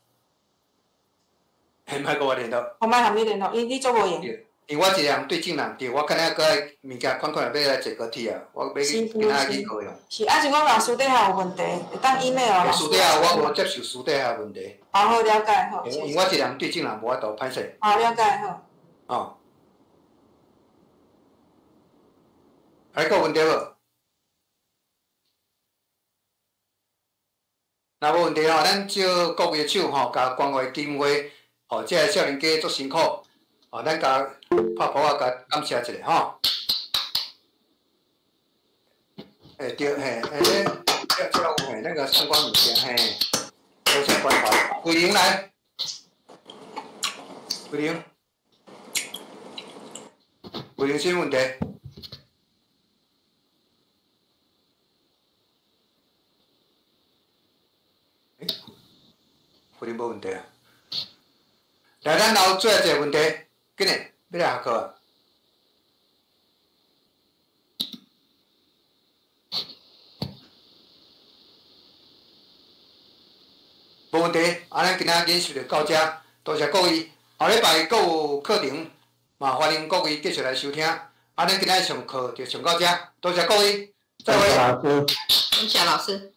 嘿，莫佮我联络。我莫和你联络，因为你足无闲。因为我一个人对证人对，我敢若阁爱物件款款欲来坐高铁啊，我欲去今仔去高雄。是，啊是讲若私底下有问题，会当 email 老师。私底下我无接受私底下问题。好，好了解，好。因为我一个人对证人无法度，歹势。好，了解，好。哦。还阁有问题无？若无问题吼，咱借各位的手吼，共关怀基金会，吼，这个少年家足辛苦。哦，咱共拍噗仔，共感谢一下吼。欸對，嘿，欸，這這有嘿，那個相關物件，嘿，多謝關懷。桂玲來，桂玲，桂玲啥問題？欸，桂玲無問題啊。來，咱後最後一個問題，緊嘞，欲來下課啊？無問題，啊，咱今仔演習就到遮，多謝各位。後禮拜閣有課程，嘛歡迎各位繼續來收聽。啊，咱今仔上課就上到遮，多謝各位，再會。感謝老師。